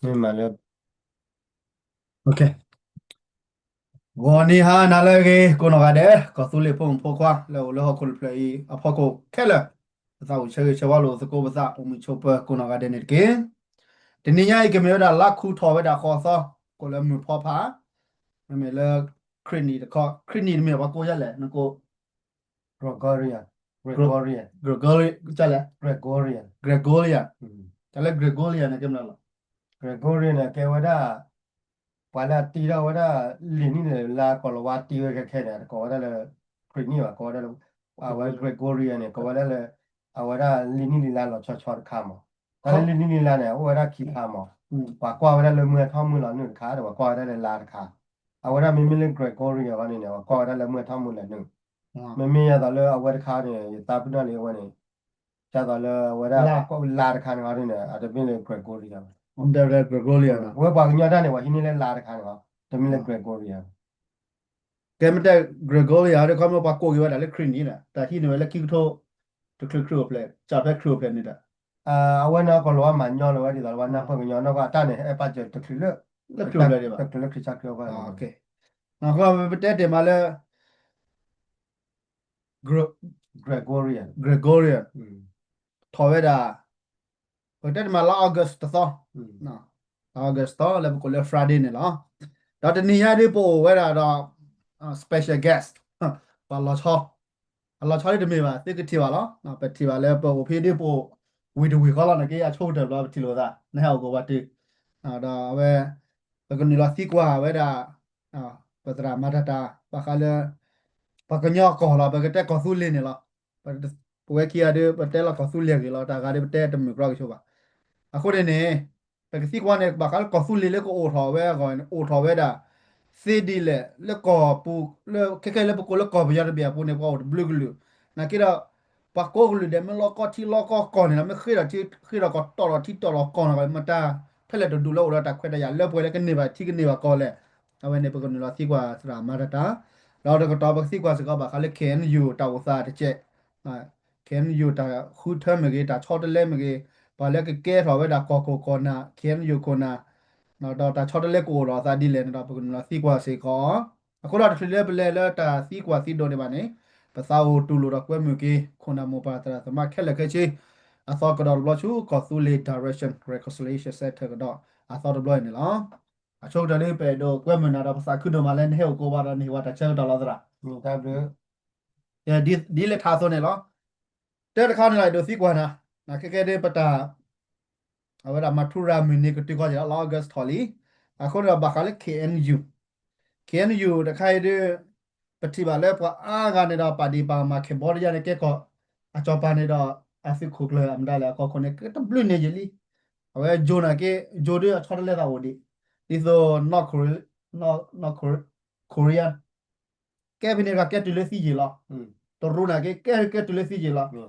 မ့ၢ်မးလၢ ဂီၤနံၤဟါနၤလၢအဂ့ၤ ကိးနီၢ်ဂၤဒဲး ကီၢ်သူလ့ၤဖိမုၣ်ဖိခွါ လၢအိၣ်လၢဟီၣ်ခိၣ်တဖျၢၣ်အံၤအဖီခိၣ်ခဲလၢာ်, ပသးအိၣ်ဆၢဂ့ၤဆၢဝါလိာ်သကိးပသး အိၣ်မုာ်ဆိးပၢၤကိးနီၢ်ဂၤဒဲးန့ၣ်တက့ၢ်. တနံၤညါအံၤ ကမ့ၢ်ဝဲဒၣ်လါခူထီၣ်ဝဲဒၣ်ဃိးသီ, ကိးလၢမုၢ်ဖီဖး, မ့မ့ၢ်လၢ ခရံာ်နံၣ်တခီ, ခရံာ်နံၣ်တမ့ၢ်ပှၤကိးယါလဲၣ် နကိး Gregorian, Gregorian, Gregorian, ကလဲၣ် Gregorian, Gregorian, တၢ်လၢ Gregorian န့ၣ်ကဲမနုၤလီၤ. Gregorian န့ၣ် ကဲဝဲဒၣ် ပှၤလၢအတ့ထီၣ်ဝဲဒၣ် လံာ်နံၣ်လံာ်လါ ကီၢ်လၤဝါတ့ဝဲခဲခဲန့ၣ် တကိးဝဲဒၣ်လၢ ခရံာ်နံၣ်ဘၣ်, ကိးဝဲဒၣ်လၢ အဝဲ Gregorian န့ၣ် ကိးဝဲဒၣ်လၢ အဝဲဒၣ်လံာ်နံၣ်လံာ်လါလီၤဆီဆီတခါမး, တၢ်လၢလံာ်နံၣ်လံာ်လါန့ၣ် အိၣ်ဝဲဒၣ်ခံခါမး, ပှၤကွၢ်ဝဲဒၣ်လၢမုၢ်ထီၣ်မုၢ်လီၤနုာ်တခါ ဒီးပှၤကွၢ်ဝဲဒၣ်လၢလါတခါ, အဝဲဒၣ်မ့မ့ၢ်လၢ Gregorian အဂီၢ်န့ၣ်န့ၣ် ပှၤကွၢ်ဝဲဒၣ်လၢမုၢ်ထီၣ်မုၢ်လီၤနုာ်, မ့မ့ၢ်ယသးလၢအဝဲတခါန့ၣ် ယသးပ့ၤနီၣ်လံအဝဲန့ၣ် ဒ်သိးလၢအဝဲဒၣ် လါတခါန့ၣ်အီၤဒ်န့ၣ် အတမ့ၢ်လၢ Gregorian ဘၣ်, Gregorian အဝဲပှၤကညီတၢ်န့ၣ် ပှၤဟံးန့ၢ်လၢလါတခါန့ၣ်အီၤ တမ့ၢ်လၢ Gregorian ဘၣ်, ကဲမ့ၢ်တဲ Gregorian အီၤဒ်ခီမ့ၢ်ပှၤကိးက့ၤဝဲဒၣ်လၢခရံာ်နံၣ်ဒီး တၢ်ဟံးန့ၢ်ဝဲလၢခံကထိ တချုးခရံာ်အိၣ်ဖျဲၣ် စးဖဲခရံာ်အိၣ်ဖျဲၣ်န့ၣ်ဒီး အဝဲန့ၣ်ကီၢ်လၤဝါမၤညီလီၤဝဲဒ်သိးလၢပှၤနၢ်ပၢၢ်ကညီနီၢ်ကီၢ်အတၢ်န့ၣ် ဟဲပာ်စၢၤတချုးလၢ တချုးလၢခရံာ်စၢ်ခရံာ်အိၣ်ဖျဲၣ်န့ၣ် အဃိပတဲတ့ၢ်မးလၢ Gregorian, Gregorian ထီၣ်ဝဲဒၣ် ပကတဲတ့ၢ်မးလါ August တသီ, August သီလၢပကိးလၢ Friday န့ၣ်လီၤ. ဒီးတနံၤညါဒ်ပအိၣ်ဝဲဒၣ်ဒီး special guest ပှၤလီၤဆီ, အလီၤဆီဒ်တမ့ၢ်ဘၣ် သုကထံၣ်ဘၣ်လီၤ. ပထံၣ်ဘၣ်လၢပအိၣ်ဖဲဒ်ပအိၣ် ဝံၤတဝံၤဃီလီၤန့ၣ်က့ အဆိကတၢၢ်ဘျီပထံၣ်လိာ်သး နဟဲအိၣ်ကဝီၤတုၤ ဒီးအဝဲ ပကနုာ်လီၤသံကွၢ်ဝဲဒၣ် ပသရၣ်မၤတၢ်တၢ် ဘၣ်ဃးလၢ ပှၤကညီကီၢ်လီၤ ပကတဲကီၢ်သူလ့ၤန့ၣ်လီၤ. ပဝဲခံဂၤဒ် ပတဲလီၤကီၢ်သူလ့ၤဂ့ၤလီၤ တၢ်ဂၤဒ်ပတဲတမုာ်ကြီကဆိးဘၣ်. အဃိန့ၣ်န့ၣ် ပကသံကွၢ်န့ၣ် ဘၣ်ဃးလၢကီၢ်သူလ့ၤလၢကအိၣ်ထီၣ်ဝဲအဂီၢ်န့ၣ် အိၣ်ထီၣ်ဝဲဒၣ် သ့ဒ်လဲၣ် လၢကီၢ်ပူၤ လၢခဲခဲလၢပကိးလၢကီၢ်ပယီၤတဘ့ၣ်အပူၤန့ၣ် ပှၤအိၣ်တဘျုးကလုာ် နာ်က့ဒီး ပှၤကိးကလုာ်ဒဲး မ့ၢ်လီၢ်ကီၢ်ထံလီၢ်ကီၢ်ကီၢ်န့ၣ်လီၤ မ့ၢ်ဃ့ဒီးထံ ဃ့ဒီးကီၢ် တီၢ်ဒီးထံတီၢ်ဒီးကီၢ်န့ၣ်လီၤ မတၤ ဖဲလဲၣ်တဒူၣ်လၢအိၣ်ဒီးတၢ်ခွဲးတၢ်ယာ်လၢပှဲၤလၢကန့ၢ်ဘၣ်ထံကန့ၢ်ဘၣ်ကီၢ်လဲၣ်. အဝဲန့ၣ်ပကနုာ်လီၤသံကွၢ်သရၣ်မၤတၢ်တၢ် ဒီးတကတီၢ်ပကသံကွၢ်စ့ၢ်ကီးဘၣ်ဃးလၢ K N U တၢ်အိၣ်သးတကဲး K N U တၢ်ဃုထၢမ့ၢ်ဂ့ၤ တၢ်ဆီတလဲမ့ၢ်ဂ့ၤ ပှၤလၢကကဲထီၣ်ဝဲဒၣ်ကီၢ်ခိၣ်ကီၢ်နၢ် K N U ခိၣ်နၢ် ဒီးတၢ်ဆီတလဲကအိၣ်ဒီးအသးဒ်လဲၣ်န့ၣ်ဒီး ပကနုာ်လီၤသံကွၢ်စ့ၢ်ကီး. အဃိဒီးတချုးလၢပလဲၤလၢတၢ်သံကွၢ်သံဒိးန့ၣ်ဘၣ်န့ၣ် ပသးအိၣ်တူၢ်လိာ်ဒီးကွဲမုာ်က့ၤ ခိၣ်နၢ်မိၢ်ပၢ်သရၣ်သမါခဲလၢာ်ခဲဆ့ အသီကဒီးတဘျီဆူ ကီၢ်သူလ့ၤ Direction Reconciliation Centre ကဒီး အသီတဘျီအံၤန့ၣ်လီၤ. အဆိကတၢၢ်ဒ်ပအဲၣ်ဒိးကွဲမုာ်နၤဒီး ပသးခုဒိၣ်မးလၢနဟဲအိၣ်ကိးဘၣ်ဒီး နဟ့ၣ်ဝဲတၢ်ဆၢကတီၢ်လီၤသရၣ် ဒ်လဲၣ်ထးအသိးန့ၣ်လီၤ. တၢ်တခါန့ၣ်လီၤ အဲၣ်ဒိးသံကွၢ်နၤ နခဲကဲဒ်ပတၢ် အဝဲဒၣ်မၤထူရၤမုၢ်နံၤကတုၤဃီၤက့ၤလီၤ လါ August ထီၣ်လံ. အဃိန့ၣ်ဒီးဘၣ်ဃးလၢ K N U, K N U တခါအံၤဒ် ပထံၣ်ဘၣ်လၢပှၤအါဂၤန့ၣ်ဒီး ပာ်ဒံးပာ်မၤ Cambodia န့ၣ် ကဲကီၢ် အစီၤပၤန့ၣ်ဒီး အသုးခိၣ်ကျၢၢ်အမတၤလဲၣ် အကီၢ်ခိၣ်န့ၣ် ကတဘျုးန့ၢ်ယံာ်လံ. အဝဲ Joe နာ်က့ Joe ဒ်အဆီတလဲသးအိၣ်ဒံး ဒ်သိး North Korea, Korea, Korea ကဲဖဲန့ၣ်တဂၤကဲတုၤလၢသံယံာ်လီၤ. တရူးနာ်က့ ကဲကဲတုၤလၢသံယံာ်လီၤ.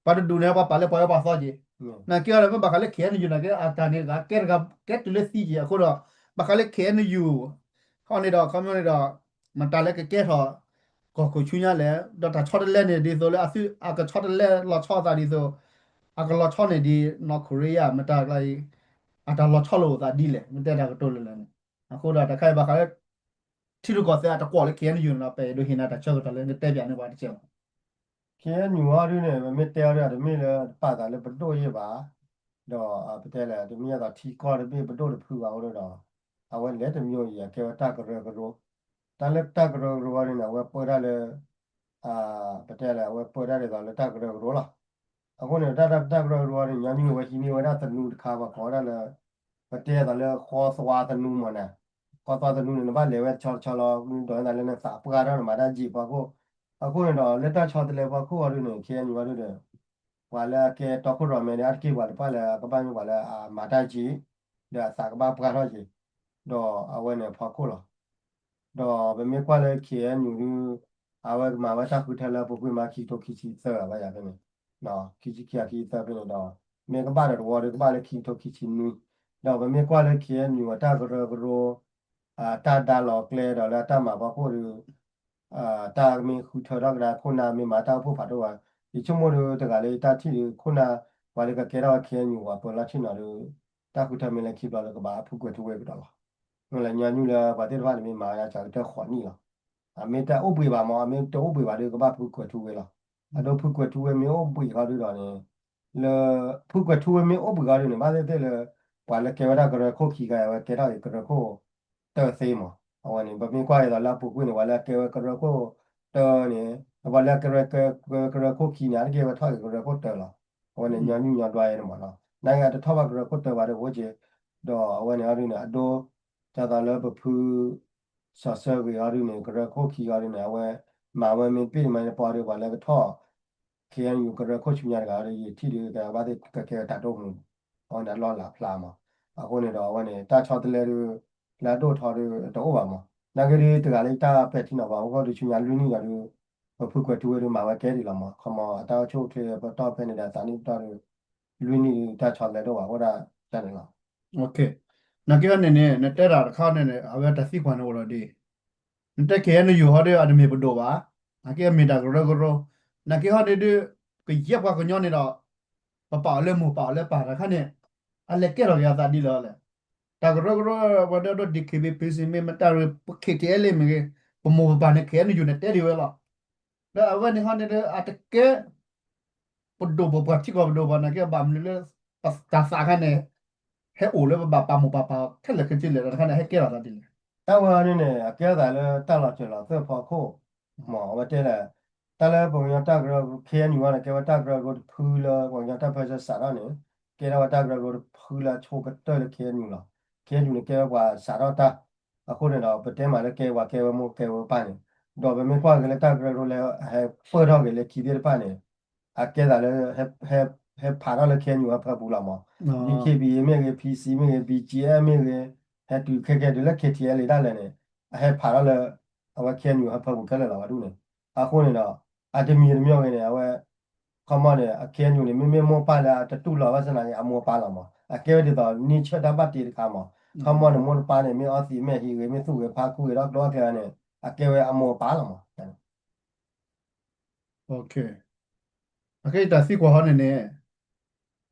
ပှၤတဒူၣ်န့ၣ် ပှၤပာ်လၢပှၤအၢပှၤသီက့ၤ. နာ်က့အီၤဒီး မ့ၢ်ဘၣ်ဃးလၢ K N U နာ်က့ အတၢ်န့ၣ်တဂၤ ကဲတဂၤကဲတုၤလၢသံယံာ်အဃိဒီး ဘၣ်ဃးလၢ K N U ဟီန့ၣ်ဒီး ခီပညီန့ၣ်ဒီး မတၤလၢကကဲထီၣ် ကီၢ်ခိၣ်ဆူညါလဲၣ် ဒီးတၢ်ဆီတလဲန့ၣ် ဒ်သိးလၢအသု အကဆီတလဲလီၤဆီအသးဒ်သိး အကလီၤဆီန့ၣ်ဒ် North Korea မတၤကျါအံၤ အတၢ်လီၤဆီလိာ်အသးဒ်လဲၣ် မ့ၢ်တဲတၢ်ကတိၤလၢလၢန့ၣ် အဃိဒီးတၢ်ခါအံၤဘၣ်ဃးလၢ ထံရူၢ်ကီၢ်သဲးအတကွီၣ်လၢ K N U န့ၣ်ဒီး ပအဲၣ်ဒိးဟ့ၣ်နၤတၢ်ဆၢကတီၢ်လၢနတဲပၠးန့ၢ်ပှၤတကဲးဘၣ်. K N U အီၤဒ်န့ၣ် ပမ့ၢ်တဲအီၤဒ် တမ့ၢ်လၢတပာ်သးလၢပဒိၣ်ယဲၢ်ဘၣ်, ဒီးပတဲလဲၣ် တမ့ၢ်အသးထံကီၢ်တဘ့ၣ်ပဒိၣ်တဖုဘၣ်အဃိဒီး အဝဲလဲၤတမံၤအံၤ အကဲဝဲတၢ်ကရၢကရိ, တၢ်လၢတၢ်ကရၢကရိအီၤဒ်န့ၣ် အဝဲပၢတၢ်လၢ ပတဲလဲၣ် အဝဲပၢတၢ်ဒ်သိးလၢတၢ်ကရၢကရိလီၤ. အဃိန့ၣ် တၢ်တၢ်တၢ်ကရၢကရိန့ၣ် ညီနုၢ်အဝဲဟံးန့ၢ်ဝဲဒၣ်သနူတခါ ပှၤကိးဝဲဒၣ်လၢ ပတဲအသးလၢဃီသွါသနူမ့ၢ်န့ၣ်, ဃီသွါသနူန့ၣ် နဘၣ်လဲၤဝဲတဆီတဆီလီၤ ဒ်သိးနသးပှၢ်ထီၣ်နမၤတၢ်ကံးပှၤခိၣ်, အဃိန့ၣ်ဒီး လၢတၢ်ဆီတလဲပှၤခိၣ်အီၤဒ်န့ၣ် ခဲအံၤန့ၣ်ဝဲဒၣ်ဒီး ပှၤလၢအကဲတီခိၣ်ရိၣ်မဲန့ၣ် အါတက့ၢ်ပှၤတဖၣ်လၢအကဘၣ်မ့ၢ်ပှၤလၢအမၤတၢ်ကံး ဒီးအသးကဘၣ်ပှၢ်ထီၣ်က့ၤ, ဒီးအဝဲန့ၣ်ဖီခိၣ်လီၤ. ဒီးပမ့ၢ်ကွၢ်လၢ K N U ဒုး အဝဲကမၤဝဲတၢ်ဃုထၢလၢပူၤကွံာ်မး ခံကထိခံဆံသၢဘၣ်ယၤဖဲန့ၣ်, ခံဆံခံခံဆံသၢဖဲန့ၣ်ဒီး မ့ၢ်ကဘၣ်ဒီးတဝီဒီးကဘၣ်လၢခံကထိခံဆံနွံ, ဒီးပမ့ၢ်ကွၢ်လၢ K N U အတၢ်ကရၢကရိ အတၢ်ဒါလီၤကျဲဒီးလၢအတၢ်မၤဖီခိၣ်ဒီး တၢ်မ့ၢ်ဃုထၢထီၣ်ကဒါခိၣ်နၢ်မ့ၢ်မၤတၢ်အိၣ်ဖှိၣ်ဖးဒိၣ်ဝဲ, ယဆိကမိၣ်ဒီးတဂၤလၢယတၢ်ထံၣ်ဒီးခိၣ်နၢ် ပှၤလၢကကဲထီၣ်ဝဲ K N U ပှၤပၢၤလီၢ်ဆ့ၣ်နီၤဒီး တၢ်ဃုထၢမ့ၢ်လၢခံဘျီဒီးကဘၣ်ဖုကွဲၤထူဝ့ကဒီးလီၤ. မ့ၢ်လၢညီနုၢ်လၢပှၤသ့ၣ်တဖၣ်န့ၣ်မ့ၢ်မၤဝဲဒၣ်ကတၢၢ်ဃိးနံၣ်လီၤ. အမ့ၢ်တအိၣ်ဘှံးဘၣ်မး အမ့ၢ်တအိၣ်ဘှံးဘၣ်ဒီးကဘၣ်ဖုကွဲၤထူဝ့လီၤ. အဒိဖုကွဲၤထူဝ့မ့ၢ်အိၣ်ဘှံးဃီဒုဒီးန့ၣ် လၢ ဖုကွဲၤထူဝ့မ့ၢ်အိၣ်ဘှံးဃီဒုန့ၣ် ဘၣ်သ့ၣ်သ့ၣ်လၢ ပှၤလၢကဲဝဲဒၣ်ကရၢခိၣ်ခံဂၤအဝဲကဲထီၣ်က့ၤကရၢခိၣ်တၢသ့မး. အဝဲန့ၣ် ပမ့ၢ်ကွၢ်ဒ်သိးလၢအပူၤကွံာ်န့ၣ် ပှၤလၢအကဲဝဲကရၢခိၣ်တၢန့ၣ် ပှၤလၢအကဲဝဲကရၢခိၣ်ခံန့ၣ် အါတက့ၢ်ဝဲထီၣ်က့ၤကရၢခိၣ်တၢလီၤ. အဝဲန့ၣ်ညီနုၢ်ညီဒွါအံၤန့ၣ်မးနီၤ နာ်က့အတထီၣ်ဘၣ်ကရၢခိၣ်တၢဘၣ်ဒီးအိၣ်က့ၤ ဒီးအဝဲန့ၣ်အီၤဒုန့ၣ် အဒိ ဒ်သိးလၢပဖု စီၤဆၢဂ့ၤအီၤဒုန့ၣ် ကရၢခိၣ်ခံအီၤဒုန့ၣ် အဝဲ မၤဝဲမ့ၢ်တဘ့ၣ်မးန့ၣ် ပှၤဒီးပှၤလၢကထီၣ် ခ့ၣ်အဲၣ်ယူၣ် ကရၢခိၣ်ဆူညါတဂၤဒီး ယထံၣ်ဒုးကဘၣ်သ့ၣ်ကကဲဝဲတၢ်တိာ်မူ အဝဲန့ၣ်အလီၢ်လၢ်ဖျါမး. အဃိန့ၣ်ဒီးအဝဲန့ၣ် တၢ်ဆီတလဲဒုး လၢအဒိၣ်ထီဒုးတအိၣ်ဘၣ်မး. နာ်က့ဒုးတဂၤလၢတၢ်ပဲာ်ထံနီၤဖးအဃိဒီးဆူညါလွံၢ်နံၣ်ဒီး ပဖုကွဲၤထူဝ့ဒုးမၤဝဲကဲဒံးလီၤမး. ခီမးအတၢ်အိၣ်ဆူၣ်အိၣ်ချ့ပတီၢ်ဖဲန့ၣ်ဒီးအသးနံၣ်ပတီၢ်ဒုး လွံၢ်နံၣ်ဒုးတၢ်ဆီတလဲတအိၣ်ဘၣ် အိၣ်ဒၣ်တၢ်န့ၣ်လီၤ. နာ်က့ဟီန့ၣ်န့ၣ် နတဲတၢ်တခါန့ၣ်န့ၣ် အဝဲတၢ်သံကွၢ်န့ၣ်အိၣ်ဒီးဒ် နတဲ ခ့ၣ်အဲၣ်ယူၣ် ဟီဒုး အတမ့ၢ်ပဒိၣ်ဘၣ်, နာ်က့အမ့ၢ်တၢ်ကရၢကရိ, နာ်က့ဟီန့ၣ်ဒုး ကယဲၢ်ပှၤကညီန့ၣ်ဒီး ပပာ်အီၤလၢမိၢ်ပာ်အီၤလၢပၢ်တခါန့ၣ် အလဲၤကဲထီၣ်က့ၤအသးဒ်လဲၣ်လဲၣ်. တၢ်ကရၢကရိ ပှၤဒၣ်ဒိ DKBA PC မ့ၢ်မတၢ်ရ့ KTLA မ့ၢ်ဂ့ၤ, ပမိၢ်ပပၢ်န့ၣ် ခ့ၣ်အဲၣ်ယူၣ် န့ၣ်တဲဒံးဝဲလီၤ. ဒီးအဝဲန့ၣ်ဟီန့ၣ်ဒုး အတကဲ ပဒိၣ်ပပှၢ်ထံကီၢ်ပဒိၣ်ဘၣ် နာ်က့ဘၣ်မနုၤလၢ တၢ်သးခါန့ၣ် ဟဲအိၣ်လၢပဘၣ်ပာ်မိၢ်ပာ်ပၢ်အီၤခဲလၢာ်ခဲဆ့လဲၣ် တၢ်တခါန့ၣ် ဟဲကဲထီၣ်သးဒ်လဲၣ်. တၢ်ဝဲန့ၣ်န့ၣ် အကဲထီၣ်သးလၢတၢ်လီၤစၢၤလီၤသွဲၣ်ဖီခိၣ် မ့ၢ်အဝဲတဲလၢ တၢ်လၢပှၤကညီတၢ်ကရၢ ခ့ၣ်အဲၣ်ယူၣ် န့ၣ် ကဲဝဲတၢ်ကရၢကရိတဖုလၢပှၤကညီတၢ်ပၢဆှၢစးထီၣ်န့ၣ် ကဲထီၣ်ဝဲတၢ်ကရၢကရိတဖုလၢအဆိကတၢၢ်လၢ ခ့ၣ်အဲၣ်ယူၣ် လီၤ. ခ့ၣ်အဲၣ်ယူၣ် န့ၣ် ကဲဝဲပှၤစးထီၣ်တၢ် အဃိန့ၣ်ဒီး ပတဲမးလၢကဲဝဲကဲဝဲမိၢ်ကဲဝဲပၢ်န့ၣ် ဒီးပမ့ၢ်ကွၢ်က့ၤလၢတၢ်ကရၢကရိလၢဟဲပၢၢ်ထီၣ်က့ၤလၢခံသ့ၣ်တဖၣ်န့ၣ် အကဲသးလၢ ဟဲဖးထီၣ်လၢ ခ့ၣ်အဲၣ်ယူၣ် ဟၢဖၢပူၤလီၤမး. DKBA မ့ၢ်ဂ့ၤ, PC မ့ၢ်ဂ့ၤ, BGF မ့ၢ်ဂ့ၤ, ဟဲတုၤခဲကဲတုၤလၢ KTLA ဒၣ်လဲာ်န့ၣ် အဟဲဖးထီၣ်လၢ အဝဲ ခ့ၣ်အဲၣ်ယူၣ် ဟၢဖၢပူၤခဲလၢာ်လီၤဝဲဒၣ်န့ၣ်. အဃိန့ၣ်ဒီး အတမံၤတမံၤဂ့ၤန့ၣ် အဝဲ ခီမီန့ၣ် အ ခ့ၣ်အဲၣ်ယူၣ် န့ၣ် မ့မ့ၢ်မိၢ်ပၢ်လၢအတတူၢ်လိာ်ဘၣ်ဆၣ်သနာ်က့ အမိၢ်အပၢ်လီၤမး. အကဲဝဲဒ်သိး nature တၢ်ဘၣ်တ့တခါမး. ခီမီန့ၣ် မိၢ်တပၢ်န့ၣ် မ့ၢ်အီသံးမဲာ်ဟံးဂ့ၤ မ့ၢ်သူၣ်ဂ့ၤဖးခူဂ့ၤဒီးကျိအကျဲန့ၣ် အကဲဝဲအမိၢ်အပၢ်လီၤမး. အခဲအံၤတၢ်သံကွၢ်ဟီန့ၣ်န့ၣ်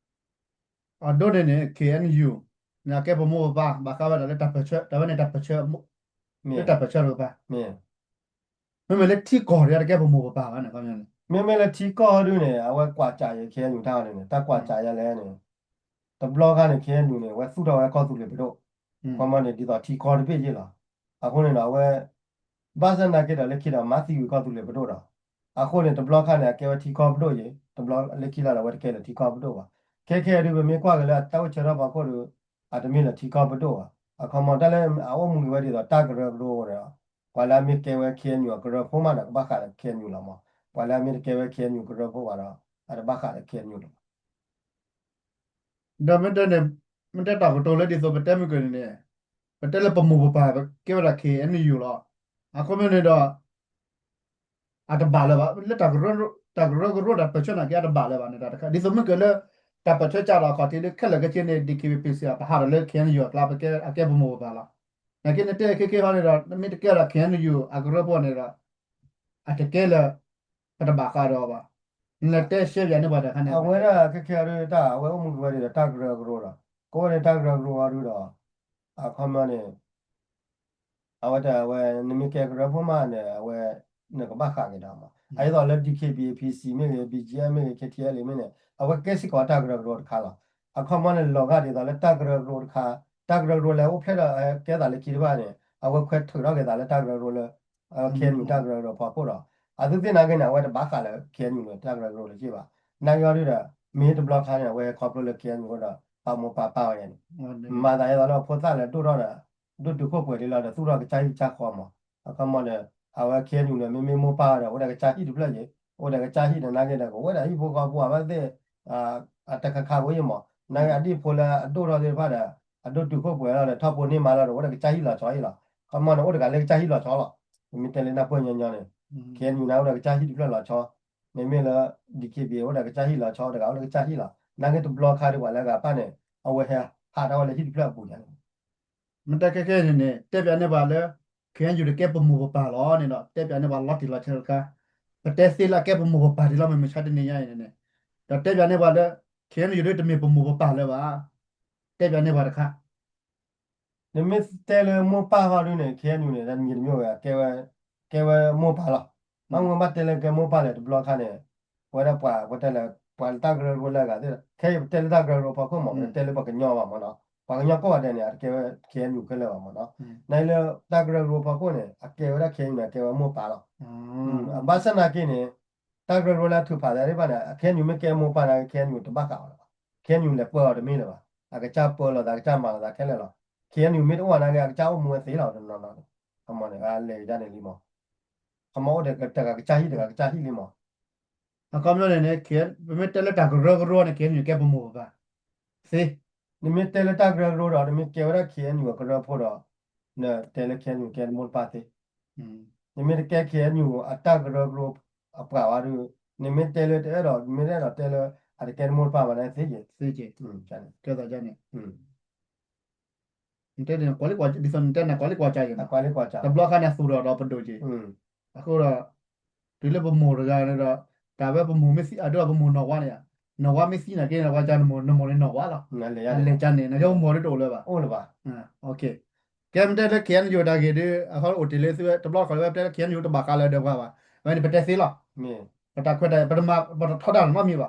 အဒိန့ၣ်န့ၣ် ခ့ၣ်အဲၣ်ယူၣ် န့ၣ် အကဲပမိၢ်ပပၢ် ဘၣ်ဃးဝဲဒၣ်လၢတၢ်ပၢၢ်ဆၢ တၢ်ဝဲန့ၣ်တၢ်ပၢၢ်ဆၢ လၢတၢ်ပၢၢ်ဆၢတကပၤ မ့မ့ၢ်လၢထံကီၢ်ဒီးတကဲပမိၢ်ပပၢ်ဘၣ်န့ၣ် ခီပညီန့ၣ် မ့မ့ၢ်လၢထံကီၢ်ဒုန့ၣ် အဝဲကွၢ်စးယဲ ခ့ၣ်အဲၣ်ယူၣ် တၢ်န့ၣ်န့ၣ် တၢ်ကွၢ်စးယဲလဲၣ်န့ၣ် တဘျီခါန့ၣ် ခ့ၣ်အဲၣ်ယူၣ် န့ၣ် အဝဲသူၣ်ထီၣ်ဝဲကီၢ်သူလ့ၤပဒိၣ် ခီမီန့ၣ် ဒ်သိးထံကီၢ်တဘ့ၣ်ယ့ၢ်လီၤ. အဃိန့ၣ်ဒီး အဝဲ ဘၣ်ဆၣ်သနာ်က့ဒီး လၢခံဒီး မၤသံဝံၤကီၢ်သူလ့ၤပဒိၣ်ဒီး အဃိန့ၣ် တဘျီခါန့ၣ် အကဲဝဲထံကီၢ်ပဒိၣ်ယ့ၢ် တဘျီလၢခံလီၤဒီး အဝဲတကဲလၢထံကီၢ်ပဒိၣ်ဘၣ်. ခဲခဲအံၤဒု ပမ့ၢ်ကွၢ်က့ၤလၢအတၢ်အိၣ်ဆၢထီၣ်ဖီခိၣ်ဒီး အတမ့ၢ်လၢထံကီၢ်ပဒိၣ်ဘၣ်. အခီမီ တၢ်လၢအအိၣ်မူက့ၤဝဲဒ်သိးတၢ်ကရၢကရိဒီး ပှၤလၢအမ့ၢ်ကဲဝဲ ခ့ၣ်အဲၣ်ယူၣ် အကရၢဖိမးဒီး ကဘၣ်ဃးဒီး ခ့ၣ်အဲၣ်ယူၣ် လီၤမး. ပှၤလၢအမ့ၢ်တကဲဝဲ ခ့ၣ်အဲၣ်ယူၣ် ကရၢဖိဘၣ်ဒီး အတဘၣ်ဃးဒီး ခ့ၣ်အဲၣ်ယူၣ် လီၤ. ဒီးမ့ၢ်တဲန့ၣ် မ့ၢ်တဲတၢ်ကတိၤလၢဒ်သိးပတဲမုၢ်ကၢၢ်န့ၣ်န့ၣ် ပတဲလၢပမိၢ်ပပၢ် ကဲဝဲဒၣ် ခ့ၣ်အဲၣ်ယူၣ် လီၤ. အခီမီန့ၣ်ဒီး အတဘၣ်လၢၤဘၣ် လၢတၢ်ကရၢကရိတၢ်ပၢၢ်ဆၢနာ်က့ အတဘၣ်လၢၤဘၣ်န့ၣ် တၢ်တခါ ဒ်သိးမုၢ်ကၢၢ်လၢ တၢ်ပၢၢ်ဆၢကးဒီးအခီၣ်ထံးလၢခဲလၢာ်ခဲဆ့န့ၣ် DKBA PC ပဟးထီၣ်လၢ ခ့ၣ်အဲၣ်ယူၣ် အကျါ ပကဲအကဲပမိၢ်ပပၢ်လီၤ. နာ်က့နတဲခဲခဲဟီန့ၣ်ဒီး နမ့ၢ်တကဲဒီး ခ့ၣ်အဲၣ်ယူၣ် အကရၢဖိန့ၣ်ဒီး အတကဲလၢ ပတဘၣ်ဃးဒီးအီၤဘၣ်. နတဲရှဲပၠးန့ၢ်ပှၤတၢ်ခါန့ၣ် အဝဲဒၣ်ခဲခဲအံၤဒု တၢ်အဝဲအိၣ်မူက့ၤဝဲဒ်ဒီးတၢ်ကရၢကရိဒီး ကအိၣ်ဝဲန့ၣ်တၢ်ကရၢကရိအီၤဒုဒီး အခီမီန့ၣ် အဝဲတၢ်အဝဲ နမ့ၢ်ကဲကရၢဖိမးန့ၣ် အဝဲ နကဘၣ်ဃးက့ၤဒီးမး အဒ်သိးလၢ DKBA PC မ့ၢ်ဂ့ၤ BGF မ့ၢ်ဂ့ၤ KTLA မ့ၢ်န့ၣ် အဝဲကဲစ့ၢ်ကီးတၢ်ကရၢကရိတခါလီၤ. အခီမီန့ၣ် လီၤဂာ်ဒ်သိးလၢတၢ်ကရၢကရိတခါ တၢ်ကရၢကရိလၢအိၣ်ဖျဲၣ်ဒီးကဲသးလၢခံတဖၣ်န့ၣ် အဝဲခွဲးထုးထီၣ်က့ၤသးလၢတၢ်ကရၢကရိလၢ ခ့ၣ်အဲၣ်ယူၣ် တၢ်ကရၢကရိဖီခိၣ်ဒီး အသုသ့ၣ်နာ်က့န့ၣ် အဝဲတဘၣ်ဃးလၢ ခ့ၣ်အဲၣ်ယူၣ် လၢတၢ်ကရၢကရိလၢၤဘၣ်. နာ်က့အီၤဒုဒီး မ့ၢ်တဘျီခါန့ၣ် အဝဲခီဖျိလၢ ခ့ၣ်အဲၣ်ယူၣ် ဒီး ပာ်မိၢ်ပာ်ပၢ်ဝဲန့ၣ် မၤသးဒ်သိးလၢအဖိသၣ်လဲၤဒိၣ်ထီၣ်ဒီး ဒိၣ်တုာ်ခိၣ်ပှဲၤလံလီၤဒီး သူၣ်ထီၣ်ကစၢ်ဟံၣ်ကစၢ်ဃီမး. အခီမီဒီး အဝဲ ခ့ၣ်အဲၣ်ယူၣ် န့ၣ် မ့မ့ၢ်မိၢ်ပၢ်ဒီး အိၣ်ဒီးကစၢ်ဟံၣ်တဖျၢၣ်ယ့ၢ် အိၣ်ဒီးကစၢ်ဟံၣ်ဒီးနာ်က့ဒီး ကဝဲဒၣ်ဟံၣ်ဖိဃီဖိအဝဲသ့ၣ် အတခါခါဝဲယ့ၢ်မး. နာ်က့အဒံၣ်ဖိလၢအဒိၣ်ထီၣ်သ့ၣ်တဖၣ်ဒီး အဒိၣ်တုာ်ခိၣ်ပှဲၤလီၤဒီး ထီၣ်ဖိန့ၢ်မါလီၤဒီး အိၣ်ဒီးကစၢ်ဟံၣ်လီၤဆီအံၤလီၤ. အခီမီန့ၣ် အိၣ်တဂၤလၢကစၢ်ဟံၣ်လီၤဆီလီၤ. ပမ့ၢ်တဲလၢနၢ်ပၢၢ်ညီညီန့ၣ် ခ့ၣ်အဲၣ်ယူၣ် န့ၣ် အိၣ်ဒီးကစၢ်ဟံၣ်တဖျၢၣ်လီၤဆီ မ့မ့ၢ်လၢ DKBA အိၣ်ဒီးကစၢ်ဟံၣ်လီၤဆီ တဂၤအိၣ်ဒီးကစၢ်ဟံၣ်လီၤ. နာ်က့တဘျီခါဒီးပှၤလၢအဂၤပၢ်န့ၣ် အဝဲဟဲဟးထီၣ်ဝဲလၢဟံၣ်တဖျၢၣ်အပူၤညါန့ၣ် မ့ၢ်တဲခဲခဲန့ၣ်န့ၣ် တဲပၠးန့ၢ်ပှၤလၢ ခ့ၣ်အဲၣ်ယူၣ် တကဲပမိၢ်ပပၢ်လီၤန့ၣ်ဒီး တဲပၠးန့ၢ်ပှၤလီၤတံၢ်လီၤဆဲးတခါ ပတဲသ့လၢအကဲပမိၢ်ပပၢ်ဒ်လီၤ မ့ၢ်မုၢ်ဆါတနံၤညါအံၤန့ၣ်န့ၣ် ဒီးတဲပၠးန့ၢ်ပှၤလၢ ခ့ၣ်အဲၣ်ယူၣ် ဒုတမ့ၢ်ပမိၢ်ပပၢ်လၢၤဘၣ်. တဲပၠးန့ၢ်ပှၤတခါ. နမ့ၢ်တဲလၢမိၢ်ပၢ်ဟီဒုန့ၣ် ခဲအံၤန့ၣ် တၢ်တမံၤတမံၤဝဲ ကဲဝဲမိၢ်ပၢ်လီၤ. ဘၣ်မနုၤဘၣ်တဲလၢကဲမိၢ်ပၢ်လဲၣ် တဘျီခါန့ၣ် ပဝဲဒၣ်ပှၤ ပတဲလၢ ပှၤလၢတၢ်ကရၢကရိလၢအဂၤသ့ၣ် ခဲအံၤပတဲလၢတၢ်ကရၢကရိဖီခိၣ်မး ပတဲလၢပှၤကညီဘၣ်မးနီၤ. ပှၤကညီကိးဂၤဒဲးန့ၣ် အတကဲဝဲ ခဲအံၤန့ၣ်ခဲလၢာ်ဘၣ်မးနီၤ. နလၢတၢ်ကရၢကရိဖီခိၣ်န့ၣ် အကဲဝဲဒၣ်ခဲအံၤန့ၣ် အကဲဝဲမိၢ်ပၢ်လီၤ. ဘၣ်ဆၣ်နာ်က့န့ၣ် တၢ်ကရၢကရိလၢအထုးဖးသးသ့ၣ်တဖၣ်န့ၣ် ခဲအံၤန့ၣ်မ့ၢ်ကဲမိၢ်ပၢ်နာ်က့ ခဲအံၤန့ၣ်တဘၣ်ဃးအီၤလၢၤဘၣ်. ခဲအံၤန့ၣ်လဲၤပၢအီၤတမ့ၢ်လၢၤဘၣ်. အကစၢ်ပၢလီၤသး အကစၢ်မၤလီၤသးခဲလၢာ်လီၤ. ခဲအံၤန့ၣ်မ့ၢ်တအိၣ်ဘၣ်နာ်က့ အကစၢ်အိၣ်မူဝဲသ့လီၤ တနီၤနီၤ. အမ့ၢ်န့ၣ် အလဲၤကဒါန့ၣ်လံမး. အမ့ၢ်အိၣ်ဒီးတဂၤကစၢ်ဟံၣ် တဂၤကစၢ်ဟံၣ်လံမး. အခီပညီန့ၣ်န့ၣ် ပမ့ၢ်တဲလၢတၢ်ကရၢကရိန့ၣ် ခဲအံၤန့ၣ်ကဲပမိၢ်ပပၢ်သ့. နမ့ၢ်တဲလၢတၢ်ကရၢကရိဒီး နမ့ၢ်ကဲဝဲဒၣ် ခဲအံၤန့ၣ် ကရၢဖိဒီး နတဲလၢ ခဲအံၤန့ၣ် ကဲတမိၢ်တပၢ်သ့. နမ့ၢ်တကဲ ခဲအံၤန့ၣ် အတၢ်ကရၢကရိအပှၤဘၣ်ဒီး နမ့ၢ်တဲလၢတအဲၣ်ဒိး နမ့ၢ်တအဲၣ်ဒိးတဲလၢ အတကဲတမိၢ်တပၢ်ဘၣ်န့ၣ်သ့က့ၤ သ့က့ၤ ကဲသိးန့ၣ် နတဲန့ၣ် ကွၢ်လံကွၢ် ဒ်သိးနတဲန့ၣ် ကွၢ်လံကွၢ်ကါက့ၤ တဘျီခါန့ၣ် သူၣ်ထီၣ်ဒီးပဒိၣ်က့ၤ. အဃိဒီး တုၤလၢပမိၢ်တဂၤန့ၣ်ဒီး တၢ်ဝဲပမိၢ်မ့ၢ်သံ အဒိပမိၢ်နီၢ်ဝါန့ၣ် နီၢ်ဝါမ့ၢ်သံနာ်က့န့ၣ် ဝဲကန့ၣ်မိၢ် နမိၢ်န့ၣ်နီၢ်ဝါလီၤ. အလဲၤကန့ၣ် နကဲပမိၢ်ဒ်တအိၣ်လၢၤဘၣ်. ကဲမ့ၢ်တဲလၢ ခဲအံၤန့ၣ် ယိၤတၢ်ဂ့ၢ်ဒီး အဃိအိၣ်တ့ၢ်လၢသုဝဲ တဘျီတခီၣ်လၢဝဲပတဲလၢ ခဲအံၤန့ၣ် တဘၣ်ဃးလၢၤဒီးပှၤဘၣ်. အဝဲန့ၣ် ပတဲသ့လီၤ. ပတၢ်ခွဲးတၢ်ယာ် ပတထီဒါနီတမံၤဘၣ်. ဒီးပှၤ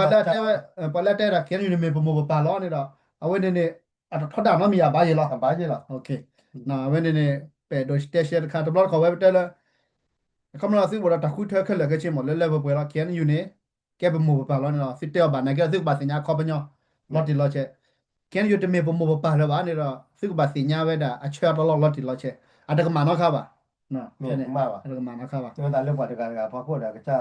လၢတဲဝဲ ပှၤလၢတဲဒၣ် ခဲအံၤန့ၣ် မ့ၢ်ပမိၢ်ပပၢ်လီၤန့ၣ်ဒီး အဝဲန့ၣ်န့ၣ် အတထီဒါနီတမံၤ အဘၣ်ယဲလီၤ. အဝဲန့ၣ်န့ၣ် ပအဲၣ်ဒိးတဲရှဲတခါ တဘျီတခီၣ်ဝဲပတဲလၢ အခီပညီသုအိၣ်ဒီးတၢ်ဃုထၢခဲလၢာ်ခဲဆ့မး လၢလၢပှဲၤပှဲၤလီၤ. ခဲအံၤန့ၣ် ကဲပမိၢ်ပပၢ်လီၤန့ၣ်ဒီး သုတဲအီၤဘၣ်နာ်က့ဒီး သုကဘၣ်သ့ၣ်ညါအခီပညီ လီၤတံၢ်လီၤဆဲး. ခဲအံၤန့ၣ် တမ့ၢ်ပမိၢ်ပပၢ်လၢၤဘၣ်န့ၣ်ဒီး သုကဘၣ်သ့ၣ်ညါဝဲဒၣ် အဆၢအတီလီၤ လီၤတံၢ်လီၤဆဲး အတကမၣ်နီတခါဘၣ်. အတကမၣ်နီတခါဘၣ်. လၢပှၤတဂၤတဂၤဖီခိၣ်ဒီး အကစၢ်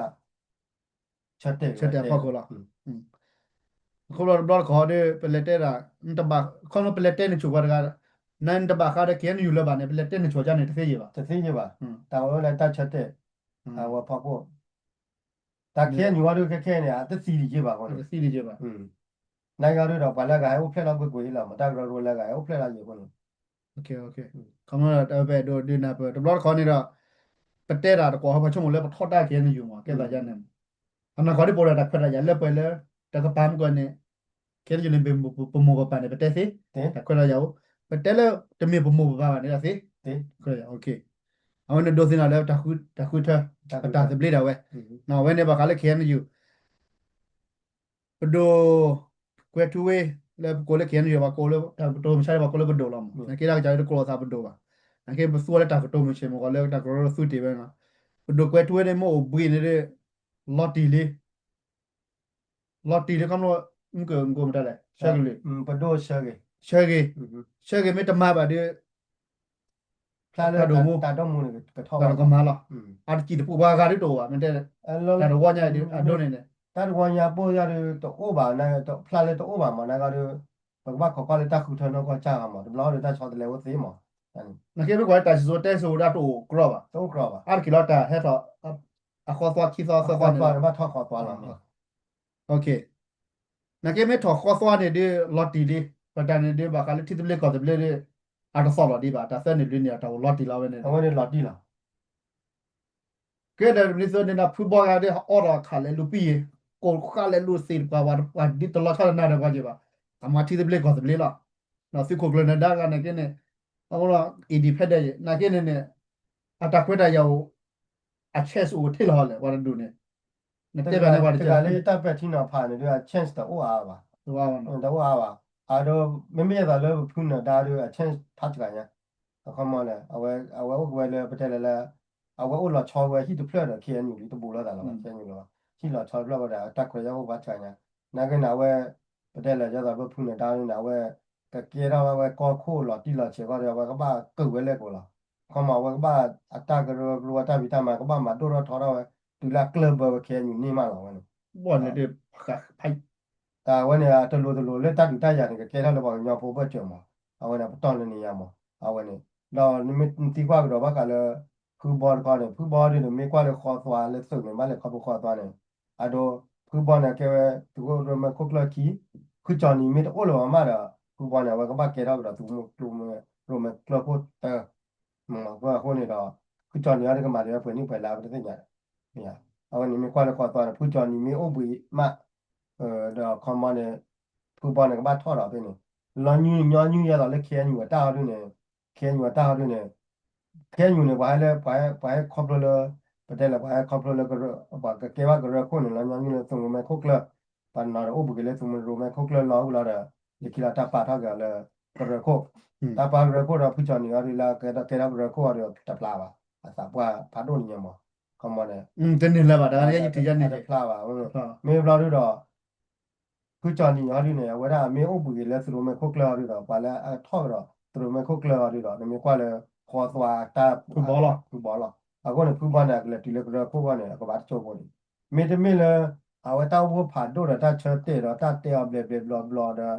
ဆၢတဲာ်အဖီခိၣ်လီၤ. အဃိဒီးတဘျီတခီၣ်ဒီး ပလဲၤတဲဒၣ် ခီဖျိပလဲၤတဲနဆိၣ်ပှၤတဂၤ နတဘၣ်ဃးဒီး ခဲအံၤန့ၣ် လၢၤဘၣ်န့ၣ် ပလဲၤတဲနဆိၣ်ကန့ၣ် တသ့ယဲၢ်ဘၣ်. တသ့ယဲၢ်ဘၣ်. တၢ်ဝဲလၢတၢ်ဆၢတဲာ် အဝဲဖီခိၣ် တၢ်ခဲအံၤန့ၣ်ဝဲဒုးခဲခဲန့ၣ် အတသံဒံးယဲၢ်ဘၣ်အဃိန့ၣ် တသံဒံးယဲၢ်ဘၣ်. နာ်က့ဒီး ပှၤလၢအဂၤဟဲအိၣ်ဖျဲၣ်လီၤကွ့ၢ်ကွ့ၢ်လီၤ မ့ၢ်တၢ်ကရၢကရိလၢအဂၤဟဲအိၣ်ဖျဲၣ်လီၤယဲၢ်အဃိန့ၣ် ခီဖျိပအဲၣ်ဒိးဒုးနၢ်ပၢၢ် တဘျီတခီၣ်န့ၣ်ဒီး ပတဲတၢ်တကွီၢ်ဟီ ပှၤဆိကမိၣ်လၢပထီဒါ ခဲအံၤန့ၣ် ယိၤမး ကဲသးယါန့ၣ် အနီၢ်ကီၢ်ဒ်ပအိၣ်ဒီးတၢ်ခွဲးတၢ်ယာ်လၢပှဲၤလၢ တကပၤမုၢ်ကီၢ်န့ၣ် ခဲအံၤန့ၣ် ပမိၢ်ပပၢ်န့ၣ် ပတဲသ့ တၢ်ခွဲးတၢ်ယာ်အိၣ် ပတဲလၢတမ့ၢ်ပမိၢ်ပပၢ်ဘၣ်န့ၣ်ဒီးသ့ အဝဲန့ၣ်ဒိးသ့ၣ်နီၣ်လၢ တၢ်ဃုထၢ ပတၢ်သဘျ့ဒၣ်ဝဲ အဝဲန့ၣ်ဘၣ်ဃးလၢ ခဲအံၤန့ၣ် ပဒိၣ် ကွဲၤထူဝ့ လၢပကိးလၢ ခဲအံၤန့ၣ် ပှၤကိးလၢ တၢ်ကတိၤမုၢ်ဆါန့ၣ် ပှၤကိးလၢပဒိၣ်လီၤမး နာ်က့တၢ်ကစၢ်လၢတကိးလီၤသးပဒိၣ်ဘၣ် နာ်က့ပသူဝဲလၢတၢ်ကတိၤမုၢ်ဆ့ၣ်မုၢ်ဂီၤလၢတၢ်ကရၢကရိသူတ့ၢ်ဝဲန့ၣ်လီၤ ပဒိၣ်ကွဲၤထူဝ့န့ၣ် မ့ၢ်အိၣ်ဘှံးန့ၣ်ဒီး လီၤတံၢ်လံ လီၤတံၢ်လံ ခီဖျိ မ့ၢ်ကမတၤလဲၣ် ဆၢကလုာ် ပဒိၣ်ဆၢဂ့ၤ ဆၢဂ့ၤ ဆၢဂ့ၤမ့ၢ်တမၤဘၣ်ဒီး ဖျါလၢတၢ်ဒိၣ်မူ တၢ်ဒိၣ်မူန့ၣ် ကထီၣ်ဘၣ်ကမၤလီၤ အတစံၣ်တပူၤပှၤဂၤဒ်တအိၣ်ဘၣ် မ့ၢ်တဲ တၢ်တဝီညါအဒိန့ၣ်န့ၣ် တၢ်တဝီညါပိၢ်ယါဒီးတအိၣ်ဘၣ် ဖျါလၢတအိၣ်ဘၣ်မး နာ်က့ဒီး ပကဘၣ်ခိးကွၢ်လၢတၢ်ဃုထၢနီၢ်ကီၢ်စၢ်ဂၤမး တဘျီဒီးတၢ်ဆီတလဲအိၣ်သ့မး နာ်က့မ့ၢ်ကွၢ်လၢတၢ်စံၣ်စိၤတဲစိၤဒၣ်တအိၣ်ကြီဘၣ် တအိၣ်ကြီဘၣ် အါတက့ၢ်လီၤတၢ်ဟဲထီၣ် အဃီသွါခံသွါသၢသွါန့ၣ် ဘၣ်ထီၣ်ဃီသွါလီၤ နာ်က့မ့ၢ်ထီၣ်ဃီသွါန့ၣ်ဒီး လီၤတံၢ်လံ ပတၢ်န့ၣ်ဒီး ဘၣ်ဃးလၢထံသဘျ့ကီၢ်သဘျ့ဒီး အတသီၣ်လီၤဒံးဘၣ် တၢ်သၢန့ၣ်လွံၢ်န့ၣ် တၢ်အိၣ်လီၤတံၢ်လီၤဝဲန့ၣ် အဝဲန့ၣ်လီၤတံၢ်လီၤ ကဲဒီးမ့ၢ်သ့န့ၣ်ဒီး ဖုဘီဂၤဒီး အီၣ်ဒီးခးလဲၤလူၤပံယ့ၤ ကိးဃာ်လဲၤလူၤသ့ၣ်တပှၢ် ပှၤဒ်တလီၤဆီတနၢ်ဒီးပှၤက့ၤဘၣ် အမၤထံသဘျ့ကီၢ်သဘျ့လီၤ ဒီးသုးခိၣ်ကျၢၢ်နၢၤဒါဂၤနာ်က့န့ၣ် အဝဲလီၤ independent နာ်က့န့ၣ်န့ၣ် အတၢ်ခွဲးတၢ်ယာ်အိၣ် အ chance အိၣ်ထဲလီၤလဲၣ် ပှၤတဒူၣ်န့ၣ် နတဲဘၣ်န့ၣ်ပှၤတကၢၢ်လၢတၢ်ပဲာ်ထံနီၤဖးန့ၣ်ဒီး အ chance တအိၣ်အါဘၣ် တအိၣ်အါဘၣ် အဒိ မ့မ့ၢ်ယသးလၢပဖုနၢၤဒါဒီး အ chance ဖးစှၤညါ အခီမီန့ၣ် အဝဲအိၣ်ကဝဲလၢပတဲလၢလၢ အဝဲအိၣ်လီၤဆီဝဲဟံၣ်တဖျၢၣ်ဒီး ခဲအံၤန့ၣ်လံ တဘူးလိာ်သးလီၤဘၣ် ခဲအံၤန့ၣ် ဟံၣ်လီၤဆီတဖျၢၣ်ဝဲဒီး တၢ်ခွဲးတၢ်ယာ်အိၣ်ဖးစှၤညါ နာ်က့န့ၣ် အဝဲ ပတဲလၢယသးလၢပဖုနၢၤဒါန့ၣ် အဝဲ ကကဲထီၣ်ဝဲကီၢ်ခိၣ်လီၤတံၢ်လီၤဆဲးဃီဒီး အဝဲကဘၣ်ကၢၢ်ဝဲလဲၣ်ကီးလီၤ အခီမီအဝဲကဘၣ်အတၢ်ကရၢကရိအတၢ်ဖံးတၢ်မၤ ကဘၣ်မၤဒိၣ်ထီၣ်ထီထီၣ်ဝဲ တုၤလၢအကျၢၢ်ဘၢဝဲခဲအံၤန့ၣ်မးလီၤ အဝဲန့ၣ် ဘီၣ်န့ၣ်ဒီး တၢ်ဝဲန့ၣ် တလိၤတလိၤလၢတၢ်ဒုးတၢ်ယၤန့ၣ် ကကဲထီၣ်လၢပှၤကညီဖိဘၢၣ်စၢၤမး အဝဲန့ၣ် ပတီၢ်လၢန့ၣ်ယါမး အဝဲန့ၣ် ဒီးနမ့ၢ်သံကွၢ်ကဒီးဘၣ်ဃးလၢ ဖုဘီတခီန့ၣ် ဖုဘီဒ်န့ၣ် မ့ၢ်ကွၢ်လၢဃီသွါလၢသုးန့ၣ် ဘၣ်လဲၤခီဖျိဃီသွါန့ၣ် အဒိ ဖုဘီန့ၣ် ကဲဝဲ သုးခိၣ်ရိၣ်မဲခိၣ်ကျၢၢ်ခံ ဖုကၠီၤနံၤမ့ၢ်တအိၣ်လၢၤဘၣ်မးဒီး ဖုဘီန့ၣ် အဝဲကဘၣ်ကဲထီၣ်ကဒီးသုးမုၢ်ကျိၤမ့ၢ်ရိၣ်မဲကျၢၢ်ခိၣ်တၢ မ့ၢ်အဃိန့ၣ်ဒီး ဖုကၠီၤနံၤအံၤတကမၤလၢပှဲၤနံၣ်ပှဲၤလါပတသ့ၣ်ညါဒီး အဝဲန့ၣ်မ့ၢ်ကွၢ်လၢဃီသွါန့ၣ် ဖုကၠီၤနံၤမ့ၢ်အိၣ်ဘှံးမး ဒီးခီမီန့ၣ် ဖုဘီန့ၣ် ကဘၣ်ထီၣ်ဒီးဖဲန့ၣ် လီၤညီညီယဲသိးလၢ KNU အတၢ်အီၤဒုန့ၣ် KNU အတၢ်အီၤဒုန့ၣ် KNU န့ၣ် ပှၤဟဲလၢ ပှၤဟဲ ပှၤဟဲခီဖျိလၢ ပတဲလၢ ပှၤဟဲခီဖျိလၢ ပှၤကကဲဘၣ်ကရၢခိၣ်န့ၣ် လီၤညီညီလၢသုးရိၣ်မဲခိၣ်ကျၢၢ် ပှၤနီၤဒီးအိၣ်ဘှံးက့ၤလၢသုးရိၣ်မဲခိၣ်ကျၢၢ်လီၤဝံၤလီၤဒီး လၢခံလီၤတၢ်ပာ်ထီၣ်က့ၤအီၤလၢ ကရၢခိၣ် တၢ်ပာ်ကရၢခိၣ်ဒီး ဖုကၠီနံၤအီၤဒုလၢကဲထီၣ်ကရၢခိၣ်အီၤဒီးတဖျါဘၣ် အသးပှၢ်ဖးဒိၣ်န့ၣ်ညါမး ခီမီန့ၣ် တန့ၢ်လၢၤဘၣ် တဂၤယဲယထံၣ်ယဲန့ၣ်တဖျါဘၣ် မ့ၢ်ဘျီဒုဒီး ဖုကၠီနံၤအီၤဒုန့ၣ် အဝဲဒၣ်မ့ၢ်အိၣ်ဘှံးက့ၤလၢသုးရိၣ်မဲခိၣ်ကျၢၢ်အီၤဒုဒီး ပှၤလၢအထီၣ်ကဒီးသုးရိၣ်မဲခိၣ်ကျၢၢ်အီၤဒုဒီး နမ့ၢ်ကွၢ်လၢ ဃီသွါတၢ် ဖုဘီလီၤ ဖုဘီလီၤ အဃိန့ၣ် ဖုဘီန့ၣ် အကလဲၤတုၤလၢကရၢခိၣ်အဂီၢ်န့ၣ် အကဘၣ်တစိၢ်ဖိန့ၣ် မ့တမ့ၢ်လၢ အဝဲတၢ်အိၣ်ဖှိၣ်ဖးဒိၣ်ဒီးတၢ်ဆၢတဲာ်ဒီးတၢ်တဲအီၤဘျဲးဘျဲးဘျီဘျီဒီး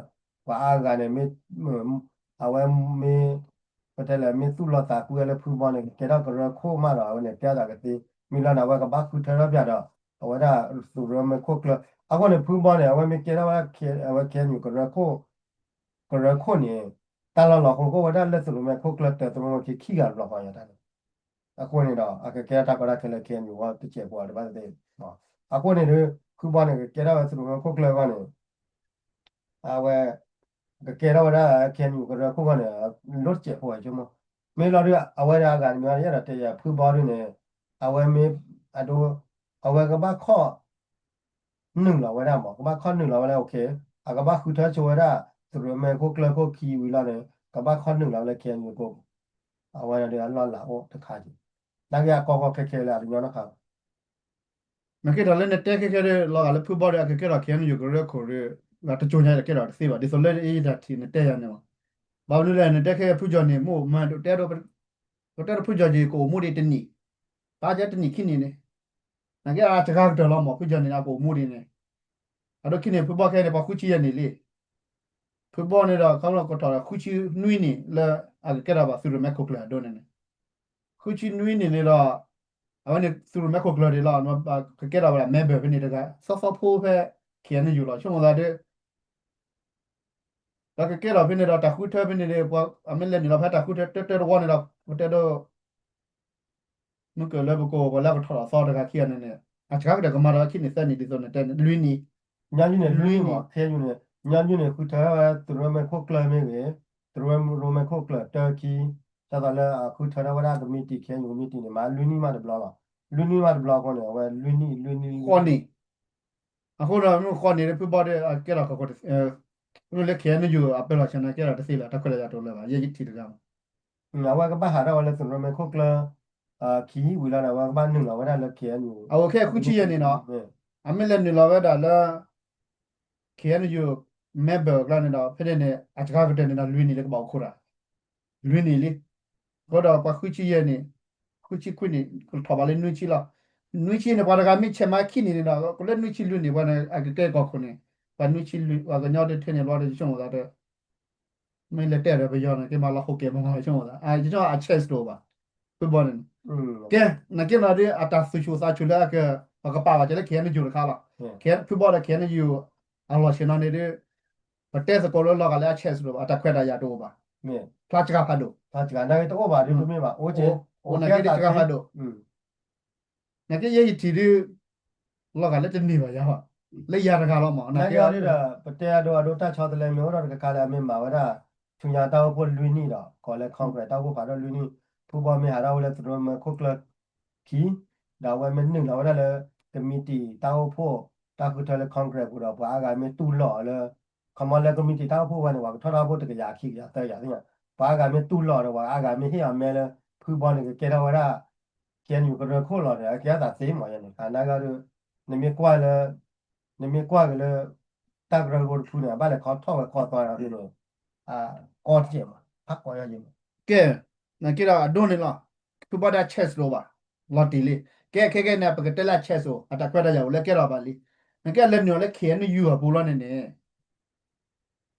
ပှၤအါဂၤန့ၣ် မ့ၢ် အဝဲမ့ၢ် ပတဲလဲၣ် မ့ၢ်သူၣ်လီၤသးကွံဝဲလၢဖုဘီန့ၣ် ကကဲထီၣ်ကရၢခိၣ်မးဒီး အဝဲန့ၣ် ကဲထီၣ်သးကသ့ မ့ၢ်လီၤန့ၣ် အဝဲကဘၣ်ဃုထၢထီၣ်ပၠးဒီး အဝဲဒၣ်သုးရိၣ်မဲခိၣ်ကျၢၢ် အဃိန့ၣ် ဖုဘီန့ၣ် အဝဲမ့ၢ်ကဲထီၣ်ဝဲဒၣ် အဝဲ KNU ကရၢခိၣ် ကရၢခိၣ်န့ၣ် တၢ်လီၢ်လီၤဟိကအိၣ်ဝဲဒၣ်လၢသုးရိၣ်မဲခိၣ်ကျၢၢ် တၢသုးရိၣ်မဲခိၣ်ခံဂၤတဘျီဃီယၤတၢ်န့ၣ် အဃိန့ၣ်ဒီး အကကဲထီၣ်တၢ်ကီတၢ်ခဲလၢ KNU အဂီၢ်တစဲးဖိတဘၣ်သ့ၣ်သ့ၣ် အဃိန့ၣ်ဒီး ဖုဘီန့ၣ် ကကဲထီၣ်ဝဲသုးရိၣ်မဲခိၣ်ကျၢၢ်အဂီၢ်န့ၣ် အဝဲ ကကဲထီၣ်ဝဲဒၣ် KNU ကရၢခိၣ်အဂီၢ်န့ၣ် လီၤတစဲးဖိဝဲဆိကမိၣ် မ့ၢ်လီၤဒု အဝဲဒၣ်အဂၤတမံၤ ယအဲၣ်ဒိးတဲယၤ ဖုဘီဒုန့ၣ် အဝဲမ့ၢ် အဒိ အဝဲကဘၣ်ခီၣ် နုာ်လီၤဝဲဒၣ်မး ကဘၣ်ခီၣ်နုာ်လီၤဝဲဒၣ် okay အကဘၣ်ဃုထၢဆိဝဲဒၣ် သုးရိၣ်မဲခိၣ်ကျၢၢ်ခိၣ်ခံဝံၤလီၤန့ၣ် ကဘၣ်ခီၣ်နုာ်လီၤဝဲလၢ KNU ကိး အဝဲဒၣ်ဒီးအလီၢ်လၤအိၣ်တခါက့ၤ နာ်က့အကီကီခဲခဲလၢအကညီနီၢ်ခး နက့ဒီးလၢနတဲခဲခဲဒီး လီၤဂာ်လၢဖုဘီဒီး အကကဲထီၣ် KNU ကရၢခိၣ်ဒီး တကၠိညါတကဲထီၣ်တသ့ဘၣ် ဒ်သိးလၢအံၤတၢ်ထံၣ်နတဲယၤန့ၣ်လီၤ. ဘၣ်မနုၤလဲၣ် နတဲခဲဖုကၠီနံၤ မ့ၢ်မၤဒိးတဲဒိး ပတဲဒိးဖုကၠီနံၤ ကအိၣ်မူဒံးတနံၣ် ဘၣ်ကဲတနံၣ်ခံနံၣ်န့ၣ် နက့အစှၤကတၢၢ်လီၤမး ဖုကၠီနံၤန့ၣ် အကအိၣ်မူဒံးန့ၣ် အဒိခံန့ၣ် ဖုဘီခဲအံၤန့ၣ် ပှၤဃုဆံယဲၢ်နံၣ်လံ ဖုဘီန့ၣ်ဒီး ခီဖျိကထီၣ်ဒီး ဃုဆံနွံနံၣ်လၢ အကကဲထီၣ်ဘၣ်သုးရိၣ်မဲခိၣ်ကျၢၢ်အဒိန့ၣ်န့ၣ် ဃုဆံနွံနံၣ်န့ၣ်ဒီး အဝဲန့ၣ် သုးရိၣ်မဲခိၣ်ကျၢၢ်ဒံးလီၤ ကကဲထီၣ်ဝဲဒၣ် member ဖဲန့ၣ်တဂၤ သီသီဖိဖဲ KNU လီၤ ဆိကမိၣ်သးဒီး ဒီးကကဲထီၣ်ဖဲန့ၣ်ဒီး တၢ်ဃုထၢဖဲန့ၣ်ဒီး ပှၤအမ့ၢ်လဲၤနုာ်လီၤဖဲတၢ်ဃုထၢတၢတၢတဝီန့ၣ်ဒီး ပတဲဒိး မုၢ်ကၢၢ်လၢပကအိၣ်ပှၤလၢကထီၣ်လီၤသီတဂၤခံဂၤန့ၣ်န့ၣ် အစှၤကတၢၢ်ကမၤဒီးခံနံၣ်သၢနံၣ်ဒ်သိးနတဲန့ၣ် လွံၢ်နံၣ် ညီနုၢ်န့ၣ် လွံၢ်နံၣ်မး ခဲယူၤန့ၣ် ညီနုၢ်န့ၣ် ဃုထၢဝဲသုးရိၣ်မဲခိၣ်ကျၢၢ်မ့ၢ်ဂ့ၤ သုးရိၣ်မဲခိၣ်ကျၢၢ်တၢခံ ဒ်သိးလၢအဃုထၢထီၣ်ဝဲဒၣ်ကမံးတံာ် ခဲယူၤကမံးတံာ်န့ၣ် မၤလွံၢ်နံၣ်မးတဘျီလီၤ. လွံၢ်နံၣ်မးတဘျီအဃိန့ၣ် အဝဲလွံၢ်နံၣ်လွံၢ်နံၣ်ဃိးနံၣ် အဃိဒီးမ့ၢ်ဃိးနံၣ်ဒီး ဖုဘီဒီးအကဲထီၣ်ကီၢ်ခိၣ် မ့ၢ်လၢ KNU အပၢလီၢ်ဆ့ၣ်နီၤကဲထီၣ်တသ့လၢၤ တၢ်ခွဲးတၢ်ယာ်တအိၣ်လၢၤဘၣ် ယဲယထံၣ်တဂၤမး အဝဲကဘၣ်ဟးထီၣ်ဝဲလၢသုးရိၣ်မဲခိၣ်ကျၢၢ် ခံဝံၤလီၤဒီး အဝဲကဘၣ်နုာ်လီၤဝဲဒၣ်လၢ KNU အဝဲခဲအံၤဃုဆံယဲၢ်နံၣ်နီၤ အမ့ၢ်လဲၤနုာ်လီၤဝဲဒၣ်လၢ KNU member အကျါန့ၣ်ဒီး ဖဲန့ၣ်န့ၣ် အစှၤကတၢၢ်န့ၣ်ဒီး လွံၢ်နံၣ်လၢကဘၣ်အိၣ်ခိးတၢ် လွံၢ်နံၣ်လံ အဃိဒီးပှၤဃုဆံယဲၢ်နံၣ် ဃုဆံခွံနံၣ် ကထီၣ်ဘးလၢနွံဆံလီၤ. နွံဆံန့ၣ် ပှၤတဂၤမ့ၢ်ဆဲးမၤခံနံၣ်န့ၣ်ဒီး ကလၢနွံဆံလွံၢ်နံၣ် ပှၤန့ၣ် အကကဲကီၢ်ခိၣ်န့ၣ် ပှၤနွံဆံလွံၢ် ပှၤကညီတထဲန့ၣ်ဘျီဒီး ယဆိကမိၣ်သးဒီး မ့ၢ်လဲၤတဲဒီးပယီၤန့ၣ် က့ၤမၤလီၤဟိးကဲမၤမၤဆိကမိၣ်သး ယဆိကမိၣ်အ chance တအိၣ်ဘၣ် ဖုဘီန့ၣ် ကဲ နက့နီၤဒ်အတၢ်သူၣ်ဆူၣ်သးဆူၣ်လၢအက ပကပာ်ဘၣ်က့ၤလၢ KNU တခါလီၤ. ဖုဘီဒီး KNU အလီၢ်ဆ့ၣ်နီၤန့ၣ်ဒီး ပတဲသကိးလၢလီၤဂာ်လၢအ chance တအိၣ်ဘၣ် အတၢ်ခွဲးတၢ်ယာ်တအိၣ်ဘၣ် ဖျါစှၤဖးဒိၣ် ဖျါစှၤ နာ်က့တအိၣ်ဘၣ်ဒ်ပမ့ၢ်ဘၣ် အိၣ်က့ အိၣ်က့တစှၤဖးဒိၣ် နာ်က့ယဲယထံၣ်ဒ် လီၤဂာ်လၢတန့ၢ်ဘၣ်ယၤဘၣ် လၢယၤတဂၤလီၤမး နာ်က့ဒ်ဒီး ပတဲအဒိအဒိတၢ်ဆီတလဲမ့ၢ်အိၣ်ဒီးတကခါလၢအမ့ၢ်မၤဝဲဒၣ် ဆူညါတၢ်အိၣ်ဖှိၣ်လွံၢ်နံၣ်ဒီး ကိးလၢ Congress တၢ်အိၣ်ဖှိၣ်ဖးဒိၣ်လွံၢ်နံၣ် ဖုဘီမ့ၢ်ဟးထီၣ်ဝဲလၢသုးရိၣ်မဲခိၣ်ကျၢၢ်ခံ ဒီးအဝဲမ့ၢ်နုာ်လီၤဝဲဒၣ်လၢ ကမံးတံာ်တၢ်အိၣ်ဖှိၣ် တၢ်ဃုထၢလၢ Congress ပူၤဒီး ပှၤအါဂၤမ့ၢ်တူၢ်လိာ်အီၤလၢ ခီမီလၢကမံးတံာ်တၢ်အိၣ်ဖှိၣ်ဝဲန့ၣ် ပှၤကထီၣ်တၢ်အိၣ်ဖှိၣ်တကယၤခံကယၤသၢကယၤသ့ၣ်ညါ ပှၤအါဂၤမ့ၢ်တူၢ်လိာ်ဒီး ပှၤအါဂၤမ့ၢ်ဟ့ၣ်အီၤမဲလၢ ဖုဘီန့ၣ်ကကဲထီၣ်ဝဲဒၣ် KNU ကရၢခိၣ်လီၤဒီး အကဲအသးသ့မးယဲန့ၣ် နမ့ၢ်ကွၢ်လၢ နမ့ၢ်ကွၢ်က့ၤလၢ တၢ်ကရၢကရိတဖုန့ၣ် အဘၣ်လဲၤခီထီၣ်ဝဲခီသွါဒီးန့ၣ် ကီတကဲးမး ဖးကီယဲမး ကဲ နက့ဒီးအဒိန့ၣ်လီၤ ဖုဘီဒၣ် chance တအိၣ်ဘၣ် လီၤတံၢ်လံ ကဲခဲကဲန့ၣ် ပကတဲလၢ chance အိၣ် အတၢ်ခွဲးတၢ်ယာ်အိၣ်လၢကဲထီၣ်ဘၣ်လံ နကဲလဲၤနုာ်လၢ KNU အပူၤလီၤန့ၣ်န့ၣ်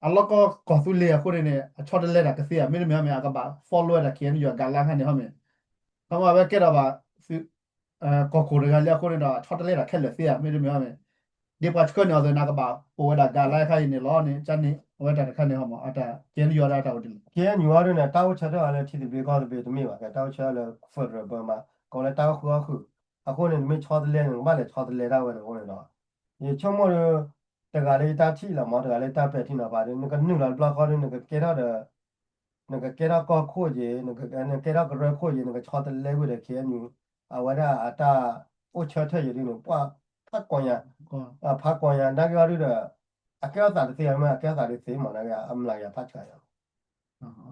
အလီၢ်ကီၢ်ကီၢ်သူလ့ၤအဃိန့ၣ်န့ၣ် အဆီတလဲတၢ်ကသ့ဧါ မ့တမ့ၢ်ဟီမ့ၢ် အကဘၣ် follow ဝဲဒၣ် KNU အ guideline ခါန့ၣ်ဟီမ့ၢ် ခီမီအဝဲကဲထီၣ်ဘၣ် ကီၢ်ခိၣ်တဂၤလၢအဃိန့ၣ်ဒီး အဆီတလဲတၢ်ခဲလၢာ်သ့ဧါ မ့တမ့ၢ်ဟီမ့ၢ် ဒ်ပှၤဆှၢန့ၢ်အီၤသ့ၣ်န့ၣ် အကဘၣ်ပိာ်ဝဲဒၣ် guideline ခါအံၤန့ၣ်လီၤန့ၣ် ကန့ၣ် အဝဲတၢ်တခါန့ၣ်ဟီမ့ၢ် အတၢ် KNU အီၤဒၣ်တၢ်ဝဲဒ်လဲၣ် KNU အီၤဒ်န့ၣ် တၢ်အိၣ်ဆၢထၢၣ်လၢထံသဘျ့ကီၢ်သဘျ့တမ့ၢ်ဘၣ် တၢ်အိၣ်ဆၢလၢ federal ဘၢမး ကိးလၢတၢ်အိၣ်ဃုာ်အီၣ်ဃုာ် အဃိန့ၣ် နမ့ၢ်ဆီတလဲန့ၣ် နကဘၣ်လဲၤဆီတလဲဒၣ်ဝဲန့ၣ်အဃိန့ၣ်ဒီး ယဆိကမိၣ်ဒီး တဂၤလၢယတၢ်ထံၣ်လီၤမး တဂၤလၢယတၢ်ပဲာ်ထံနီၤဖးဒီး နကနုာ်လီၤတဘျီဃီဒီး နကကဲထီၣ်ဒီး နကကဲထီၣ်ကီၢ်ခိၣ်က့ၤ နကကဲထီၣ်ကရၢခိၣ်က့ၤ နကဆီတလဲဝံၤဒီး ခ့ၣ်အဲၣ်ယူၣ် အဝဲဒၣ်အတၢ်အိၣ်ဆၢထၢၣ်ယံၤဒုန့ၣ် ပှၤဖးကီညါ, ဖးကီညါ နာ်က့အီၤဒုဒီး အကဲထီၣ်သးတသ့မ့ၢ် အကဲထီၣ်သးတသ့မး နာ်က့အမျးကယၤဖးဆါယၤ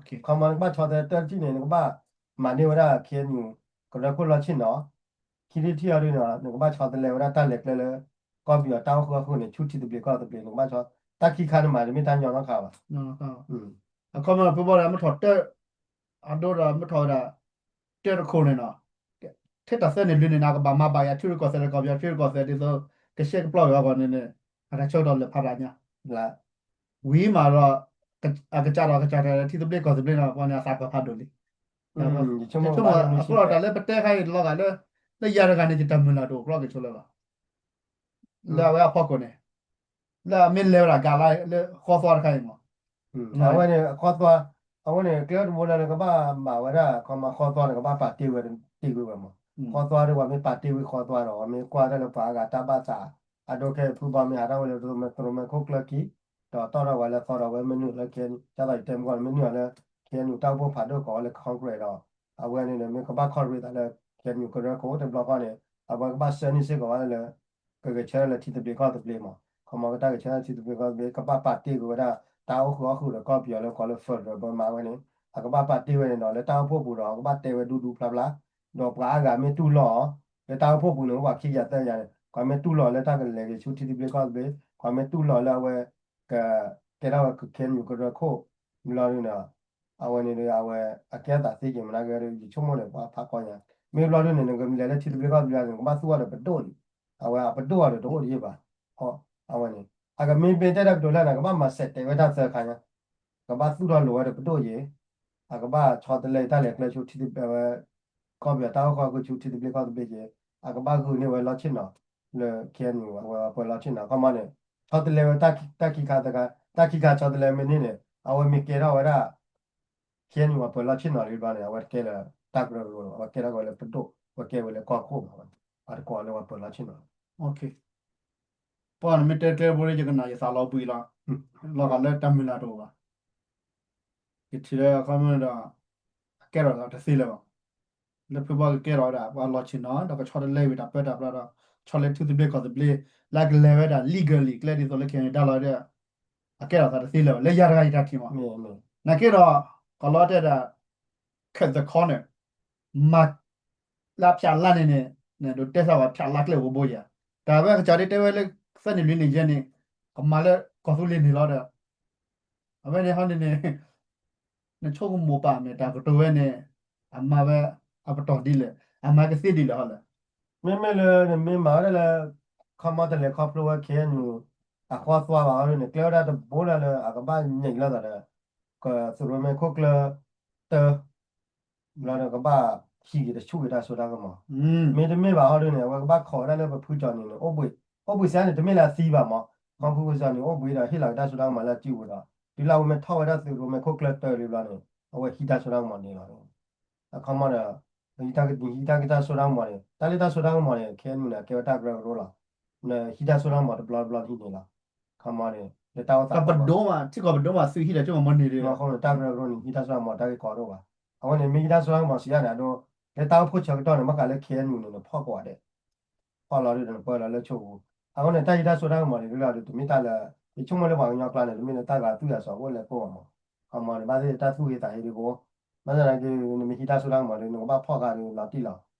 ခီမီ နကဘၣ်ဆီတလဲတၢ်တထံၣ်န့ၣ် နကဘၣ်မၤန့ၢ်ဝဲဒၣ် ခ့ၣ်အဲၣ်ယူၣ် ကရၢခိၣ်လီၢ်ဆ့ၣ်နီၤ, ခံထံၣ်တထံၣ်အီၤဒုန့ၣ် နကဘၣ်ဆီတလဲဝဲဒၣ်တၢ်လဲၤကျဲလၢ ကီၢ်ပယီၤတၢ်အိၣ်ဃုာ်အီၣ်ဃုာ်န့ၣ် ဆူထံသဘျ့ကီၢ်သဘျ့ နကဘၣ်ဆီ တၢ်ခံခါန့ၣ်မၤတမ့ၢ်တၢ်ညီနီတခါဘၣ်. အခီမီ ဖုဘီဒီး မ့ၢ်ထီၣ်တၢၢ် အဒိဒီး မ့ၢ်ထီၣ်ဝဲဒၣ် တၢၢ်တခိၣ်န့ၣ်နီၤ, ထဲတၢ်သၢနံၣ်လွံၢ်နံၣ်န့ၣ် အကဘၣ်မၤဘၣ်ယၤ ထံရူၢ်ကီၢ်သဲးဒီးကီၢ်ပယီၤ ထံရူၢ်ကီၢ်သဲးဒ်သိး ကရှဲကပျီက့ၤအဂီၢ်န့ၣ်န့ၣ် အတၢ်ဆၢကတီၢ်လၢဖးဒၣ်ညါ ဝံၤမးဒီး အကစၢ်ဒီးကစၢ်တၢ်လၢထံသဘျ့ကီၢ်သဘျ့န့ၣ် ပှၤန့ၣ်အသးပှၢ်ဖးဒိၣ်လံ. ယဆိကမိၣ်အဃိဒီးတၢ်လၢပတဲခါအံၤတလီၤဂာ်လၢ လၢယၤတဂၤန့ၣ် ယတၢ်မုၢ်လၢ်တအိၣ်ကျီက့ၤဆိလၢၤဘၣ်. လၢအဝဲအဖီခိၣ်န့ၣ် လၢအမ့ၢ်လဲၤဝဲဒၣ်ကလါလၢဃီသွါတခါအံၤမး အဝဲန့ၣ် ဃီသွါ အဝဲန့ၣ် ကျဲတဘိလၢနကဘၣ်မၤဝဲဒၣ် ခီမီ ဃီသွါန့ၣ် ကဘၣ်ပာ်တ့ၢ်ဝဲတ့ၢ်ကွံာ်ဝဲမး ဃီသွါဒီး ပှၤမ့ၢ်ပာ်တ့ၢ်ဝံၤဃီသွါဒီး ပှၤမ့ၢ်ကွၢ်တၢ်လၢပှၤအါဂၤတၢ်ဘၣ်သး အဒိခဲအံၤ ဖုဘီမ့ၢ်ဟးထီၣ်ဝဲလၢ သရိာ်မဲခိၣ်ကျၢၢ်ခံ ဒီးတီၣ်ထီၣ်ဝဲလၢသီဒီး အဝဲမ့ၢ်နုာ်လၢ ခ့ၣ်အဲၣ်ယူၣ် ကၢ်သိးယတဲမုၢ်ကီၢ်န့ၣ် မ့ၢ်နုာ်လီၤလၢ ခ့ၣ်အဲၣ်ယူၣ် တၢ်အိၣ်ဖှိၣ်ဖးဒိၣ်ကိးဝဲလၢ Congress ဒီး အဝဲန့ၣ်န့ၣ် မ့ၢ်ကဘၣ် Congress သးလၢ ခ့ၣ်အဲၣ်ယူၣ် ကရၢခိၣ်တဘျီဃီန့ၣ် အဝဲကဘၣ်ဆှၢန့ၢ်စ့ၢ်ကီးဝဲလၢ ကဂဲၤဆၢထၢၣ်လၢထံသဘျ့ကီၢ်သဘျ့မး ခီမီ ကတၢ်ဂဲၤဆၢထၢၣ်လၢထံသဘျ့ကီၢ်သဘျ့ ကဘၣ်ပာ်တ့ၢ်ကွံာ်ဝဲဒၣ် တၢ်အိၣ်ဃုာ်အီၣ်ဃုာ်ဒီးကီၢ်ပယီၤလၢကိးလၢ federal ဘၢမးဝဲန့ၣ် အကဘၣ်ပာ်တ့ၢ်ဝဲန့ၣ်ဒီး လၢတၢ်အိၣ်ဖှိၣ်ပူၤဒီး အကဘၣ်တဲဝဲဒူဒူဖျါဖျါ ဒီးပှၤအါဂၤမ့ၢ်တူၢ်လိာ်အီၤ လၢတၢ်အိၣ်ဖှိၣ်ပူၤန့ၣ် အိၣ်ပှၤခံကယၤသၢကယၤန့ၣ် ပှၤမ့ၢ်တူၢ်လိာ်အီၤလၢတၢ်ကလဲၤက့ၤဆူထံသဘျ့ကီၢ်သဘျ့ ပှၤမ့ၢ်တူၢ်လိာ်အီၤလၢအဝဲ က ကဲထီၣ်ဝဲ ခ့ၣ်အဲၣ်ယူၣ် ကရၢခိၣ် မ့ၢ်လီၤဒုန့ၣ် အဝဲန့ၣ်ဒီး အဝဲ အကဲအသးသ့က့ၤမနုၤက့ဒီး ယဆိကမိၣ်န့ၣ် ပှၤဖးကီညါ မ့ၢ်ဘျီဒုန့ၣ် နကလဲၤလၢထံသဘျ့ကီၢ်သဘျ့န့ၣ် နကဘၣ်သူၣ်အီၤဒီးပဒိၣ်လံ အဝဲအပဒိၣ်အီၤဒီးတအိၣ်တယံာ်ဘၣ် အဝဲန့ၣ် အကမ့ၢ်မ့ၢ်တဲတၢ်ကတိၤလၢနၤ ကဘၣ်မၤစဲးတဲာ်ဝဲတၢ်သၢခါညါ ကဘၣ်သူၣ်ထီၣ်လိာ်ဝဲဒီးပဒိၣ်ယ့ၤ အကဘၣ်ဆီတလဲတၢ်လဲၤကျဲဆူထံသဘျ့ဝဲ ကီၢ်ပယီၤတၢ်အိၣ်ဃုာ်အီၣ်ဃုာ်ဆူထံသဘျ့ကီၢ်သဘျ့ယ့ၤ အကဘၣ်ဂုာ်န့ၢ်ဝဲလီၢ်ဆ့ၣ်နီၤ လၢ ခ့ၣ်အဲၣ်ယူၣ် အဝဲပှၤလီၢ်ဆ့ၣ်နီၤ ခီမီန့ၣ် ဆီတလဲဝဲတၢ်ခံခါသၢခါ တၢ်ခံခါဆီတလဲမ့ၢ်န့ၢ်န့ၣ် အဝဲမ့ၢ်ကဲထီၣ်ဝဲဒၣ် ခ့ၣ်အဲၣ်ယူၣ် အပှၤလီၢ်ဆ့ၣ်နီၤလံဘျီန့ၣ် အဝဲတကဲလၢတၢ်ကရၢကရိလီၤ အဝဲကဲထီၣ်က့ၤဝဲလၢပဒိၣ် အဝဲကဲဝဲလၢကီၢ်ခိၣ်မး အတကိးလၢပှၤလီၢ်ဆ့ၣ်နီၤ ပှၤနမ့ၢ်တဲကျဲဘိလၢယကနၣ်ယသးလီၤဘှံးလီၤ လီၤဂာ်လၢတၢ်မုၢ်လၢ်တအိၣ်ဘၣ် ယထံၣ်လၢအခီပညီဒီး အကဲထီၣ်သးတသ့လၢၤဘၣ် လၢဖုဘီကကဲထီၣ်ဝဲဒၣ်ပှၤလီၢ်ဆ့ၣ်နီၤ ဒီးကဆီတလဲဝံၤတၢ်ပၢတၢ်ပြးဒီး ဆီတလဲထံသဘျ့ကီၢ်သဘျ့ လၢကလဲၤဝဲဒၣ် legally ကျဲဒ်သိးလၢ Canada လီၤဒီး အကဲထီၣ်သးတသ့လၢၤဘၣ် လၢယၤတဂၤယတၢ်ထံၣ်မး နာ်က့ဒီး ကီၤလီၤတဲဒၣ် cut the corner မၤ လၢအဖျးလါန့ၣ်န့ၣ် နဒိးတဲသးဝဲဖျးလါကျဲအိၣ်ဘိယၤ တၢ်ဝဲကစၢ်ဒ်တဲဝဲလၢ သၢနံၣ်လွံၢ်နံၣ်ယဲၢ်နံၣ် ကမၤလၢကီၢ်သူလ့ၤန့ၣ်လီၤဒီး အဝဲန့ၣ်ဟီန့ၣ်န့ၣ် နဆိကမိၣ်ပာ်မ့ၢ်တၢ်ကတိၤဝဲန့ၣ် အမၤဝဲ အပတီၢ်ဒ်လဲၣ် အမၤကသ့ဒ်လဲၣ်ဟီလဲၣ် မ့မ့ၢ်လၢနမ့ၢ်မၤဝဲဒၣ်လၢ ခီမီတလဲၤခီဖျိဝဲ ခ့ၣ်အဲၣ်ယူၣ် အဃီသွါဘၣ်ဟီဒ်န့ၣ် ကျဲဝဲဒၣ်တဘိလၢလၢအကဘၣ်ညံးလိာ်သးဒီး ကသုးရိၣ်မဲခိၣ်ကျၢၢ်တၢ ဘျီဒီးကဘၣ်ဟံးက့ၤတဆူၣ်က့ၤတၢ်စိတၢ်ကမီၤ မ့တမ့ၢ်ဘၣ်ဟီဒ်န့ၣ် အဝဲကဘၣ်ခိးဝဲဒၣ်လၢပဖုကၠီနံၤန့ၣ် အိၣ်ဘှံး အိၣ်ဘှံးစ့ၢ်န့ၣ် တမ့ၢ်လၢအသံဘၣ်မး ခီဖုကၠီနံၤအိၣ်ဘှံးဒီးဟ့ၣ်လီၤက့ၤတၢ်စိတၢ်ကမီၤလၢအစုပူၤဒီး တုၤလၢအဝဲမ့ၢ်ထီၣ်ဝဲဒၣ်သုးရိၣ်မဲခိၣ်ကျၢၢ်တၢလံဘျီန့ၣ် အဝဲဟံးတၢ်စိတၢ်ကမီၤန့ၣ်လီၤ အခီမီဒီး နဟံးတၢ်ကတၢၢ်စိတၢ်ကမီၤန့ၣ် တၢ်လၢတၢ်စိတၢ်ကမီၤန့ၣ် ခဲအံၤန့ၣ် ကဲဝဲတၢ်ကရၢကရိလီၤ. နဟံးတၢ်စိတၢ်ကမီၤတဘျီတဘျီနဟံးန့ၣ်လီၤ. ခီမီန့ၣ် လၢတၢ်အိၣ်သး ပဒိၣ်မး ထံကီၢ်ပဒိၣ်မးသုဟံးဒီးဆိကမိၣ်မ့ၢ်န့ၣ်ဒီး မ့ၢ်အဃိန့ၣ် တၢ်ကရၢကရိန့ၣ်ဟံးတၢ်စိတၢ်ကမီၤတၢ်ဂ့ၢ်ကီတအိၣ်ဘၣ်. အဃိန့ၣ် မ့ၢ်ဟံးတၢ်စိတၢ်ကမီၤစံးယါန့ၣ် အဒိ လၢတၢ်အိၣ်ဖှိၣ်ဆၢကတီၢ်န့ၣ် ဘၣ်ဃးလၢ ခ့ၣ်အဲၣ်ယူၣ်န့ၣ် နဖီၣ်ကိးဂၤဒဲး ဖီၣ်လီၤဒုးဒီးနပၢလီၤလၢဆိပူၤ. အဃိန့ၣ် တၢ်ဟံးတၢ်စိတၢ်ကမီၤန့ၣ် ဒုးဒီးတမ့ၢ်တၢ်လၢ ယဆိကမိၣ်လၢပှၤကညီကျါန့ၣ် တမ့ၢ်လၢတၢ်ဂၤသွံၣ်ဂၤစီၤအိၣ်လဲၣ်ကိၣ်ဘၣ်မး. ခီမီန့ၣ် ဘၣ်သ့ၣ်တၢ်သူၣ်ဟ့သးဟ့ဒုးကအိၣ်. ဘၣ်ဆၣ်သနာ်က့ နမ့ၢ်ဟံးတၢ်စိတၢ်ကမီၤဒီး နကဘၣ်ဖီၣ်ဃာ်ဒီးလီၤတံၢ်လီၤ.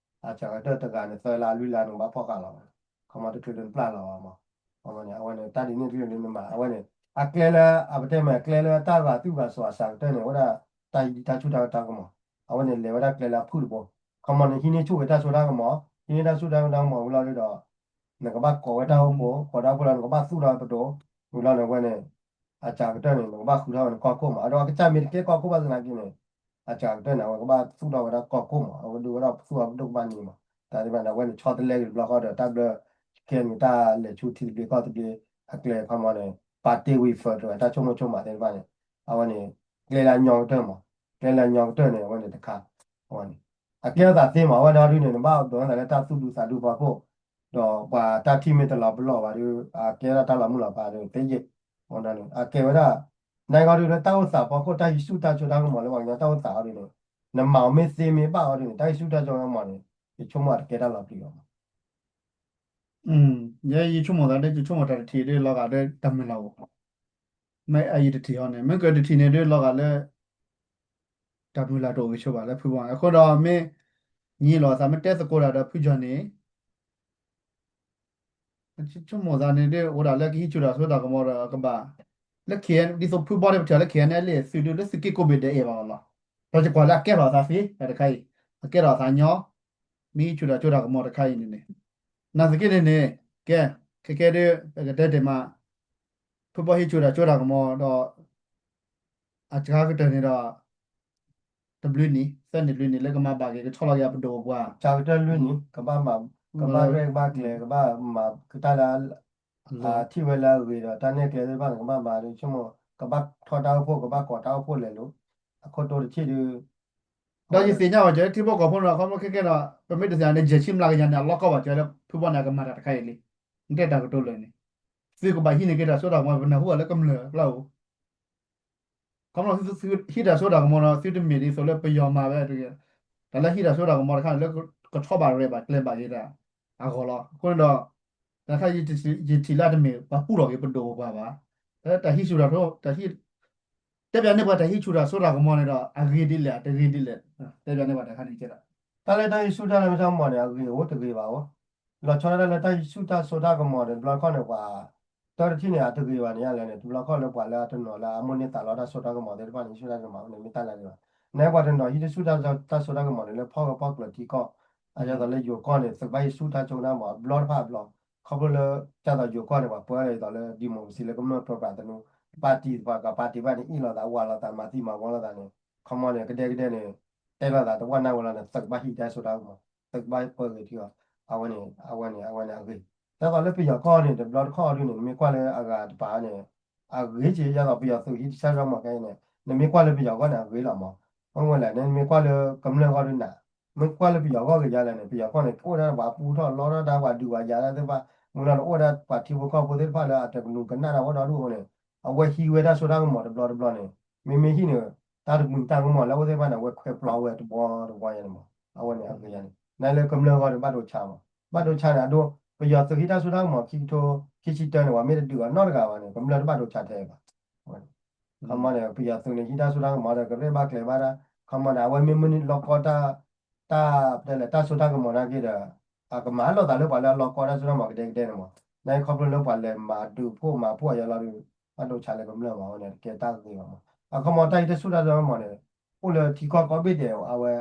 အစှၤကတၢၢ်တဂၤန့ၣ် သၢလါလွံၢ်လါန့ၣ် နကဘၣ်ဖီၣ်ဃာ်လီၤ. ခီမီတချုးလၢနပျၢ်လီၤဘၣ်မး. ခီမီန့ၣ် အဝဲန့ၣ် တၢ်ဒ်န့ၣ်တကလုာ်လၢနမၤ အဝဲန့ၣ် အကျဲလၢ အပတဲမ့ၢ်အကျဲလၢတၢ်ဂၤသွံၣ်ဂၤစီၤအစှၤကတၢၢ်န့ၣ် အဝဲဒၣ်တၢ်ဟံးတၢ်စိတၢ်ကမီၤ အဝဲန့ၣ်လဲၤဝဲဒၣ်ကျဲလၢအဖုၣ်တဘိ. ခီမီန့ၣ် ဟံးန့ၢ်ဆူၣ်ဝဲတၢ်စိတၢ်ကမီၤ ဟံးန့ၢ်တၢ်စိတၢ်ကမီၤဝံၤလီၤဒုးဒီး နကဘၣ်ကိးဝဲတၢ်အိၣ်ဖှိၣ် ကိးတၢ်အိၣ်ဖှိၣ်လီၤ နကဘၣ်သူၣ်ထီၣ်ပဒိၣ် ဝံၤလီၤန့ၣ် အဝဲန့ၣ် အစှၤကတၢၢ်န့ၣ် နကဘၣ်ဃုထီၣ်ဝဲနကီၢ်ခိၣ်မး အဒိ အကစၢ်မ့ၢ်တကဲကီၢ်ခိၣ်ဘၣ်သနာ်က့န့ၣ် အစှၤကတၢၢ်န့ၣ် အဝဲကဘၣ်သူၣ်ထီၣ်ဝဲဒၣ်ကီၢ်ခိၣ်မး အဝဲဒုးဝဲဒၣ်သူၣ်ထီၣ်ပဒိၣ်ကဘၣ်န့ၣ်မး တၢ်သ့ၣ်တဖၣ်န့ၣ် အဝဲန့ၣ်ဆီတလဲက့ၤတဘျီဃီဒီး တၢ်ဘျၢ ခဲအံၤန့ၣ် တၢ်လဲၤဆူထံသဘျ့ကီၢ်သဘျ့ အကျဲခီမီန့ၣ် ပာ်တ့ၢ်ဝံၤ federal တၢ်ဆိကမိၣ်ဆိကမးသ့ၣ်တဖၣ်န့ၣ် အဝဲန့ၣ် ကျဲလၢအညီကတၢၢ်မး ကျဲလၢအညီကတၢၢ်န့ၣ် အဝဲန့ၣ်တခါ အဝဲန့ၣ် အကဲထီၣ်သးသ့မး အဝဲန့ၣ်ဒုးန့ၣ် နဘၣ်ဒိးန့ၢ်သးလၢတၢ်သူၣ်ဒူသးဒူဖီခိၣ် ဒီးပှၤတၢ်ထံၣ်မ့ၢ်တလီၤပလိာ်ဘၣ်ဒီး အကဲဒၣ်တၢ်လီၤမုၢ်လီၤဖးဒီး သ့ယဲၢ်, အကဲဝဲဒၣ် နဂီၢ်ဒုးလၢတၢ်အိၣ်သးဖီခိၣ် တၢ်ဟံးဆူၣ်တၢ်စိတၢ်ကမီၤလၢပှၤကညီတၢ်အိၣ်သးအီၤဒ်န့ၣ် နမၤအီၤမ့ၢ်သ့မ့ၢ်ဘၣ်အီၤဒ်န့ၣ် တၢ်ဟံးဆူၣ်တၢ်စိတၢ်ကမီၤန့ၣ် ယဆိကမိၣ်တကဲတၢ်လီၤပျံၤဘၣ်မး. ယဲယဆိကမိၣ်သးဒီး ယဆိကမိၣ်တၢ်တထံၣ်ဒ်လီၤဂာ်ဒီးတၢ်မုၢ်လၢ်အိၣ်, မ့ၢ်အယတထံၣ်ဟီန့ၣ် မ့ၢ်ကတထံၣ်န့ၣ်ဒ်လီၤဂာ်လၢ တၢ်မုၢ်လၢ်တအိၣ်ဂ့ၤဆိဘၣ်လၢဖုဘီန့ၣ် အဃိဒီးမ့ၢ် ညံလိာ်သးမ့ၢ်တဲသကိးတၢ်ဒီးဖုကၠီၣ်န့ၣ် ဆိကမိၣ်သးန့ၣ်ဒ် အိၣ်ဒၣ်လၢကဟံးဆူၣ်တၢ်စိတၢ်ကမီၤဒီးကဘၣ် လၢ ဒ်သိးဖုဘီန့ၣ် ပထံၣ်လၢ ခဲအံၤန့ၣ် အလံာ်သုးဒုးလၢသုးက့ကိးဘ့ၣ်ဒဲးအဲၣ်ဘၣ်အီၤလီၤ. ဒီးယကွၢ်လၢအကဲထီၣ်အသးသ့ တၢ်တခါအံၤ အကဲထီၣ်အသးညီ မ့ၢ်ဟံးဆူၣ်တၢ်စိတၢ်ကမီၤတခါအံၤန့ၣ်န့ၣ် နာ်သက့န့ၣ်န့ၣ် ကဲ ခဲကဲဒ် ပကတဲတ့ၢ်မး ဖုဘီဟံးဆူၣ်တၢ်စိတၢ်ကမီၤဒီး အစှၤကတၢၢ်န့ၣ်ဒီး တဘျုးနံၣ် သၢနံၣ်လွံၢ်နံၣ်လၢကမၤဘၣ်က့ၤ ကဆီလီၤက့ၤအပဒိၣ်ပပှၢ် စှၤကတၢၢ်လွံၢ်နံၣ် ကဘၣ်မၤ ကဘၣ်ရဲၣ်ကဘၣ်ကျဲၤ ကဘၣ်မၤကတၢၢ်လၢ ထံၣ်ဝဲလၢအဂ့ၤဒီး တၢ်နဲၣ်ကျဲသ့ၣ်တဖၣ်န့ၣ် ကဘၣ်မၤဒ်ဆိကမိၣ် ကဘၣ်ထီၣ်တၢ်အိၣ်ဖှိၣ် ကဘၣ်ကိးတၢ်အိၣ်ဖှိၣ်လဲၤလိၤ အခိၣ်တိတထံၣ်ဒုး ဒီးယသ့ၣ်ညါဘၣ်ကၠီလၢထံဖိကီၢ်ဖိန့ၣ်ဒီး ခီဖျိခဲကဲဒီး ပမ့ၢ်တသ့ၣ်ညါန့ၣ် ယဲၢ်ဆံမျးကယၤန့ၣ် အလီၢ်ကီၢ်ဘၣ်ကၠီလၢ ဖုဘီန့ၣ် အကမၤတၢ်တခါအံၤလံ. နတဲတၢ်ကတိၤလၢာ်န့ၣ် သုကဘၣ်ဟံးန့ၢ်က့ၤတၢ်စိတၢ်ကမီၤ ပနၢ်ဟူဘၣ်လၢကမျၢၢ်အကျါအိၣ် ခီဖျိသုဟံးတၢ်စိတၢ်ကမီၤဒီး သုတမ့ၢ်ဒ်သိးလၢပယီၤမၤဝဲတဂ့ၤ, တၢ်လၢဟံးတၢ်စိတၢ်ကမီၤတခါန့ၣ် လၢကထီၣ်ဘၣ်ရဲၣ်ဘၣ်ကျဲၤဘၣ်က့ၤတၢ်အဂီၢ်လီၤ. အဃိန့ၣ်ဒီး တၢ်တခါ ယထံၣ်လၢတမ့ၢ်ပှၤပူထီၣ်က့ၤပဒိၣ်ပပှၢ်ဘၣ်. တၢ်ဟံးဆူၣ်တၢ်စိ တၢ်ဟံး တဲပၠးန့ၢ်ပှၤတၢ်ဟံးဆူၣ်တၢ်စိတၢ်ကမီၤန့ၣ်ဒီး အဂ့ၤဒ်လဲၣ် အတဂ့ၤဒ်လဲၣ် တဲပၠးန့ၢ်ပှၤတၢ်ခါန့ၣ်ကဲဒီး တၢ်လၢတၢ်ဟံးဆူၣ်တၢ်လၢမ့ၢ်တၢ်ကမီၤန့ၣ် အဂ့ၤအိၣ်တဂ့ၤဘၣ်အိၣ် လီၤဆီဒၣ်တၢ်လၢတၢ်ဟံးဆူၣ်တၢ်စိတၢ်ကမီၤန့ၣ် တဘျီတခီၣ်န့ၣ် ပှၤ တၢ်တထံၣ်န့ၣ် အတဂ့ၤဘၣ်န့ၣ် ယလဲၣ်န့ၣ် တဘျီတခီၣ်လၢပှၤလၢအတနီၤလၢအမိၣ်န့ၢ်သးလီတၢ်စိတၢ်ကမီၤသ့ၣ်တဖၣ်န့ၣ် ဟံးဆူၣ်တၢ်စိတၢ်ကမီၤန့ၣ် မ့ၢ်တၢ်လၢအဂ့ၤဘၣ်. နပှၤတနီၤဟံးတၢ်ဆူၣ်တၢ်စိတၢ်ကမီၤန့ၣ် လၢဖီၣ်ဂၢၢ်ဖီၣ်ကျၢၤထံကီၢ် အဒ်သိးလၢယိၤကီၢ်န့ၣ် သုးကဘၣ်ဟံးဆူၣ်တၢ်စိတၢ်ကမီၤအဘျီတဖၣ်အဘျီ ခီဖျိလၢ ဒ်သိးယိၤကီၢ်န့ၣ် ပှၤပၢလီၤအသးလၢ democracy လၢကမျၢၢ်ပြၢပြးသနူ party ပှၤက party ဘၣ်န့ၣ် အ့ၣ်လိာ်သး ဝးလိာ်သး မၤသံမၤဝီလိာ်သးန့ၣ် ခီမီန့ၣ် ကဒဲကဒဲန့ၣ် တဲလိာ်သးတဝၢ်နၢ်ဝဲလီၤန့ၣ် သုးကဘၣ်ဟံးတၢ်စိတၢ်ကမီၤ သုးကဘၣ်ပၢဂ့ၤထံအီၤ အဝဲန့ၣ် အဝဲန့ၣ် အဝဲန့ၣ်အဂ့ၤ ဒ်သိးလၢပယီၤကီၢ်န့ၣ် တဘျီတခီၣ်ဒုန့ၣ် နမ့ၢ်ကွၢ်လၢအဂၤတပၤန့ၣ် အဂ့ၤက့ ဒ်သိးပယီၤသုးဟံးတၢ်စိတၢ်ကမီၤခဲအံၤန့ၣ် နမ့ၢ်ကွၢ်လၢပယီၤကီၢ်န့ၣ် အဂ့ၤလီၤမး မ့ၢ်ဝဲလဲၣ်န့ၣ် နမ့ၢ်ကွၢ်လၢကမျၢၢ်ဂီၢ်ဒုနၤ မ့ၢ်ကွၢ်လၢပယီၤဂီၢ်ဂ့ၤယါလဲၣ်န့ၣ် ပယီၤကီၢ်န့ၣ် အိၣ်ဒၣ်ပှၤပူထီၣ်လီထီၣ်တၢ် ပှၤဒုးပှၤယၤတၢ်သ့ၣ်တဖၣ် မုၢ်လီၤန့ၣ် အိၣ်ဝဲဒၣ်ပှၤထံဖိကီၢ်ဖိသ့ၣ်တဖၣ်လၢအတကနူးကနၣ်တၢ်ဝဲဒီဒူၣ်အဃိန့ၣ် အဝဲဟံးဝဲတၢ်စိတၢ်ကမီၤတဘျီတဘျီန့ၣ် မ့မ့ၢ်ဟံးန့ၣ် တၢ်တမုာ်တၢ်ကမီၤလၢအအိၣ်သ့ၣ်တဖၣ်န့ၣ် အဝဲခွဲးပျီဝဲတဘျီတဘျီယါန့ၣ်မး အဝဲန့ၣ်အဂ့ၤယါန့ၣ် နလၢကမျၢၢ်ဂီၢ်န့ၣ် ဘၣ်ဒိဆါမး ဘၣ်ဒိဆါန့ၣ် အဒိ ပယီၤသုးဟံးတၢ်စိတၢ်ကမီၤ ခံကထိခံဆံတၢန့ၣ် ပှၤမ့ၢ်တဒုးအီၤနီတဂၤဘၣ်န့ၣ် ကမျၢၢ်တဘၣ်ဒိဆါထဲဘၣ် ခီမီန့ၣ် ပယီၤသုးန့ၣ် ဟံးတၢ်စိတၢ်ကမီၤဒီး ကရဲၣ်ဘၣ်ကျဲၤဘၣ်ဒၣ် ခီမီန့ၣ် အဝဲမ့ၢ်မုၢ်နံၤလီၢ်ကီတၢ် တၢ် ပတဲလဲၣ် တၢ်စိတၢ်ကမီၤနာ်က့ဒီး အကမၤလိာ်သးလၢပှၤလၢအလီၢ်ကီတၢ်စိတၢ်ကမီၤကဒဲကဒဲန့ၣ်မး နာ်က့ခီဖျိလၢပှၤလဲၤမၤဒုးဖှိၣ်မၤဖှိၣ်အယါလီၤဒီး ဘၣ်ဒိဆါလၢကမျၢၢ်မး အဝဲန့ၣ် တကဲတၢ်ဂ့ၤဘၣ်မး အခီမီတၢ်ဟံးတၢ်စိတၢ်ကမီၤန့ၣ် အိၣ်လၢထံကီၢ်ကိးဘ့ၣ်ဒဲး အဝဲ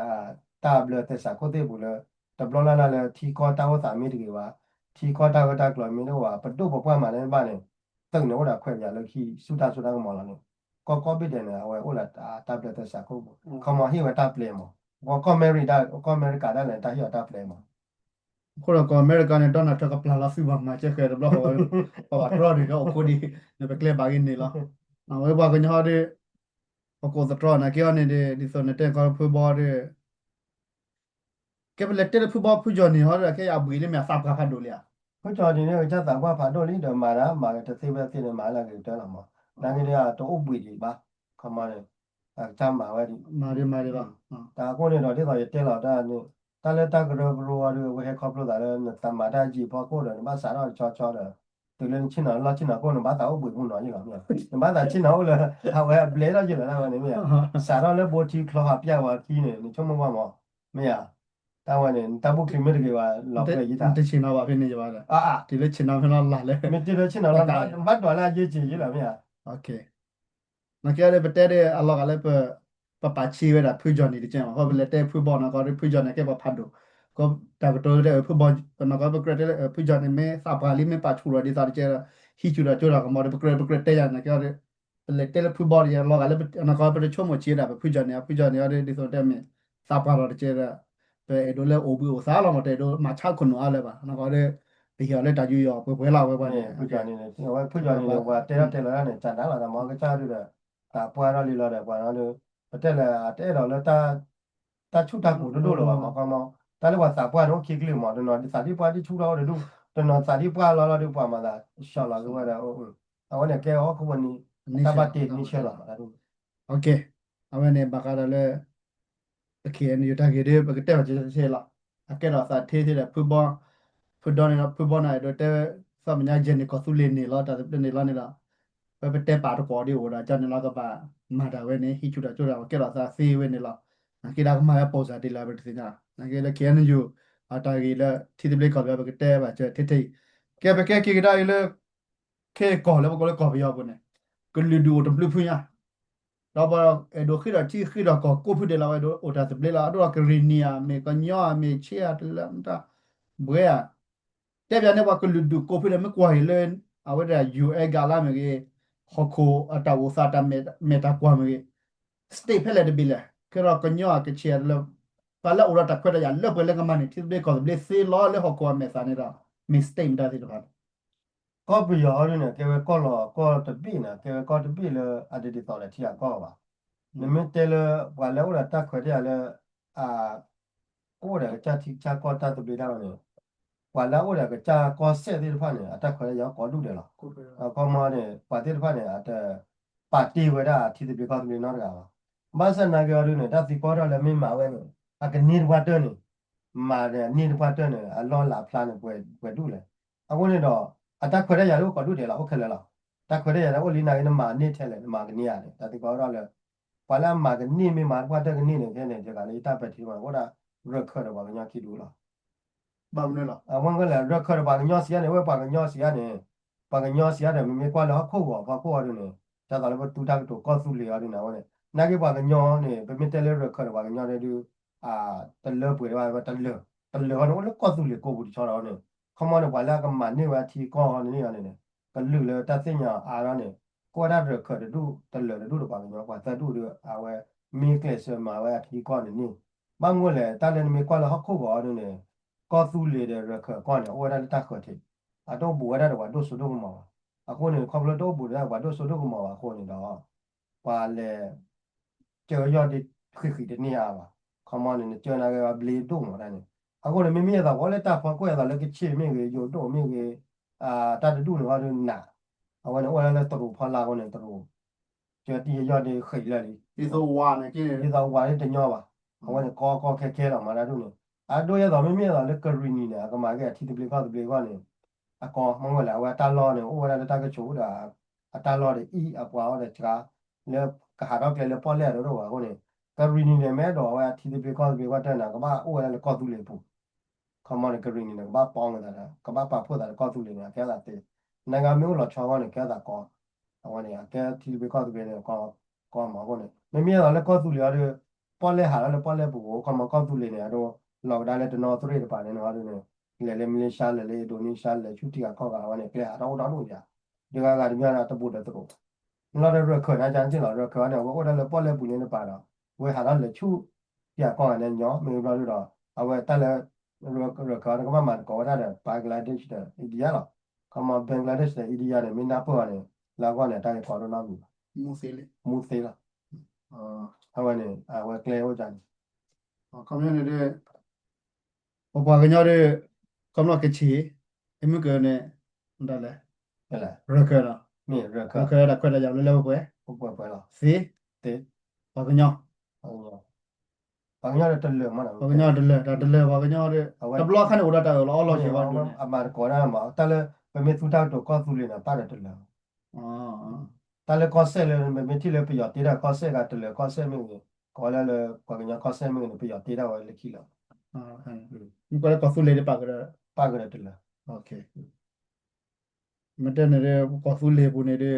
တၢ်ဘျၢသဲစးခိၣ်သ့ၣ်ပူၤလၢ တဘျီလၢ်လၢ်လၢထံကီၢ်တၢ်အိၣ်သးမ့ၢ်တဂ့ၤဘၣ် ထံကီၢ်တၢ်ဂၢၢ်တၢ်ကျၢၤမ့ၢ်တအိၣ်ဘၣ် ပဒိၣ်ပပှၢ်မၤန့ၢ်ဘၣ်န့ၣ် သုးန့ၣ်အိၣ်ဒီးခွဲးပယီၤလၢခံဆူၣ်တၢ်စိတၢ်ကမီၤလီၤန့ၣ် ကီၢ်ကိးဘ့ၣ်ဒဲးန့ၣ် အဝဲအိၣ်လၢတၢ်ဘျၢသဲစးခိၣ်ပူၤ ခီမီဟ့ၣ်ဝဲတၢ်ပျဲမး ကီၢ် ကီၢ်အမဲရကၤဒၣ်လဲာ် တၢ်ဟ့ၣ်အီၤတၢ်ပျဲမး အဃိဒီးကီၢ်အမဲရကၤန့ၣ် ဒီးနၤထၢၣ်ကပျၢ်လီၤသုးဘၣ်မၤစဲဃဲၤတဘျီဃီဝဲ ပှၤဘၣ်တြီန့ၣ်ဒီးအိၣ်ခိးဒံး နပကျဲဘၣ်ဂ့ၤန့ၣ်လီၤ အဝဲပှၤကညီဟီဒီး ပကိးသတြီနာ်က့ဟီန့ၣ်ဒီး ဒ်သိးနတဲကီၢ်ဖုဘီဒီး ကဲပလဲၤတဲလၢဖုဘီဖုကၠီၣ်န့ၣ်ဟီဒီး ခဲအံၤအဘှံးလၢမ့ၢ်အသးပှၢ်ဖးဒိၣ်လံဧါ ဖုကၠီၣ်န့ၣ် ကစၢ်သးပှၢ်ဖးဒိၣ်လံဒီးမၤတၢ်မၤတသ့ဖဲသ့န့ၣ် မၤလၢအဂ့ၤကတၢၢ်လီၤမး နာ်က့ဒီးတအိၣ်ဘှံးဒံးဘၣ် ခီမီန့ၣ် အကစၢ်မၤဝဲဒံး မၤဒံးမၤဒံးလီၤ တၢ်အဃိန့ၣ်ဒီးဒ်သိးယတဲလီၤတၢ်န့ၣ် တၢ်လၢတၢ်ကရၢကရိအီၤဒီး အဝဲဟဲခီဖျိသးလၢနသးမၤတၢ်ယံာ်ဖီခိၣ်ဒီး နဘၣ်စးထီၣ်တဆီဆီဒီး တုၤလၢနဆ့ၣ်နီၤလၢလီၢ်ဆ့ၣ်နီၤခိၣ် နဘၣ်သးအိၣ်ဘှံးမုၢ်နီၤယ့ၢ်လီၤမ့ၢ်ဧါ နဘၣ်သးဆ့ၣ်နီၤအိၣ်လၢ အဝဲအဘျဲၣ်ထီၣ်ယ့ၢ်လီၤဒၣ်ဝဲန့ၣ်မ့ၢ်ဧါ စးထီၣ်လၢဘိထံချီဟးပျၢ်ဝဲခံန့ၣ် နဆိကမိၣ်ဘၣ်မး မ့ၢ်ဧါ တၢ်ဝဲန့ၣ် နတၢ်ဘူၣ်ချံမ့ၢ်တဂ့ၤဘၣ် လီၤပှဲၤယံာ်တၢ် နတဆ့ၣ်နီၤဘၣ်ဖဲန့ၣ်ယဘၣ်ဒီး တုၤလၢဆ့ၣ်နီၤဖဲလီၤလၢ်လၢ မ့ၢ်တုၤလၢဆ့ၣ်နီၤလီၤ နဘၣ်ဒွးလၢအယ့ၢ်က့ၤယ့ၢ်လီၤမ့ၢ်ဧါ နာ်က့ဒီး ပတဲဒီးအလီၤဂာ်လၢပ ပပာ်ဆံးဝဲဒၣ်ဖုကၠီၣ်န့ၣ်တကဲမး ဃိပလဲၤတဲဖုဘီနီၢ်ကီၢ်ဒီး ဖုကၠီၣ်န့ၣ်ကဲပှၤဖးဒိၣ် ကီတၢ်ကတိၤလၢတဲဖုဘီ ပနီၢ်ကီၢ်ပကြၢးတဲလၢ ဖုကၠီၣ်န့ၣ်မ့ၢ်သးပှၢ်လံ မ့ၢ်ပာ်ဆူၣ်လီၤဒ်သိးတကဲဒီး ဟံးဆူၣ်တၢ်စိတၢ်ကမီၤဒီး ပကြၢးပကြၢးတဲယၤနာ်က့ဒီး ပလဲၤတဲလၢဖုဘီဒီး အလီၤဂာ်လၢအနီၢ်ကီၢ်ပတဆိကမိၣ်ဆံးဝဲဒၣ်ပဖုကၠီၣ်န့ၣ် အဖုကၠီၣ်န့ၣ်အီၤဒီး ဒ်သိးတဲမ့ၢ် သးပှၢ်လီၤတကဲဒီး ပအဲၣ်ဒိးလၢအိၣ်ဘှံးအိၣ်သါလီၤမး တအဲၣ်ဒိးမၤဆါခိၣ်နူာ်အါလၢၤဘၣ် နီၢ်ကီၢ်ဒီး ပဟ့ၣ်အီၤလၢတၢ်ယူးယီၣ်ပှဲၤပှဲၤလီၤဝဲပှၤန့ၣ် ဖုကၠီၣ်န့ၣ် အဝဲဖုကၠီၣ်န့ၣ် ပှၤတဲထီၣ်တဲလီၤတၢ်န့ၣ် တၢ်နးလီၤဒီး မ်ကစၢ်ဒုဒီး သးပှၢ်ထီၣ်လံလီၤဒီး ပှၤနီၢ်ဒီး ပတဲလၢအတအဲၣ်ဒိးလၢ တၢ်ဆူၣ်တၢ်ကိၢ်ဒိၣ်ဒိၣ်လၢၤဘၣ်မး ခီမီ တၢ်လၢပှၤသးပှၢ်န့ၣ် အိၣ်ခံကလုာ်မး တနီၤဒ်သးဒ်ပှၢ်ဒ်ဆူၣ်ထီၣ်အိၣ်တဒူၣ် နီၤသးဒ်ပှၢ်လီၤလီၤဒ်ပှၤမၤသး ဆှီလီၤကဝဲဒၣ် အဝဲန့ၣ်ကဲဟီၣ်ခိၣ်ဖိနံၤ တၢ်ဘၣ်တ့နံၣ်ဆဲလီၤ အဝဲန့ၣ်ဘၣ်ဃးဒီးလၢ ပ K N U တၢ်ဂ့ၢ်ဒီး ပကတဲဘၣ်ကဲထဲလီၤ. အကဲထီၣ်သးထဲထဲဒီး ဖုဘီန့ၣ်ဒီး ဖုဘီန့ၣ်ဒီးတဲ သီၣ်မဲာ်ညါယဲၢ်န့ၣ် ကီၢ်သူလ့ၤန့ၣ်လီၤ တၢ်သဘျ့န့ၣ်လီၤန့ၣ်ဒီး ပပတဲပာ်တကိးဒ်အိၣ်ဒီး ကန့ၣ်လီၤကဘၣ်မၤတၢ်ဝဲန့ၣ် ဟံးဆူၣ်တၢ်ကၠိတၢ် ပကဲထီၣ်သးသ့ဝဲန့ၣ်လီၤ. နာ်က့ဒီးကမၤဝဲပိာ်စၢ်ဒ်လဲၣ် ပတသ့ၣ်ညါ နာ်က့လၢ K N U အတၢ်ဂ့ၢ်လၢ ထံသဘျ့ကီၢ်သဘျ့ပကတဲဘၣ်စၢၤထဲထဲအံၤ ကဲပကဲက့ၤကဒါအံၤလၢ ခဲကီၢ်လၢပကိးလၢကီၢ်ပယီၤပူၤန့ၣ် ကလုာ်ဒူၣ်အိၣ်တဘျုးဖုညါ ဒီးပှၤအဲၣ်ဒိးဃ့ထီၣ်ထံဃ့ထီၣ်ကီၢ်ကိးဖုဒဲးလီၤ ဝဲဒၣ်အိၣ်တၢ်သဘျ့လီၤ အဒိဒီးကရံၣ်နံၣ်ဧါ မ့ၢ်ကညီဧါ မ့ၢ်ခ့ဧါ တလၢမတၢ် ဘှဲဧါ တဲပၠးန့ၢ်ပှၤကလုာ်ဒူၣ်ကိးဖုဒဲး မ့ၢ်ကွၢ်အံၤလၢ အဝဲဒၣ် ယူၣ်အဲကၤလါမ့ၢ်ဂ့ၤ ဟီၣ်ခိၣ်အတၢ်အိၣ်သးတၢ်မဲာ်တၢ်ကွၢ်မ့ၢ်ဂ့ၤ state ဖဲလဲၣ်တဘ့ၣ်လဲၣ် ခဲဒီးကညီဧါ ကခ့ဧါ တလၢ ပှၤလၢအိၣ်ဒီးတၢ်ခွဲးတၢ်ယာ်လၢပှဲၤလၢကမၤန့ၢ် ထံသဘျ့ကီၢ်သဘျ့သ့လီၤလၢဟီၣ်ခိၣ်အမဲာ်သၣ်န့ၣ်ဒီး မ့ၢ် state မတၤသ့ၣ်တဖၣ်န့ၣ် ကီၢ်ပယီၤအီၤဒ်န့ၣ် ကဲဝဲကီၢ်လီၤကီၢ်တဘ့ၣ်န့ၣ် ကဲဝဲကီၢ်တဘ့ၣ်လၢအတဒ်သိးဒီးထံဂၤကီၢ်ဂၤဘၣ်. နမ့ၢ်တဲလၢ ပှၤလၢအိၣ်ဒီးတၢ်ခွဲးတၢ်ယာ်လၢ အ အိၣ်ဒီးကစၢ်ထံကစၢ်ကီၢ်တၢ်သဘျ့တၢ်လီၤန့ၣ် ပှၤလၢအအိၣ်ဒီးကစၢ်ကီၢ်စဲၣ်သ့ၣ်တဖၣ်န့ၣ် အတၢ်ခွဲးတၢ်ယာ်ကိးဒူၣ်ဒဲးလီၤ. အခီမီန့ၣ် ပှၤသ့ၣ်တဖၣ်န့ၣ် အတပာ်တ့ၢ်ဝဲဒၣ်ထံသဘျ့ကီၢ်သဘျ့နီတဂၤဘၣ်. ဘၣ်ဆၣ်နာ်က့အီၤဒ်န့ၣ် တၢ်သံကွၢ်ထီၣ်လၢမ့ၢ်မၤဝဲန့ၣ် အကန့ၢ်တပှၢ်တၢၢ်န့ၣ် မၤန့ၣ်န့ၢ်တပှၢ်တၢၢ်န့ၣ် အလီၢ်လၢ်ဖျါန့ၣ် ပှဲၤဒူၣ်လဲၣ်. အဃိန့ၣ်ဒီး အတၢ်ခွဲးတၢ်ယာ်လၢအိၣ်ကိးဒူၣ်ဒဲးလီၤ အိၣ်ခဲလၢာ်လီၤ. တၢ်ခွဲးတၢ်ယာ်လၢအိၣ်လံနာ်က့ နမၤန့ၢ်ထဲလဲၣ် နမၤကန့ၢ်ဧါန့ၣ် တၢ်သံကွၢ်ထီၣ်လၢ ပှၤလၢအမၤကန့ၢ်မ့ၢ်မၤတပှၢ်တၢၢ်ကန့ၢ်န့ၣ် ခဲန့ၣ် တဂၤလၢယတၢ်ပဲာ်ထံမး အိၣ်ဒၣ်ရၢၢ်ခၢၣ်ဒီးပှၤကညီခံဒူၣ်လီၤ. ဘၣ်မနုၤလီၤ အဝဲကလဲၣ် ရၢၢ်ခၢၣ်ဒီးပှၤကညီစံးယါန့ၣ် ဝဲပှၤကညီစံးယါန့ၣ် ပှၤကညီစံးယါဒီး မ့မ့ၢ်ကွၢ်လၢဟီၣ်ခိၣ်ဂီၤဖီခိၣ်အီၤဒ်န့ၣ် တၢ်သးလၢပတူၢ်တၢ်ကတိၤကီၢ်သူလ့ၤအီၤဒ်န့ၣ် အဝဲန့ၣ် နာ်က့ပှၤကညီန့ၣ် ပမ့ၢ်တဲလၢရၢၢ်ခၢၣ်ဒီးပှၤကညီဒ် တလၢပှဲၤတဘၣ် တလၢာ် တလၢာ်အီၤန့ၣ် အိၣ်လၢကီၢ်သူလ့ၤကိးပူၤတဆီဒီးန့ၣ် ခီမီန့ၣ် ပှၤလၢအကမၤန့ၢ်ဝဲအထံကီၢ်အီၤန့ၣ်န့ၣ် ကလုာ်လၢတၢ်သ့ၣ်ညါအါထီၣ်န့ၣ် ကအိၣ်ဝဲဒၣ်ရၢၢ်ခၢၣ်တဒူၣ် တလၢာ်တဒူၣ်ဒီးပှၤကညီ ပှၤသၢဒူၣ်ဒီး အဝဲမ့ၢ်ကျဲးစၢးမၤဝဲအထံကီၢ်န့ၣ်န့ၣ် ဘၣ်မနုၤလဲၣ် တၢ်လၢနမ့ၢ်ကွၢ်လၢဟီၣ်ခိၣ်ဂီၤအီၤန့ၣ်န့ၣ် ကီၢ်သူလ့ၤဒီးရၢၢ်ခၢၣ်ကီၢ်န့ၣ် အိၣ်ဝဲဒၣ်လၢတၢ်ဃၢၤထံး အတအိၣ်ဘူးဝဲဒၣ်ဒီးပှၤဒိၣ်စိဒိၣ်ကမီၤဘၣ်. အဃိန့ၣ် ခီဖျိတအိၣ်ဘူးဒီးပှၤဒိၣ်စိဒိၣ်ကမီၤဘၣ်အဃိန့ၣ်ဒီး ပှၤလဲၤ ကၢယီၢ်ဒ်ဃံးဃံးတန့ၢ်ဧါဘၣ်. ခီမီန့ၣ် နကၢနာ်က့ဘျ့ဒိၣ်မးတၢ်န့ၣ် အဃိန့ၣ် မ့မ့ၢ်အသးပှၤအိၣ်လၢတၢ်ဖီခိၣ်အသးလၢကဆ့ၣ်မ့ၢ်ဂ့ၤ ယိၤဒိၣ်မ့ၢ်ဂ့ၤ တၢ်တဒူၣ်န့ၣ်ဟီဒ်နး အဝဲန့ၣ်အိၣ်ဝဲဒၣ်လၢတရူးဖီလာ်အဃိန့ၣ် တရူး ကၢတံၢ်ယီၢ်ဒ်ဃံးလၢာ်လံ ဒ်သိးဝးန့ၣ်က့န့ၣ် ဒ်သိးဝးဒ်တညီဘၣ်. အဝဲန့ၣ်ကီကီခဲခဲလီၤမးတၢ်ဒူၣ်န့ၣ် အဒိယဲသိးမ့မ့ၢ်အသးလၢကရံၣ်နံၣ်န့ၣ် အကမၤက့ၤအထံသဘျ့ကီၢ်သဘျ့အဂီၢ်န့ၣ် အကီမ့ၢ်ဝဲလဲၣ် အဝဲအတၢ်လီၢ်န့ၣ် အိၣ်ဝဲဒၣ်လၢတၢ်ကဆိးဒီး အတၢ်လီၢ်ဒီးအံၤအပှၤအီၤဒီးစှၤ လၢကဟးထီၣ်ကျဲလၢပီၣ်လဲၣ်အဒိၣ်ဒိၣ်ဘၣ်အဃိန့ၣ် ကရံၣ်နံၣ်န့ၣ် မ့ၢ်အဲၣ်ဒိးအဝဲအထံသဘျ့ကီၢ်သဘျ့ကီၢ်တၢၢ်န့ၣ် ကဘၣ်အိၣ်ဝဲဒၣ်လၢကီၢ်သူလ့ၤအပူၤ ခီမီန့ၣ် ကရံၣ်နံၣ်န့ၣ် ကဘၣ်ပီၣ်ကသးဒီး ကဘၣ်ပာ်ဖှိၣ်သးဒီးကီၢ်သူလ့ၤန့ၣ် အကဲအသးသ့, နကမ့ၢ်အိၣ်လီၤဆီအဂီၢ်န့ၣ် ကဲအသးကီ, အဝဲန့ၣ် အကဲထံသဘျ့ကီၢ်သဘျ့န့ၣ် ကီမးအဃိန့ၣ် မ့မ့ၢ်အဲၣ်ဒိးလၢကီၢ်သူလ့ၤအီၤဒီး ပီၣ်လဲၣ်ဟးထီၣ်လၢပီၣ်လဲၣ်ပူၤ ခီမီကီၢ်သူလ့ၤန့ၣ် အဒိ လီၤကဒါလၢတနီသရ့ၣ်တပၤန့ၣ် နဟီဒ်န့ၣ် လဲၤလၢမလ့ၡါ လဲၤလၢအ့ဒိနံၡါ လဲၤဆူထံဂၤကီၢ်ဂၤ အဝဲန့ၣ် ကျဲဟးထီၣ်အိၣ်ဒီဒူၣ်ဒံးဧါ, ဒုးဂၤဂၤတမံၤဒီးတဘူးဒီးသရိာ် လီၤဒီးရၢၢ်ခၢၣ်န့ၣ် ကန့ၣ်လီၤ ရၢၢ်ခၢၣ်န့ၣ် အဝဲအိၣ်ဒၣ်လၢပီၣ်လဲၣ်ပူၤန့ၣ်တပၤဒီး အဝဲဟးထီၣ်လဲၤဆူ ထံဂၤကီၢ်ဂၤန့ၣ်ညီ မ့ၢ်ဘျီဒုဒီး အဝဲတၢ်လၢ ရၢၢ်ခၢၣ်န့ၣ် ကဘၣ်မၤသကိးဝဲဒၣ်ဒီး Bangladesh ဒီး India လီၤ. ခီမီ Bangladesh ဒီး India န့ၣ် မ့ၢ်နၢ်ပၢၢ်အီၤန့ၣ် လၢအဂီၢ်န့ၣ် တၢ်ဂ့ၢ်ကီဒိၣ်နီတမံၤဘၣ်. မူသ့လံ မူသ့လီၤ. အဝဲန့ၣ် အဝဲကျဲအိၣ်ဒ်န့ၣ် ခီပညီန့ၣ်ဒီး ပပှၤကညီဒီး ခီပညီကချ့ၣ် အမုၢ်ကၢန့ၣ် မတၤလဲၣ် ရၢၢ်ခၢၣ်လီၤ. ရၢၢ်ခၢၣ်ဒီးခွဲးတၢ်ယာ်လၢလၢပှဲၤပှဲၤ သ့ ပှၤကညီ ပှၤကညီတလၢာ်မး ပှၤကညီတလၢာ် တၢ်တလၢာ်ပှၤကညီဒီး တဘျီခါန့ၣ်အိၣ်ဒီးတၢ်အၢၣ်လီၤအီလီၤက့ၤဝဲဒၣ်န့ၣ် အမၤသကိးဒၣ်မး တၢ်လၢ ပမ့ၢ်သူတၢ်ကတိၤကီၢ်သူလ့ၤန့ၣ် ပၢ်ဒီးတလၢာ် တၢ်လၢကီၢ်စဲၣ်လၢ ပမ့ၢ်ထံၣ်လၢပယီၤတ့တၢ်ကီၢ်စဲၣ်ဂ့ၤ တလၢာ်ကီၢ်စဲၣ်မ့ၢ်ဂ့ၤ ကိးလၢလၢပှၤကညီကီၢ်စဲၣ်မ့ၢ်ဂ့ၤန့ၣ် ပယီၤတ့တၢ်ဝဲလၢခံလီၤ. မ့ၢ်ကွၢ်လၢကီၢ်သူလ့ၤဒီးပၢ်ကဒီး ပၢ်ကဒီးတလၢာ် မ့ၢ်တဲန့ၣ်ဒီး ကီၢ်သူလ့ၤပူၤန့ၣ်ဒီး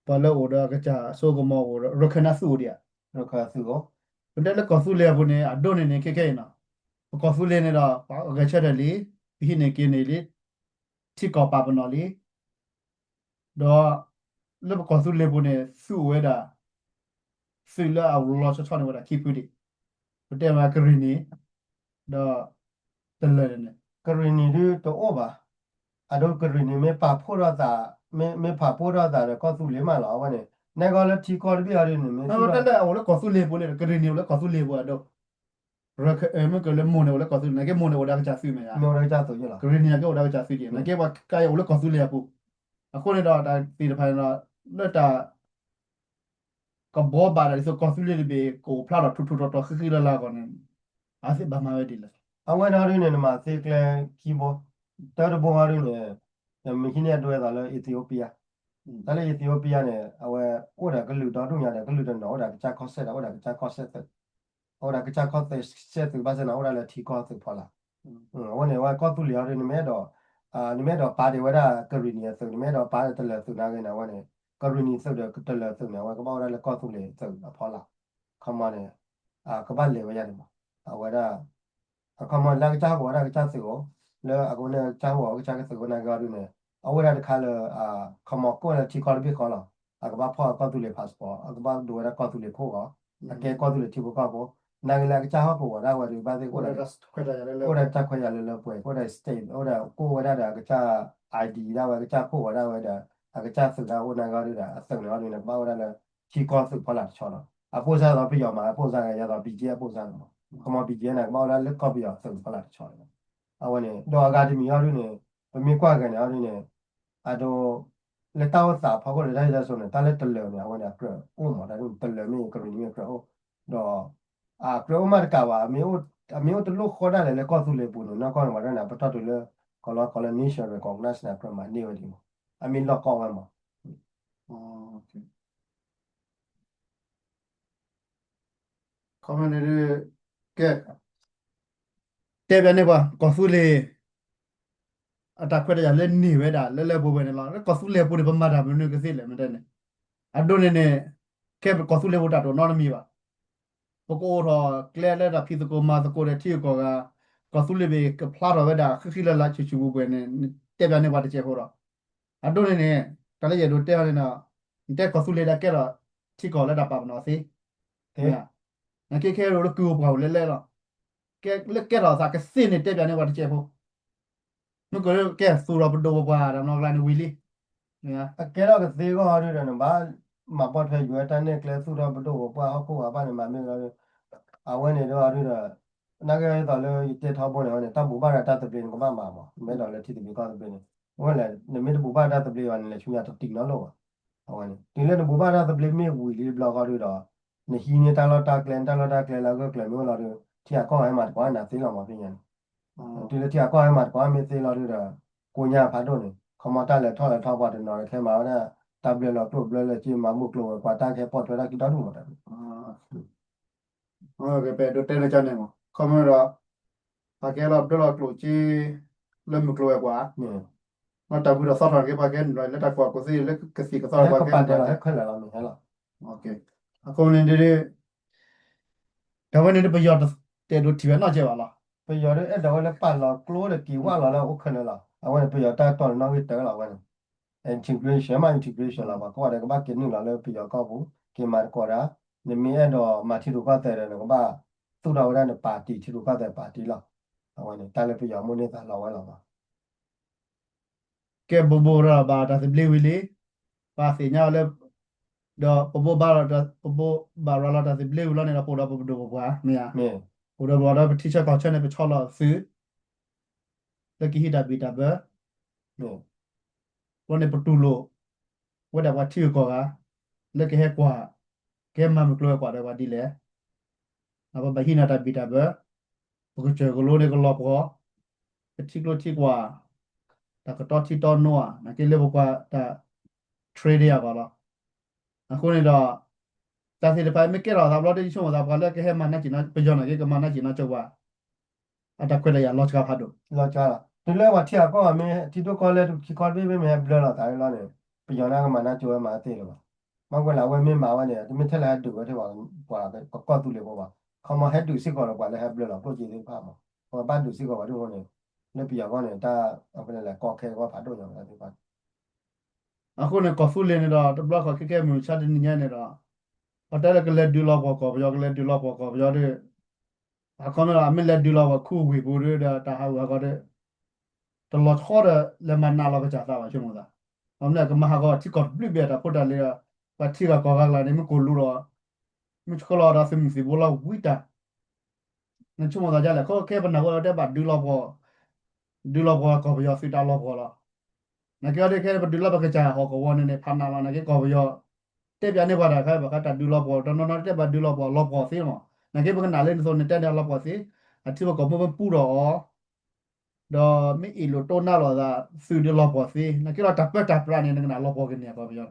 ပှၤလၢအိၣ်ဒီးအကစၢ်အစိကမီၤအိၣ်ဒီး ရၢၢ်ခၢၣ်န့ၣ်သုအိၣ်ဒံးဧါ. ရၢၢ်ခၢၣ်သုအိၣ် ပတဲလၢကီၢ်သူလ့ၤအပူၤန့ၣ် အဒိန့ၣ်န့ၣ် ခဲခဲအံၤနီၤ ပကီၢ်သူလ့ၤန့ၣ်ဒီး ပှၤဂဲၤဆၢထၢၣ်လံ ပဟံးန့ၢ်က့ၤန့ၢ်လံ ထံကီၢ်ပာ်ပနီၣ်လံ ဒီး လၢပကီၢ်သူလ့ၤပူၤန့ၣ် သုအိၣ်ဝဲဒၣ် သုးလၢအလီၤဆီဆီန့ၣ် အိၣ်ဝဲဒၣ်ခံဖုဒံး ပတဲမ့ၢ်ကရံၣ်နံၣ် ဒီး တလၢာ်န့ၣ်န့ၣ် ကရံၣ်နံၣ်ဒုတအိၣ်ဘၣ်. အဒိကရံၣ်နံၣ်မ့ၢ်ပာ်ဖှိၣ်ထီၣ်သး မ့ၢ်ပာ်ဖှိၣ်ထီၣ်သးဒီးကီၢ်သူလ့ၤမးလီၤ အဝဲန့ၣ် နဲကီလၢထံကီၢ်တဘ့ၣ်အီၤဒ်န့ၣ် မ့ၢ်တဲလၢအအိၣ်လၢကီၢ်သူလ့ၤပူၤန့ၣ် ကရံၣ်နံၣ်အိၣ်လၢကီၢ်သူလ့ၤပူၤအဒိ ရခ မ့ၢ်ကလၢမိၢ်န့ၣ်အိၣ်လၢကီၢ်သူလ့ၤ နာ်က့မိၢ်န့ၣ်အိၣ်ဒၣ်ကစၢ်သုးမ့ၢ်ဧါ, ကရံၣ်နံၤနာ်က့အိၣ်ဒၣ်ကစၢ်သုးက့ၤ နာ်က့ပှၤကါယဲၢ်အိၣ်လၢကီၢ်သူလ့ၤအပူၤ, အဃိန့ၣ်ဒီးတၢ်သ့ၣ်တဖၣ်န့ၣ်ဒီး လၢတၢ် ကဘှီဘၣ်တၢ်ဒ်သိးကီၢ်သူလ့ၤတဘ့ၣ် ကအိၣ်ဖျါထီၣ်ထူထူတီတီဃံဃံလၤလၤအဂီၢ်န့ၣ် အသ့ၣ်ဘၣ်မၤဝဲဒ်လဲၣ်. အဝဲန့ၣ်ဒ်န့ၣ် နမၤသ့ကျဲခံဘိ, တၢတဘိဟီဒ်န့ၣ် နမ့ၢ်ဟံးန့ၢ်အဒိဝဲသးလၢ Ethiopia, တၢ်လၢ Ethiopia န့ၣ် အဝဲအိၣ်ဒီးကလုာ်ဒီဒူၣ်ညါဒီးကလုာ်တနီၤ အိၣ်ဒီးကစၢ်ခီၣ်စဲၣ်ဒီး အိၣ်ဒီးကစၢ်ခီၣ်စဲၣ်သုး အိၣ်ဒီးကစၢ်ခီၣ်စဲၣ်သုးဘၣ်ဆၣ်န့ၣ် အိၣ်ဒၣ်လၢထံကီၢ်သုးဖီလာ်, အဝဲန့ၣ် အဝဲကီၢ်သူလ့ၤဟီဒ် နမ့ၢ်အဲၣ်ဒိး နမ့ၢ်အဲၣ်ဒိးပာ်ဒံးဝဲဒၣ်ကရံၣ်နံၤအသုး နမ့ၢ်အဲၣ်ဒိးပာ်တလၢာ်သုးနာ်ဂ့ၤန့ၣ် အဝဲန့ၣ် ကရံၣ်နံၤသုးဒီးတလၢာ်သုးန့ၣ် အဝဲကဘၣ်အိၣ်ဒၣ်လၢကီၢ်သူလ့ၤသုးအဖီလာ်, ခီမီန့ၣ် ကဘၣ်လဲၤဝဲယါန့ၣ်မး, အဝဲဒၣ် အခီမီလၢကစၢ်ဟီၣ်ကဝီၤဒၣ်ကစၢ်သုးအိၣ်, လၢအကအိၣ်န့ၣ်ကစၢ်ဟီၣ်ကဝီၤကစၢ်ကသုးဝဲနာ်ဂ့ၤအီၤဒ်န့ၣ် အအိၣ်ဝဲဒၣ်တခါလၢ ခီမီကအိၣ်လၢထံကီၢ်တဘ့ၣ်ဃီလီၤ, အကဘၣ်ဖီၣ်အကီၢ်သူလ့ၤ passport အကဘၣ်ဒိးဝဲဒၣ်ကီၢ်သူလ့ၤခိၣ်ဂီၤ, အကဲကီၢ်သူလ့ၤထံဖိကီၢ်ဖိ, နာ်ဂ့ၤလၢအကစၢ်ဟီၣ်ကဝီၤဒၣ်ဝဲဒီး ဘၣ်သ့ၣ်ကအိၣ်ဒီး အိၣ်ဒီးတၢ်ခွဲးယာ်လၢလၢပှဲၤ ကအိၣ်ဒီး state အိၣ်ဒီးကအိၣ်ဝဲဒၣ်ဒီးအကစၢ် ID ဒၣ်ဝဲ ကစၢ်ခိၣ်ဂီၤဒၣ်ဝဲဒီး အကစၢ်သုးဒၣ်အိၣ်နာ်ဂ့ၤအီၤဒ်ဒီး အသုးန့ၣ်အီၤဒ်န့ၣ် ကဘၣ်အိၣ်ဒၣ်လၢ ထံကီၢ်သုးဖီလာ်တဆီလီၤ. အပိၢ်စၢ်သိးပယီၤမး အပိၢ်စၢ်ဂ့ၤ ယသိး BGF အပိၢ်စၢ်လီၤမး, ခီမီ BGF န့ၣ် ကဘၣ်အိၣ်ဒၣ်လၢကီၢ်ပယီၤသုးဖီလာ်တဆီလီၤ. အဝဲန့ၣ် ဒီးအဂၤတမံၤအီၤဒ်န့ၣ် ပမ့ၢ်ကွၢ်ဂ့ၤန့ၣ်အီၤဒ်န့ၣ် အဒိ လၢတၢ်အိၣ်သးဖီခိၣ်လၢတၢ်ဟ့ၣ်တၢ်စိန့ၣ် တၢ်လၢတလၢာ်န့ၣ် အဝဲန့ၣ် အကြၢးအိၣ်မး တၢ်ဒ်န့ၣ် တလၢာ်မ့ၢ်ကရံၣ်နံၤမ့ၢ်ကြၢးအိၣ်, ဒီး အကြၢးအိၣ်မးတကးဘၣ် အမ့ၢ်အိၣ်တလိၣ်ဃီဒၣ်လဲာ်လၢကီၢ်သူလ့ၤပူၤန့ၣ် နီၢ်ကီၢ်န့ၣ် ပှၤဒၣ်န့ၣ် ပတီၢ်တုၤလၢ ကီၢ်လီၤကီၢ်လၢ nation recognize န့ၣ် အကြၢးမၤန့ၢ်ဝဲဒ်မး, အမ့ၢ်လီၢ်ကီၢ်ဝဲမး ခီမ့ၢ်န့ၣ်ဒ် ကဲ တဲဘၣ်န့ၢ်ပှၤ ကီၢ်သူလ့ၤ အတၢ်ခွဲးတၢ်ယာ်လၢန့ၢ်ဝဲဒၣ်လၢလၢပှဲၤပှဲၤန့ၣ်လီၤ. လၢကီၢ်သူလ့ၤပူၤန့ၣ် ပမၤတၢ်မနုၤကသ့လဲၣ် မ့ၢ်တဲန့ၣ် အဒိန့ၣ်န့ၣ် ကဲပကီၢ်သူလ့ၤပူၤတၢ်တအိၣ်နီတမံၤဘၣ်. ပကအိၣ်ထီၣ်ကျဲလၢတၢ်ဖံးသကိးမၤသကိးဒီးထံဂုၤကီၢ်ဂၤ, ကီၢ်သူလ့ၤဘ့ၣ်ကဖျါထီၣ်ဝဲဒၣ်ဃံဃံလၤလၤဆူၣ်ဆူၣ်ပှဲၤပှဲၤန့ၣ် တဲဘၣ်န့ၢ်ပှၤတစဲးဖိဒီး အဒိန့ၣ်န့ၣ် တၢ်လၢယအဲၣ်ဒိးတဲအီၤန့ၣ်ဒီး နတဲကီၢ်သူလ့ၤဒၣ်ကဲထီၣ်ထံကီၢ်လၢတၢ်ပာ်ပနီၣ်သ့, နာ်က့ခဲအံၤဒိၣ်လၢကုၢ်အိၣ်ပှၢ်အိၣ်လဲၣ်လဲၣ်လီၤ. ကဲလၢကဲထီၣ်သးကသ့န့ၣ် တဲဘၣ်န့ၢ်ပှၤတစဲးဖိ, မ့ၢ်ကီးလၢကဲသူၣ်ထီၣ်ပဒိၣ်ပပှၢ်တၢ်မနီကျါန့ၣ်ဝံၤလံ အကဲထီၣ်ကသ့အဂီၢ်ဒ်ဒီး နဘၣ်မၤပိာ်ထွဲယွၤတၢ်နဲၣ်ကျဲသူၣ်ထီၣ်ပဒိၣ်ပပှၢ်ဟီၣ်ခိၣ်ဂၤဘၣ်န့ၣ် မၤမ့ၢ်လီၤဒ် အဝဲန့ၣ်ဒ်အီၤဒ်ဒီး နာ်က့ဒ်သိးလၢယတဲထီဘိန့ၣ် အဝဲန့ၣ် တၢ်ဘူၣ်ဘၣ်ရၤတၢ်သဘျ့န့ၣ် ကဘၣ်မၤမး မ့ၢ်အဲၣ်ဒိးလၢထံသဘျ့ကီၢ်သဘျ့န့ၣ် အဝဲလဲၣ် နမ့ၢ်တဘူၣ်ဘၣ်တၢ်သဘျ့ဘၣ်န့ၣ် လဲၤဆူညါတတံၤနီတလီၢ်ဘၣ်. အဝဲန့ၣ် တုၤလၢနဘူၣ်ဘၣ်တၢ်သဘျ့မ့ၢ်ဝံၤလံတဘျီဃီဒ်ဒီး နဟံးန့ၢ်တၢ်လီၢ်တၢ်ကျဲ နတၢ်လီၢ်တၢ်ကျဲလၢအဂၢၢ်ကျၢၤမ့ၢ်အိၣ်လီၤဒ် ထံဂၤကီၢ်ဂၤမၤတကိးနၤသ့လီၤမး ဖဲညါန့ၣ် တုၤလၢထံဂၤကီၢ်ဂၤမၤတကိးမ့ၢ်သ့လီၤဒ်ဒီး ကိးညါဖးဒိၣ်န့ၣ် ခီမီတၢ်လဲၤထီၣ်လဲၤထီပှၤတနီၤခဲမၤဝဲဒၣ် တၢ်ဘျၢလီၤကျိၣ်ဘျၢလီၤစ့ မၤမုၢ်ကျိၤဝဲၤကွာ်တၢ်ခဲပိာ်ထွဲတၢ်ခံဒီဒူၣ်မးတၢ် ကပဲဒိးတဲန့ၣ်ကန့ၣ်မး ခီမီဒီး ပှၤကဲလီၤဘျၢလီၤကျိၣ်စ့ လၢမုၢ်ကျိၤဝဲၤကွာ် မ့ၢ်တၢ်ဘုၣ်ဒီးသီထီၣ်က့ၤ ပှၤကဲနုာ်လီၤလၢတၢ်ကွၢ်ကိးသ့ၣ် လၢကသံၣ်ကသီပှၤကဲနုာ်လီၤ ဟဲခဲလၢာ်လီၤမ့ၢ်ဟဲလီၤ အဃိန့ၣ်ဒ် တၢ်ဝဲန့ၣ်ဒ်ပယီၤတအဲၣ်ဒိးထံၣ်ဝဲနီတစဲးဘၣ်လီၤ. ပယီၤဒ်အဲၣ်ဒိးဝဲလၢပာ်လီၤကျိဒီးက့ၤဝၢ်လီၤလၢအအိၣ်ခဲလၢာ်လီၤ. အဝဲန့ၣ်ပယီၤတၢ်တီန့ၣ်နီၣ်ဂံၢ်တၢလီၤဝဲန့ၣ် integration မ့ၢ် integration လီၤ ပှၤကိးဂၤဒဲးကဘၣ်က့ၤနုာ်လီၤလၢပယီၤကီၢ်ပူၤ က့ၤမၤသကိးတၢ် နမ့ၢ်အဲၣ်ဒိးမၤထံရူၢ်ကီၢ်သဲးဒီး နကဘၣ်သူၣ်ထီၣ်ဝဲဒၣ်နပၣ်တံၣ် ထံရူၢ်ကီၢ်သဲးပၣ်တံၣ်လီၤ. အဝဲန့ၣ် တၢ်လၢပယီၤမိၣ်န့ၢ်သးလီၤဝဲလီၤမး ကဲပဘိးရၤဘၣ်တၢ်သဘျ့ဝံၤလံ, ပှၤသ့ၣ်ညါအီၤလၢ ဒီးပဘိးဘၣ်ရၤ ပဘိးဘၣ်ရၤလီၤတၢ်သဘျ့ဝံၤလီၤန့ၣ်ဒီး ပအိၣ်ဒီးပပဒိၣ်ပပှၢ် မ့ၢ်ဧါ, ပအိၣ်ဒီးပပှၢ်ဒီးပထံဆၢကီၢ်ဆၢန့ၣ် ပဆီလီၤသုး လၢကဟံးတၢ်ဘံၣ်တၢ်ဘၢ ဘျီန့ၣ်ပတူၢ်လိာ် ဝဲဒၣ်ပှၤထံဂုၤကီၢ်ဂၤ လၢကဟဲကွၢ် ကဟဲမၤမုၢ်ကျိၤဝဲၤကွာ်ဒီးပှၤဒ်လဲၣ် ပဘၣ်ဟံးန့ၢ်တၢ်ဘံၣ်တၢ်ဘၢ, ပကစၢၢ်ကလိန့ၣ်ကလီၤပှီၢ်, ပထံကျိထံကွၢ်, တၢ်ကတီထံတီနိဧါ, နာ်က့လၢပပှၤတၢ် trade အဂီၢ်လီၤ. အဃိန့ၣ်ဒီး တၢ်သ့ၣ်တဖၣ်မ့ၢ်ကဲထီၣ်သးဘျီဒီး ယဆိကမိၣ်သးပှၤလၢကဟဲမၤနၢ်စံၣ်နီၤ ပယီၤနာ်က့ကမၤနၢ်စံၣ်နီၤကၠိပှၤ အတၢ်ခွဲးတၢ်ယာ်လီၤစှၤဖးဒိၣ်, လီၤစှၤလီၤ. တုၤလၢပှၤထံဂၤကီၢ်ဂၤမ့ၢ် ထံဒိၣ်ကီၢ်လဲၢ်ထံကီၢ်တဘ့ၣ်မ့ၢ်ဟဲဘျၢလီၤသးလီၤန့ၣ် ပယီၤန့ၣ်ကမၤနၢ်ကၠိဝဲမၤသ့လၢၤဘၣ်. မ့ၢ်ကွၢ်လၢအဝဲမ့ၢ်မၤဝဲန့ၣ် တမ့ၢ်ထဲလၢဟဲဒုးဝဲထဲပှၤကီၢ်သူလ့ၤဖိဘၣ်. ခီမီဟဲဒုးစ့ၢ်ကီးဒီးပှၤလၢဟဲဘျၢလီၤကျိၣ်စ့သ့ၣ်တဖၣ်မး. ပှၤဘၣ်ဒုးစ့ၢ်ကီးပှၤဒ်အဃိန့ၣ် လၢပယီၤကီၢ်န့ၣ် တၢ်အဖဲလဲၣ်လဲၣ်ကီခဲကီၢ်ဖးဒိၣ်ညါဝဲဒၣ်သ့ၣ်တဖၣ် အဃိန့ၣ် ကီၢ်သူလ့ၤန့ၣ်ဒီး တဘျီခီခဲခဲမုၢ်ဆါတနံၤညါန့ၣ်ဒီး ပတဲလၢကလဲၤဒုးလီၤပှီၢ်ကီၢ်ပယီၤ ကလဲၤဒုးလီၤပှီၢ်ကီၢ်ပယီၤဒီး အခီမ့ၢ်ဒီး အမ့ၢ်လဲၤဒုးလီၤပှီၢ်ခူဝ့ၢ်ပူၤဒီး တၢ်ဟးဂူာ်ဟးဂီၤဒီး တလီၤဆီဒီးလဲၤမၤနးလီၤကစၢ်သးဘၣ်ဆိကမိၣ်သး. အမ့ၢ်ကမၤဟးဂီၤထံကီၢ်တဘျုးဘ့ၣ်တၢ်ဖိတၢ်လံၤဒီး ပှၤထံဂၤကီၢ်ဂၤကျါန့ၣ် မ့ၢ်ကိၢ်လူဒီး မ့ၢ်ဆှၢလီၤဒီးသုးမုၢ်သံၣ်ဘိလီၤဝံတၢ် နဆိကမိၣ်သးဒ်လဲၣ်, ခဲပနၢ်ဟူလၢတဲဘၣ်ဒုးလီၤပှီၢ်, ဒုးလီၤပှီၢ်ကီၢ်ပယီၤသုးတၢ်လီၤပှီၢ်လီၤ. နာ်က့အီၤဒ်ခဲပဒုးလီၤပကစၢ်ဟီၣ်ကဝီၤန့ၣ်န့ၣ် ဖးနးလီၤ. နာ်က့ကီၢ်ပယီၤ တဲပၠးန့ၢ်ပှၤတၢ်ခါ ဘၣ်ဃးတၢ်ဒုးလီၤပှီၢ် တနီၤနီၤတဲဘၣ်ဒုးလီၤပှီၢ် လီၤပှီၢ်သ့မး. နာ်က့ပကနၣ်လၢနသိးန့ၣ်တဲန့ၣ်လီၤပှီၢ်သ့, အထံဖိကီၢ်ဖိမ့ၢ်ပူထီၣ်အီၤ ဒီးမ့ၢ်အ့ၣ်လိာ်တိၢ်နါလိာ်သးသုးဒီးလီၤပှီၢ်သ့, နာ်က့ဒီးတၢ်ပၢတၢ်ပြးန့ၣ် နကနၣ်လီၤပှီၢ်ကန့ၢ်ကီၢ်ပယီၤဒီး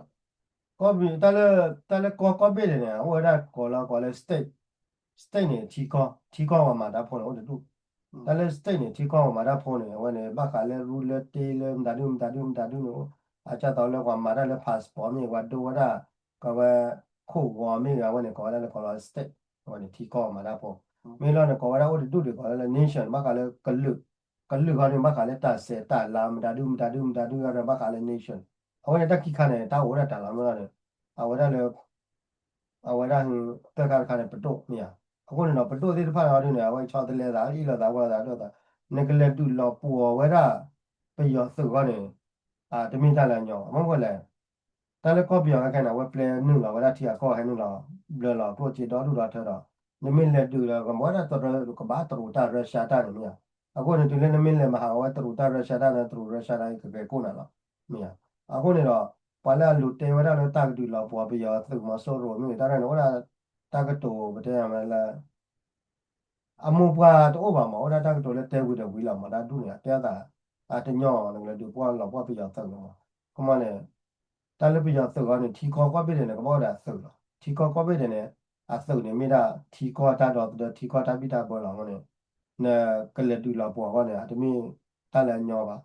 ကီၢ်ပယီၤ တၢ်လၢ တၢ်လၢကီၢ်ကီၢ်ဘ့ၣ်ဒဲးန့ၣ် အအိၣ်ဝဲဒၣ်ကိးလီၤကိးလၢ state, state န့ၣ် ထံကီၢ် ထံကီၢ်ပှၤမၤတၢ်ဖိန့ၣ်အိၣ်တဒူၣ်, တၢ်လၢ state န့ၣ် ထံကီၢ်ပှၤမၤတၢ်ဖိန့ၣ် အဝဲန့ၣ် ဘၣ်ဃးလၢရူလၢတ့လၢမတၤဒုမတၤဒုမတၤဒုန့ၣ် အကၢ်သိးလၢပှၤမၤတၢ်လၢ passport မ့ၢ်ပှၤဒိဝဲဒၣ် ကဝဲ ခိၣ်ဂီၤမ့ၢ်ဂ့ၤ အဝဲန့ၣ် ကိးဝဲဒၣ်လၢကိးလီၤ state, အဝဲန့ၣ် ထံကီၢ်ပှၤမၤတၢ်ဖိ, မ့ၢ်လီၤန့ၣ် ကိးဝဲဒၣ်အိၣ်တဒူၣ်ဒံး ကိးလၢ nation ဘၣ်ဃးလၢကလုာ်, ကလုာ်ဃီန့ၣ် ဘၣ်ဃးလၢတၢ်စဲးတၢ်လၤမတၤဒုမတၤဒုမတၤဒုဂၤန့ၣ် ဘၣ်ဃးလၢ nation, အဝဲန့ၣ်တၢ်ခံခါန့ၣ် တၢ်အိၣ်ဝဲဒၣ်တၢ်လီၤမ့ၢ်လီၤန့ၣ် အဝဲဒၣ်လၢ အဝဲဒၣ် သၢခါတခါန့ၣ် ပဒိၣ်မ့ၢ်ဧါ, အဃိန့ၣ်ဒီး ပဒိၣ်သ့ၣ်တဖၣ်န့ၣ်အီၤဒ်န့ၣ် အဝဲဆီတလဲသး အ့ၣ်လိာ်သးဝဲလိာ်သးဒိၣ်သး, နကလဲၤဒုးလီၤပှီၢ်ဝဲဒၣ် ပယီၤသုးဃီန့ၣ် တမ့ၢ်တၢ်လၢအညီဘၣ်, မ့ၢ်ဝဲလဲၣ်, တၢ်လၢကီၢ်ပယီၤခဲခဲန့ၣ် အဝဲပျဲနုာ်လီၤဝဲဒၣ်ထံအကီၢ်ဟဲနုာ်လီၤ ဘျၢလီၤကျိၣ်စ့ဒီဒူၣ်ဒီထၢဒီး နမ့ၢ်လဲၤဒုးဒီး ကမၤဝဲဒၣ်တရၢ ကဘၣ်တရူးတၢ်ရၢရှါတၢ်န့ၣ်မ့ၢ်ဧါ, အဃိန့ၣ် တုၤလၢနမ့ၢ်လဲၤမၤဟးဂီၤဝဲတရူးတၢ်ရၢရှါတၢ်န့ၣ် တရူးရၢရှါတၢ်ကဂဲၤကိးနၤလီၤ, မ့ၢ်ဧါ, အဃိန့ၣ်ဒီး ပှၤလၢအလူၤတဲဝဲဒၣ်လၢတၢ်ကဒုးလီၤပှီၢ်ပယီၤသုးမီၤစိရိၤမ့ၢ်ဂ့ၤ တၢ်န့ၣ် အိၣ်ဒၣ်တၢ်ကတိၤပတဲမးလၢ အမိၢ်ပှၢ်တအိၣ်ဘၣ်မး အိၣ်ဒၣ်တၢ်ကတိၤလၢတဲဝံၤဒီးဝံၤလီၤမး တၢ်ဒူၣ်န့ၣ် အတဲအသး အတညီ နကလဲၤဒုးပှီၢ်လီၤပှီၢ်ပယီၤသုးလီၤမး, ကမန့ၣ် တၢ်လၢပယီၤသုးအီၤန့ၣ် ထံကီၢ်ကီၢ်ဘ့ၣ်ဒဲးန့ၣ် ကဘၣ်ဝဲဒၣ်အသုးလီၤ. ထံကီၢ်ကီၢ်ဘ့ၣ်ဒဲးန့ၣ် အသုးန့ၣ်မ့ၢ်ဒၣ်ထံကီၢ်တၢ်ဒီသဒၢ ထံကီၢ်တၢ်ဘံၣ်တၢ်ဘၢလီၤ. အဃိန့ၣ် နကလဲၤဒုးလီၤပှီၢ်အဂီၢ်န့ၣ် အတမ့ၢ်တၢ်လၢအညီဘၣ်.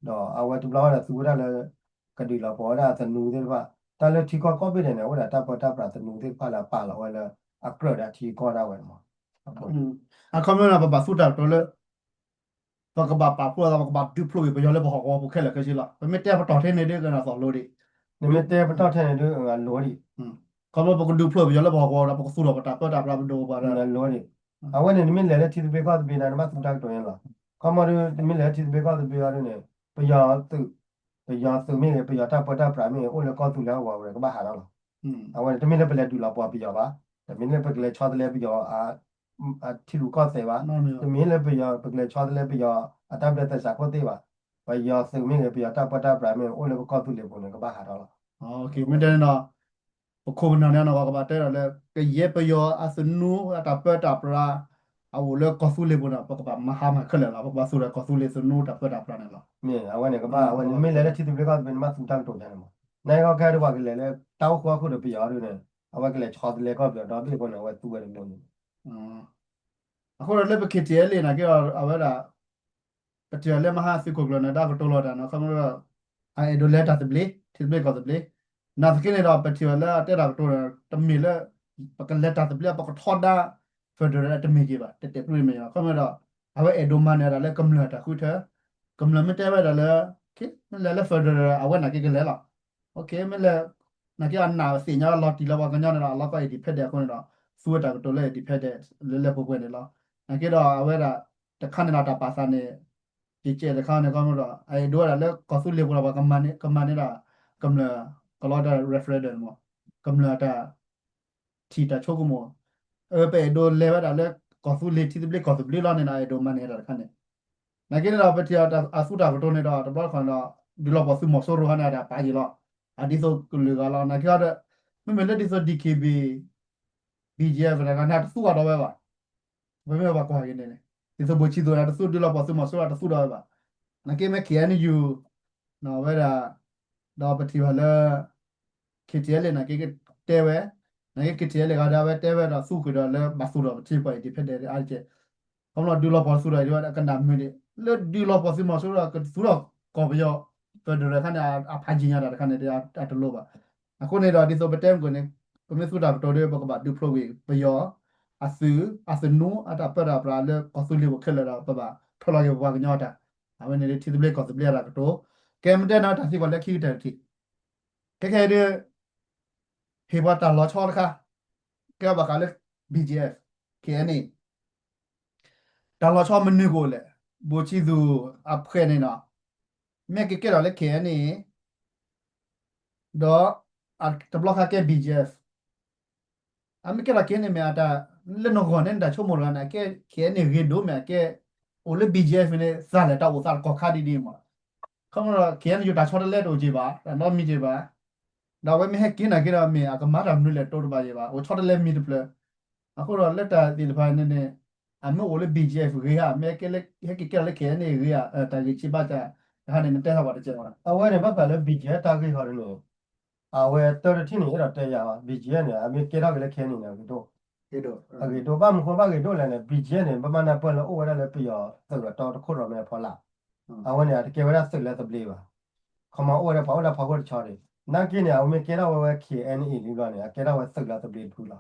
ဒီးအဝဲတဘျီဃီဒီးသူဝဲဒၣ်လၢ ကဒုးလီၤပှီၢ်ဝဲဒၣ်သနူသ့ၣ်တဖၣ် တၢ်လၢထံကီၢ်ကီၢ်ဘ့ၣ်ဒဲးန့ၣ် အဝဲဒၣ်တၢ်ပၢတၢ်ပြးသနူသ့ၣ်တဖၣ်လၢအပာ်လီၤဝဲလၢ အကြၢးဒၣ်ထံကီၢ်ဒၣ်ဝဲန့ၣ်မး. အခီပညီန့ၣ် ပဘၣ်သူတၢ်ကတိၤလၢ ပကဘၣ်ပာ်ဖှိၣ်အသး ပကဘၣ်ဒုးဖျိးကွံာ်ပယီၤလၢပဟီၣ်ကဝီၤပူၤခဲလၢာ်ခဲဆ့လီၤ. ပမ့ၢ်တဲပတီၢ်ထဲန့ၣ်ဒ်ကနၣ်သိးလိၤဒံး, နမ့ၢ်တဲပတီၢ်ထဲန့ၣ်ဒ်အလိၤဒံး, ခီဖျိပကဒုးဖျိးပယီၤလၢပဟီၣ်ကဝီၤဒီး ပကသူၣ်ထီၣ်ပတၢ်ပၢတၢ်ပြးပဒိၣ်ပပှၢ်ဒီး လိၤဒံး. အဝဲန့ၣ် နမ့ၢ်လဲၤလၢထံသဘျ့ကီၢ်သဘျ့န့ၣ် နဘၣ်သူတၢ်ကတိၤန့ၣ်လီၤ. ခီမီဒ် နမ့ၢ်လဲၤလၢထံသဘျ့ကီၢ်သဘျ့အီၤဒ်န့ၣ် ပယီၤသုး ပယီၤသုးမ့ၢ်ဂ့ၤ ပယီၤတၢ်ပၢတၢ်ပြးမ့ၢ်ဂ့ၤ အိၣ်လၢကီၢ်သူလ့ၤဟီၣ်ကဝီၤပူၤန့ၣ် ကဘၣ်ဟးထီၣ်လီၤ. အဝဲန့ၣ် တမ့ၢ်လၢပလဲၤဒုးလီၤပှီၢ်ပယီၤဘၣ်, တမ့ၢ်လၢပကလဲၤဆီတလဲပယီၤ အထံရူၢ်ကီၢ်သဲးဘၣ်, တမ့ၢ်လၢပယီၤ ပကလဲၤဆီတလဲပယီၤ အတၢ်ဘျၢသဲစးခိၣ်သ့ၣ်ဘၣ်. ပယီၤသုးမ့ၢ်ဂ့ၤ ပယီၤတၢ်ပၢတၢ်ပြးမ့ၢ်ဂ့ၤ အိၣ်လၢပကီၢ်သူလ့ၤပူၤန့ၣ် ကဘၣ်ဟးထီၣ်လီၤ. မ့ၢ်တဲန့ၣ်ဒီး ပခိၣ်ပနၢ်န့ၣ် ကဘၣ်တဲဒီးလၢ ကယဲၢ်ပယီၤအသနူအတၢ်ပၢတၢ်ပြး အအိၣ်လၢကီၢ်သူလ့ၤပူၤန့ၣ် ပကဘၣ်မၤဟါမၤခဲလၢာ်လီၤ. ပကဘၣ်သူဒီးကီၢ်သူလ့ၤသနူတၢ်ပၢတၢ်ပြးန့ၣ်လီၤ. မ့ၢ်အဝဲန့ၣ်ကဘၣ် အဝဲန့ၣ်မ့ၢ်လဲၤလၢထံသဘျ့ကီၢ်သဘျ့န့ၣ် ဘၣ်သူတၢ်ကတိၤယါန့ၣ်မး. နကီၢ်ခဲဒ်ပှၤကလဲၤလၢတၢ်အိၣ်ဃူအိၣ်ဖိးဒီးပယီၤဒ်န့ၣ် အဝဲကလဲၤဆီတလဲကီၢ်ပယီၤဒီဘ့ၣ်အဃိန့ၣ် အဝဲသူဝဲတဘျီန့ၣ် အဃိဒီးလၢပ K T L A န့ၣ်က့ဒီး အဝဲဒၣ် ပထံၣ်အီၤလၢမဟါသုးခိၣ်ကျၢၢ်န့ၣ် တၢ်ကတိၤလီၤတၢ်န့ၣ် ခီဖျိဒီး အအဲၣ်ဒိးလဲၤတၢ်သဘျ့ ထံသဘျ့ကီၢ်သဘျ့ နာ်သက့န့ၣ်ဒီး ပထံၣ်အီၤလၢအတဲတၢ်ကတိၤန့ၣ် တမ့ၢ်လၢ ပကလဲၤတၢ်သဘျ့ ပကထီဒါ federal တမ့ၢ်က့ၤဘၣ် တဲတဲပြံမ့ၢ်ယီၤ ခီဖျိဒီး အဝဲအဲၣ်ဒိးမၤန့ၢ်တၢ်လၢကမျၢၢ်တၢ်ဃုထၢ ကမျၢၢ်မ့ၢ်တဲဝဲဒၣ်လၢ မ့ၢ်လဲၤလၢ federal အဝဲနာ်က့ကလဲၤလီၤ မ့ၢ်လဲၤ နာ်က့အနၢ်သ့ၣ်ညါလီၤတံၢ်လီၤပှၤကညီန့ၣ်ဒီး အလီၢ်ကီၢ် independent အဃိန့ၣ်ဒီး သူဝဲတၢ်ကတိၤလၢ independent လၢလၢပှဲၤပှဲၤန့ၣ်လီၤ. နာ်က့ဒီးအဝဲဒၣ် တခါန့ၣ်ဒီးတၢ်ပာ်သးန့ၣ် ကကဲတခါန့ၣ် ခီဖျိဒီး အအဲၣ်ဒိးဝဲဒၣ်လၢကီၢ်သူလ့ၤပူၤဒီး ပှၤကမၤန့ၢ်ဒၣ် ကမျၢၢ် ကလီတၢ် referendum မ့ၢ် ကမျၢၢ်တၢ် ထံၣ်တၢ်ဆိကမိၣ် အပအဲၣ်ဒိးလဲၤဝဲဒၣ်လၢကီၢ်သူလ့ၤထံသဘျ့ကီၢ်သဘျ့လီၤန့ၣ်ဒီး အဲၣ်ဒိးမၤန့ၢ်တၢ်တခါန့ၣ် နာ်က့န့ၣ်ဒီး ပထံၣ်အသူတၢ်ကတိၤန့ၣ်ဒီး တဘျီတခီၣ်န့ၣ်ဒီး ဒုးလီၤပှီၢ်သုးမီၤစိရိၤဟီန့ၣ်ဒီး ပာ်ယံာ်လီၤ အဒ်သိးကလုာ်ဂၤလီၤ နာ်က့ဒီး မ့မ့ၢ်လၢဒ်သိး D K B B G F တဂၤန့ၣ် တသူအီၤဒီးဝဲဘၣ် ပမ့ၢ်ဘၣ်ကွၢ်က့ၤန့ၣ် ဒ်သိးဘိၣ်ဆံသူးန့ၣ် တသူဒုးလီၤပှီၢ်သုးမီၤစိရိၤတသူဒီးဝဲဘၣ် နာ်က့မ့ၢ် K N U ဝဲဒၣ် ဒီးပထံၣ်ဘၣ်လၢ K T L A နာ်က့တဲဝဲ နာ်က့ K T L A ဂၤဒၣ်ဝဲတဲဝဲဒီးသူက့ၤဒီးလၢဘၣ်သူဒီးပထံပှၤ independent အါတက့ၢ် ခီဖျိဒုးလီၤပှီၢ်သူဒီးဝဲကနၣ်မုာ်န့ၣ် လၢဒုးလီၤပှီၢ်သုးမီၤစိရိၤဒီး ကသူဒီးကီၢ်ပယီၤ federal တခါန့ၣ် အဖးယံာ်ညါတၢ်တခါန့ၣ် အတလိၣ်ဘၣ်. အဃိန့ၣ်ဒီး ဒ်သိးပတဲမုၢ်ကီၢ်န့ၣ် ပမ့ၢ်သူတၢ်ကတိၤဒီး ပကဘၣ်ဒုးဖျိးကွံာ် ပယီၤ အသုး အသနူ အတၢ်ပၢတၢ်ပြးလၢကီၢ်သူလ့ၤပူၤခဲလၢာ်ဒီး ပဘၣ်ဖျိးလီၤက့ၤပပှၤကညီတၢ် အဝဲန့ၣ်ထံသဘျ့ကီၢ်သဘျ့အတၢ်ကတိၤ ကဲမ့ၢ်တဲနီၤတၢ်သံကွၢ်လၢခံကတၢၢ်တထံၣ် ခဲခဲအံၤဒ် ဟ့ၣ်ပှၤတၢ်လီၤဆီတခါ ကဲဘၣ်ဃးလၢ B G F K N A တၢ်လီၤဆီမနုၤကအိၣ်လဲၣ် ဘိၣ်ဆံသူအဖှဲးန့ၣ်နီၤ မ့ၢ်ကကဲထီၣ်လၢ K N A ဒီး တဘျီခါကဲ B G F အမ့ၢ်ကဲထီၣ် K N A မ့ၢ်အတၢ် လၢနဂီၢ်န့ၣ် နတၢ်ဆိကမိၣ်တဂၤန့ၣ် အကဲ K N A ဂ့ၤဒိၣ်မ့ၢ်အကဲ အိၣ်လၢ B G F န့ၣ် သးလဲၣ်တၢ်အိၣ်သးတကီၢ်ခါဒ်န့ၣ်မး. ခီဖျိ K N U တၢ်ဆီတလဲတအိၣ်က့ၤဘၣ် တၢ်နီတမံၤက့ၤဘၣ်. ဒီးအဝဲမ့ၢ်ဟဲက့ၤနာ်က့ဒီးမ့ၢ် အကမၤတၢ်မနုၤလဲၣ်တိတဘၣ်ယဲၢ်ဘၣ် အိၣ်ဆီတလဲမံၤတဖျၢၣ်. အဃိဒီးလၢတၢ်သ့ၣ်တဖၣ်န့ၣ်န့ၣ် အမ့ၢ်အိၣ်လၢ B G F ဂ့ၤဧါ မ့ၢ်ဟဲက့ၤကဲထီၣ်လၢ K N A ဂ့ၤဧါ တၢ်ဂ့ၢ်ဆံးဘၣ်တၢ် တခါန့ၣ် နတဲထီၣ်ပှၤတကဲးမး. အဝဲန့ၣ် ဘၣ်ဃးလၢ B G F တၢ်ဂ့ၢ်ဃီန့ၣ် အဝဲတၢတထံၣ်န့ၣ် အဲၣ်ဒိးတဲယၤဘၣ် B G F န့ၣ် အမ့ၢ်ကဲထီၣ်က့ၤလၢ K N A န့ၣ် အဂ့ၤဒိၣ် အဂ့ၤဒိၣ် ဘၣ်မနုၤဃိဘၣ်ဂ့ၤဒိၣ်လဲၣ်န့ၣ် B G F န့ၣ် ဘၣ်မၤနၢ်ပၢၢ်လၢအိၣ်ဝဲဒၣ်လၢပယီၤသုးအတီတခိၣ်ရိၣ်မဲအဖီလာ်. အဝဲန့ၣ် အတကဲဝဲဒၣ်သုးလၢသဘျ့ဘၣ်. ခီမီအိၣ်ဝဲဒၣ်ပှၤအိၣ်ဒၣ်ဖီခိၣ်တဆီန့ၣ် နာ်က့န့ၣ် အဝဲမ့ၢ်ကဲထီၣ်ဝဲဝဲ K N A လံဘျီန့ၣ် အကဲထီၣ်ဝဲသုးလၢသဘျ့တဖုလီၤ.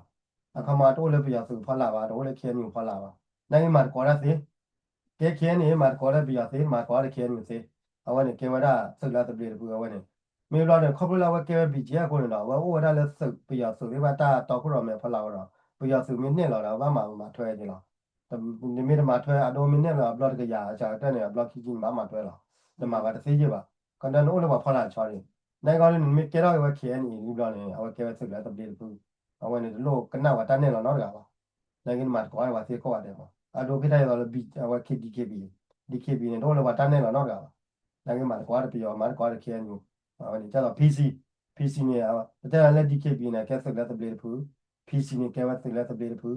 အခီမီတအိၣ်လၢပယီၤသုးဖီလာ်ဘၣ် တအိၣ်လၢ K N U ဖီလာ်ဘၣ်. နာ်က့မၤသကိးတၢ်သ့ ကဲ K N A မၤသကိးတၢ်ပယီၤသ့ မၤသကိးတၢ် K N U သ့. အဝဲန့ၣ်ကဲဝဲဒၣ်သုးလၢသဘျ့တဖုအဝဲန့ၣ် မ့ၢ်ဘျီန့ၣ် ခီဖျိလၢအဝဲကဲဝဲ B G F အဃိန့ၣ်ဒီး အဝဲအိၣ်ဝဲဒၣ်လၢသုးပယီၤသုးသ့ၣ်တဖၣ်တၢ်တီခိၣ်ရိၣ်မဲအဖီလာ်ဝဲဒီး ပယီၤသုးမ့ၢ်နဲၣ်လီၤဒီး ဘၣ်မၤမၤထွဲက့ၤလီၤ. နမ့ၢ်တမၤထွဲ အဒိမ့ၢ်နဲၣ်လီၤအဘျီတကယၤ အစှၤကတၢၢ်န့ၣ် အဘျီခံဆံန့ၣ် ဘၣ်မၤထွဲလီၤ. တမၤဘၣ်တသ့ယဲၢ်ဘၣ်. ကဒီးနအိၣ်လၢပှၤဖီလာ်တဆီန့ၣ် နာ်က့န့ၣ် နမ့ၢ်ကဲထီၣ်က့ၤဝဲ K N A လံဘျီန့ၣ် အဝဲကဲဝဲသုးလၢသဘျ့တဖု အဝဲန့ၣ်တလိၣ်ကနၣ်ဝဲတၢ်နဲၣ်လီၤနီတဂၤဘၣ်. နာ်က့နမၤသကိးဝဲသ့ကိးဂၤဒဲးမး အဒိက့တၢ်အသိးလၢ အဝဲ K D K B, D K B န့ၣ် တအိၣ်လၢပှၤတၢ်နဲၣ်လီၤနီတဂၤဘၣ်. နာ်က့မၤသကိးတၢ်ပယီၤ မၤသကိးတၢ် K N U အဝဲန့ၣ် ကဲသိး P C, P C န့ၣ် ပတဲလၢ D K B န့ၣ် ကဲသုးလၢသဘျ့တဖု, P C န့ၣ် ကဲဝဲသုးလၢသဘျ့တဖု,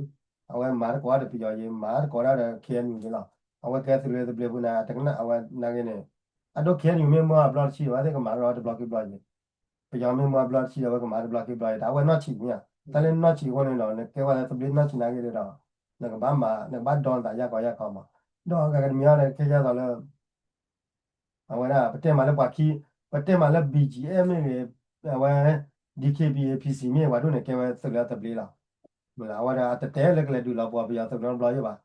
အဝဲမၤသကိးတၢ်ဒီးပယီၤယဲ မၤသကိးတၢ်ဒီး K N U ယဲလီၤ. အဝဲကဲသုးလၢသဘျ့တဖုန့ၣ် အဝဲနာ်က့န့ၣ် အဒိ K N U မ့ၢ်မၢအဘျီတဆံဘၣ်သ့ၣ် ကမၤဒီးတဘျီက့ၤဘျီယဲ ပယီၤမ့ၢ်မၢအဘျီတဆံဒီး အဝဲကမၤတဘျီက့ၤဘျီယဲ တၢ်အဝဲနီၢ်ဆံးမ့ၢ်ဧါ, တၢ်လၢနီၢ်ဆံးအဃိန့ၣ်ဒီး နကဲဝဲလၢသဘျ့နီၢ်ဆံးနာ်က့ဒီး နကဘၣ်မၤ နကဘၣ်ဒီနသးယၢ်ကီယၢ်ကီမး, ဒီးအဂၤတမံၤအံၤဒီး ကဲယဲသိးလၢ အဝဲဒၣ် ပတဲမးလၢပှၤခံ ပတဲမးလၢ B G F မ့ၢ်ဂ့ၤ အဝဲ D K B A P C မ့ၢ်ဂ့ၤ ပှၤဒိၣ်န့ၣ် ကဲဝဲသုးလၢသဘျ့လီၤ. အဝဲဒၣ် အတတဲလၢကလဲၤဒုးလီၤပှီၢ်ပယီၤသုးနီတဘျီယဲဘၣ်.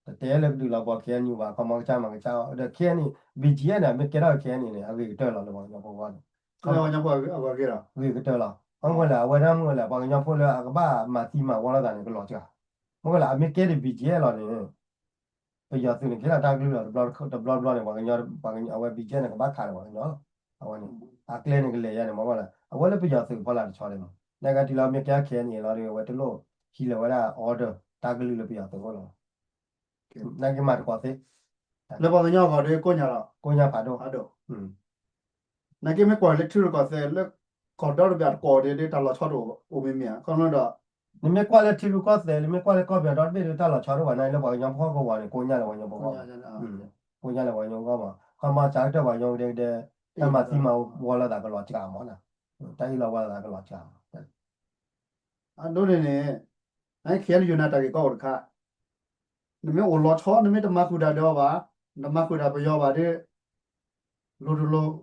တတဲလၢကဒုးလီၤပှီၢ် K N U ဘၣ် ခီမီကစၢ်မၤကစၢ်အီၤ ဒီး K N U, B G F န့ၣ် မ့ၢ်ကဲထီၣ် K N U န့ၣ် အဂ့ၤကတၢၢ်လီၤလၢပှၤကညီဖိအဂီၢ်န့ၣ် ဂ့ၤကတၢၢ်လီၤ. မ့ၢ်ဝဲလၢ အဝဲဒၣ်မ့ၢ်ဝဲလၢ ပှၤကညီဖိလၢအကဘၣ်မၤသံမၤဝီလိာ်သးန့ၣ် ကလီၤစှၤ, မ့ၢ်ဝဲလၢ အမ့ၢ်ကဲဒံး B G F လီၤန့ၣ် ပယီၤသုးန့ၣ် ကဟ့ၣ်လီၤတၢ်ကလုၢ်လီၤ တဘျီတဘျီန့ၣ် ပှၤကညီ အဝဲ B G F န့ၣ် ကဘၣ်ခးလီၤပှၤကညီလီၤ. အဝဲန့ၣ် အကျဲန့ၣ်ကလဲၤယါန့ၣ် မ့ၢ်ဝဲလၢ အဝဲလၢပယီၤသုးဖီလာ်တဆီဒ်မး နကတုၤလၢမ့ၢ်ကဲ K N A လီၤဒီး အဝဲတလိၣ်ဟံးလၢၤဝဲဒၣ် order တၢ်ကလုၢ်လၢပယီၤသုးအအိၣ်လီၤ. နာ်က့မၤသကိးသ့ လၢပှၤကညီအဂီၢ်ဒီးကိးညါလီၤ. ကိးညါဖးဒိၣ်. နာ်က့မ့ၢ်ကွၢ်လၢထံရူၢ်ကီၢ်သဲးလၢ ကီၢ်ဒီတဘ့ၣ်အတကွီၢ်ဒီး တၢ်လီၤဆီတအိၣ်မ့ၢ်မ့ၢ်ဧါ ခီဖျိဒီး နမ့ၢ်ကွၢ်လၢထံရူၢ်ကီၢ်သဲး နမ့ၢ်ကွၢ်လၢကီၢ်ပယီၤဒီတဘ့ၣ်ဒီး တၢ်လီၤဆီတအိၣ်ဘၣ် နာ်က့လၢပှၤကညီဖိကဝီၤန့ၣ် ကိးညါလၢပှၤကညီဖိအဂီၢ်, ကိးညါလၢပှၤကညီဖိအဂီၢ်မး ခီမီစှၤကတၢၢ်ပှၤကညီကဒဲကဒဲ တၢ်မၤသံမၤဝီလိာ်သးကလီၤစှၤမးနီၤ, တၢ်အ့ၣ်လိာ်ဝီလိာ်သးကလီၤစှၤ အဒိန့ၣ်န့ၣ် န K N U န့ၣ်တၢ်ဂ့ၢ်ကီအိၣ်တခါ, နမ့ၢ်အိၣ်လီၤဆီ နမ့ၢ်တမၤဃုာ်တၢ်ဒီးအီၤဘၣ်, နတမၤဃုာ်တၢ်ပယီၤဘၣ်ဒီး လိၤတလိၤ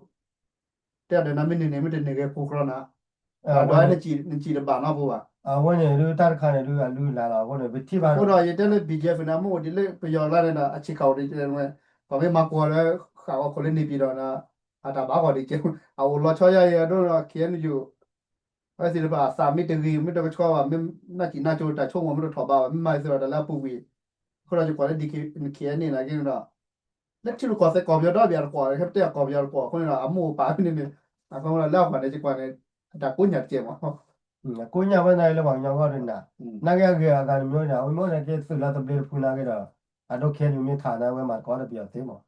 တဲဒီးနမ့ၢ်န့ၢ်န့ၣ် မ့ၢ်တန့ၢ်ဂ့ၤ ကိးကြၢးနၤ, ဒီးနစံးတဘၣ်နီတဘိဘၣ်. အဝဲန့ၣ်ဒုးတၢ်တခါန့ၣ်ဒုးအလုၢ်အလၢ်လီၤ အဃိန့ၣ် ပထံၣ်ဘၣ်ဒီး အဃိဒီးယတဲလၢ B G F န့ၣ် အမ့ၢ်အိၣ်ဒ်လၢပယီၤလၢန့ၣ်ဒီး အဆံးခါအိၣ်ဒ်ဝဲ, ပှၤမ့ၢ်မၤကွၢ်လၢ ဃာ်ဂီၤခိၣ်လၢန့ၣ်ပံၤဒီး အတၢ်ဘၣ်ဂီၢ်ဒ်ကဲ, အအိၣ်လီၤဆီယါအံၤ အဒိဒီး K N U အဝဲသ့ၣ်တဖၣ်အသးမ့ၢ်တဂ့ၤ မ့ၢ်တကဆှီဘၣ် မ့ၢ်နၢ်စံၣ်နၢ်ကၠိတၢ်ဆိကမိၣ်မ့ၢ်တထီၣ်ဘးဘၣ် မ့ၢ်မၤသ့ဒီးတၢ်လၢအပူၤကွံာ်, အဃိဒီးယကွၢ်လၢ K N A နာ်က့န့ၣ်ဒီး လၢထံရူၢ်ကီၢ်သဲးကီၢ်ပယီၤဒီဘ့ၣ်အတကွီၢ် ဟဲပတဲအကီၢ်ပယီၤတကွီၢ် အဃိန့ၣ်ဒီး အမိၢ်အပၢ်န့ၣ်န့ၣ် အဃိလၢအပှၤန့ၣ်ယကွၢ်န့ၣ် အတၢ်ကိးညါတကဲမး ကိးညါဝဲနာ်က့လၢပှၤကညီဂီၢ်ဒုးနၤ, နာ်က့အဂ့ၤအဂၤတမံၤန့ၣ် အဝဲမ့ၢ်အိၣ်နာ်က့သုးလၢသဘျ့တဖုနာ်က့ဒီး အဒိ K N U မ့ၢ်ခးနၤ အဝဲမၤသကိးဒီးပယီၤသ့မး,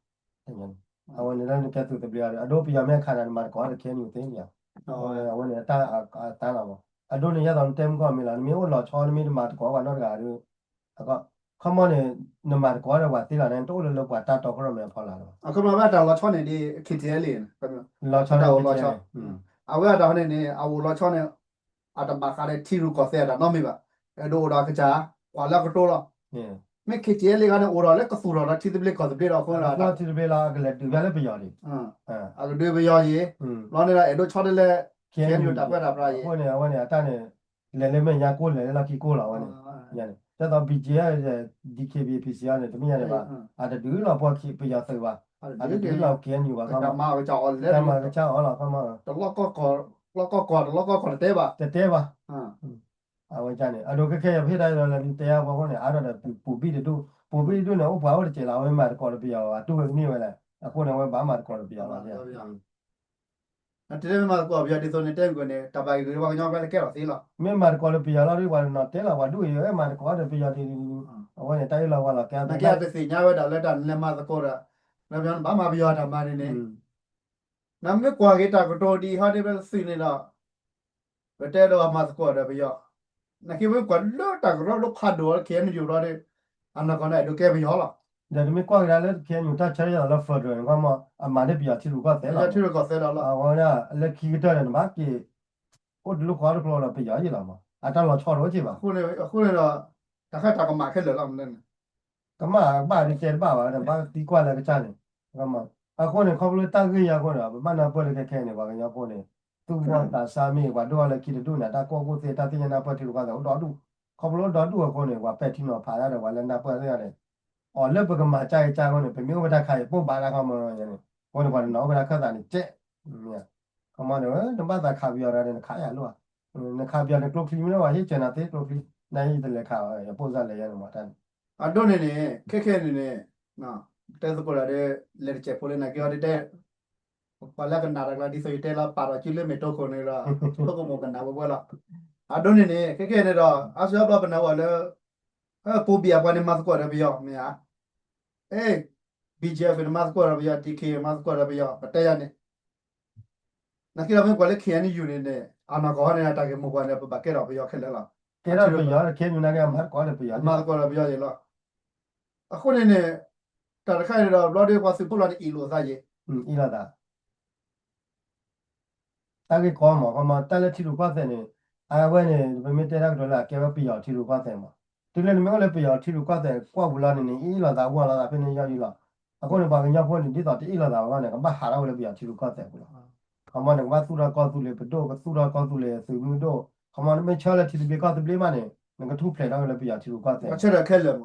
အဝဲန့ၣ်လၢနကဲသုးသဘျ့အီၤဒီး အဒိပယီၤမ့ၢ်ခးနၤ နမၤသကိးဒီး K N U သ့မး, အဝဲန့ၣ်အတၢ်အသးလီၤမး, အဒိန့ၣ်ယဲသိးနတဲမုၢ်ကီၢ်မ့ၢ်လီၤ နမ့ၢ်အိၣ်လီၤဆီ နမ့ၢ်တမၤသကိးပှၤနီတဂၤဒီး အခီမီန့ၣ် နမၤသကိးဒီးပှၤသ့လီၤန့ၣ် တအိၣ်လၢလၢပှၤတၢ်တီခိၣ်ရိၣ်မဲအဖီလာ်လီၤ. အခီမီဘၣ်တၢ်လီၤဆီန့ၣ်ဒ် K T L A န့ၣ် လီၤဆီန့ၣ် တၢ်အိၣ်လီၤဆီ, အဝဲအတၢ်ဟီန့ၣ်န့ၣ် အအိၣ်လီၤဆီန့ၣ် အတဘၣ်ဃးဒီးထံရူၢ်ကီၢ်သဲးအတၢ်နီတမံၤဘၣ်, အဲၣ်ဒိးအိၣ်ဒီးအကစၢ် ကွၢ်လၢအကတိၤလီၤ. မ့ၢ် K T L A ဂၤန့ၣ် အိၣ်ဒီးလၢကသူၣ်ထီၣ်ဒီးထံသဘျ့ကီၢ်သဘျ့ဒီးအဃိန့ၣ် ထံသဘျ့လီၤ အကလဲၤဒုးဖဲလၢပယီၤန့ၣ် အကဒုးပယီၤယံၤ, ဘျီန့ၣ်ဒီးအဲၣ်ဒိးဆီတလဲ K N U တၢ်ပၢတၢ်ပြးယံၤ, အဃိန့ၣ် အဝဲန့ၣ်အတၢ်န့ၣ် လဲၤလၢမဲာ်ညါကိၢ်လဲၤလၢလီၢ်ခံကိၢ်လီၤ အဝဲန့ၣ်, ယန့ၣ် ဒ်သိး B G F D K B P C န့ၣ် တမ့ၢ်ယါန့ၣ်ဘၣ်, အတဒုးလီၤပှီၢ်ပယီၤသုးဘၣ်, အတဒုးလီၤ K N U ဘၣ်, တၢ်မၤကစၢ်အီၤလီၤ တၢ်မၤကစၢ်အီၤလီၤ ခီမီ တလီၢ်ကီၢ်ကီၢ် တလီၢ်ကီၢ်ကီၢ် တလီၢ်ကီၢ်ကီၢ်တတဲဘၣ်, အဝဲန့ၣ် အဒိခဲခဲယဖ့ၣ်တၢ်ဒီးလၢနတဲအါဘီအဃိန့ၣ် အါထီၣ်ဒီးပူၤဘံၣ်တဒူၣ်, ပူၤဘံၣ်တဒူၣ်န့ၣ် အိၣ်ပှၤအိၣ်တစဲးလီၤ အဝဲမၤသကိးဒီးပယီၤဘၣ် တူၢ်ဝဲကန့ၢ်ဝဲလဲၣ်, အဃိန့ၣ် အဝဲဘၣ်မၤသကိးဒီးပယီၤလီၤ. အ နတဲလၢမ့ၢ်မၤသကိးပယီၤဒ်သိးန့ၣ် တဲမုၢ်ကီၢ်န့ၣ် တၢ်ဘၣ်ဂ့ၢ်ဂ့ၢ်ပှၤကညီကျါလၢကဲထီၣ်သ့လီၤ. မ့ၢ်မၤသကိးလၢပယီၤလီၤဒီး ပှၤတနီၤတဲလီၤ ပှၤဒူၣ်အံၤ မၤသကိးဒီးပယီၤဒ် အဝဲန့ၣ် တၢ်အ့ၣ်လိာ်ဝါလိာ်ကဲသ့ နကဲတသ့ၣ်ညါဝဲဒၣ်လၢတၢ်နလဲၤမၤသကိးဒီး နဘၣ်မၤပယီၤတၢ်မၤန့ၣ်န့ၣ် နမ့ၢ်ကွၢ်က့ၤတၢ်ကတိၤဒ်အံၤဟီဒ်ပသုးန့ၣ်ဒီး ပတဲဒီးမၤသကိးဒီးပယီၤ, နက့မ့ၢ်ကွၢ်လၢတၢ်ကရၢကရိဖးဒိၣ်အီၤလၢ ခ့ၣ်အဲၣ်ယူၣ် ဒီး အနီၢ်ကီၢ်န့ၣ် အဲၣ်ဒိးကဲပယီၤလီၤ. ဒီးနမ့ၢ်ကွၢ်ကဒါလၢ ခ့ၣ်အဲၣ်ယူၣ် တၢ်ဆၢထၢၣ်လီၤလၢ federal န့ၣ် ခီမီ အမၤန့ၢ်ပယီၤထံရူၢ်ကီၢ်သဲးလီၤ. အဝဲဒၣ်လၢခံကတၢၢ်န့ၣ် နဘၣ်က့ၤ အိၣ်တလိၣ်ဃီတကျိၤဒီးပယီၤယ့ၢ်လီၤမး အတၢ်လီၤဆီတအိၣ်က့ဘၣ်. အဃိန့ၣ်ဒီး တၢ်ခါတၢ်ကမၣ်ခဲလၢာ်လီၤ မ့ၢ်န့ၣ် ကမၣ်ဘၣ်ဒ်တဲတဘၣ်ဘၣ်ဒီး ဘၣ်သံကွၢ်လၢကစၢ်န့ၣ်, အဃိန့ၣ် ခီဖျိလၢတၢ်ဂ့ၢ်ညါအဃိန့ၣ် ပဘၣ်နၢ်ပၢၢ်လၢခဲခဲန့ၣ် ပှၤကညီဖိန့ၣ် သူၣ်ဘီၣ်သးစၢ်မ့ၢ် ပှၤဒိၣ်ထီၣ်လၢခံတဒူၣ်န့ၣ် တၢ်ကူၣ်ဘၣ်ကူၣ်သ့ တၢ်သ့ၣ်ညါနၢ်ပၢၢ်ထံရူၢ်ကီၢ်သဲးအိၣ်ဒီဒူၣ်, ခီဖျိအိၣ်ဒီဒူၣ်အဃိန့ၣ် ပှၤပဲာ်ထံနီၤဖးဒၣ်ဒီး ပှၤလၢနၢ်ပၢၢ်သ့ၣ်ညါန့ၣ် အီၤလၢပကမၤကၢ်အံၤကၢ်အဃိန့ၣ် ပမ့ၢ်အိၣ်ဖဲတၢ်ခါအံၤ ပိၢ်ဘၣ်တၢ်ခီမီန့ၣ်, အဃိန့ၣ် ပှၤတနီၤအိၣ်ဖဲတၢ်ခၢၣ်သးန့ၣ်ကဲး, ခီမီန့ၣ် နဘၣ်သးခးပယီၤတဂၤန့ၣ် နခးယၤလိၣ်ဧါ, နခးပယီၤန့ၣ် ကျိချံမ့ၢ်လၢပှၤဟ့ၣ်စၢၤနၤသ့ကျိချံ, နယတလဲၤခး ယပိၢ်စၢ်လဲၤယါန့ၣ်မးတၢ်န့ၣ် အဒိန့ၣ်န့ၣ် ခဲခဲန့ၣ်န့ၣ် တဲသကိးတၢ်ဒီး လဲၤတစဲးဖိလၢနာ်က့အီၤဒ်တဲ ပှၤလၢကနၣ်တၢ်ကျါဒ်သိးယတဲလီၤ ပာ်ထီၣ်စုလၢမ့ၢ်တိခိၣ်န့ၣ်ဒီး ဆိကမိၣ်ကနၣ်ဝဲဝဲလီၤ. အဒိန့ၣ်န့ၣ် ခဲခဲန့ၣ်ဒီး အါစုအါဘျီပနၢ်ဝဲလၢ ပိဘံၣ်အပှၤန့ၣ်မၤသကိးဒီးပယီၤ မ့ၢ်ဧါ, အ့ ဘံၣ်ကၠဲၣ်ဖ့ၣ်န့ၣ်မၤသကိးဒီးပယီၤ ဒံၣ်ခ့ၣ်မၤသကိးဒီးပယီၤ ပတဲယၤန့ၣ် နာ်က့ဒီးမ့ၢ်ကွၢ်လၢ ခ့ၣ်အဲၣ်ယူၣ် န့ၣ်န့ၣ် အနီၢ်ကီၢ်န့ၣ် တၢ်ဂ့ၢ်မိၢ်ပှၢ်န့ၣ် ပဘၣ်ကဲထီၣ်ပယီၤခဲလၢာ်လီၤ. ကဲထီၣ်ပယီၤ ခ့ၣ်အဲၣ်ယူၣ် နာ်က့မၤသကိးဒီးပယီၤ မၤသကိးဒီးပယီၤယဲလီၤ. အဃိန့ၣ်န့ၣ် တၢ်တခါန့ၣ်ဒီး ဘျီဒီးပှၤသုးဖိလီၤန့ၣ် အ့ၣ်လိာ်သးယဲ, အ့ၣ်လိာ်သး တၢ်ဂ့ၢ်ကီမး ခီမီ တၢ်လၢထံရူၢ်ကီၢ်သဲးန့ၣ် အဝဲန့ၣ် ပမ့ၢ်တဲတၢ်ကတိၤလၢအကဲဝဲပယီၤထံရူၢ်ကီၢ်သဲးမး, တုၤလၢနမ့ၢ်အိၣ်လၢပယီၤထံရူၢ်ကီၢ်သဲးကွီၢ်ပူၤလီၤန့ၣ်န့ၣ် အ့ၣ်လိာ်သးဝီလိာ်သးဖဲန့ၣ်ယီယံလီၤ. အဃိန့ၣ် ပှၤကညီဖိန့ၣ် ဒ်သိးတအ့ၣ်လိာ်သးဘၣ်န့ၣ် ကဘၣ်ဟးထီၣ်ဝဲလၢပယီၤထံရူၢ်ကီၢ်သဲးပူၤလီၤ. ခီမီ နကဘၣ်သူၣ်ထီၣ်ကီၢ်သူလ့ၤပဒိၣ် ကသူၣ်ထီၣ်ကီၢ်သူလ့ၤသုးမုၢ်ဒိၣ်, ခီမီ နမ့ၢ်ဆၢလၢထံသဘျ့ကီၢ်သဘျ့မးန့ၣ် နကထူၣ်ဖျဲးထီၣ်ဝဲလၢပယီၤထံရူၢ်ကီၢ်သဲး, ဘၣ်ဆၢထၢၣ်ခဲလၢာ်,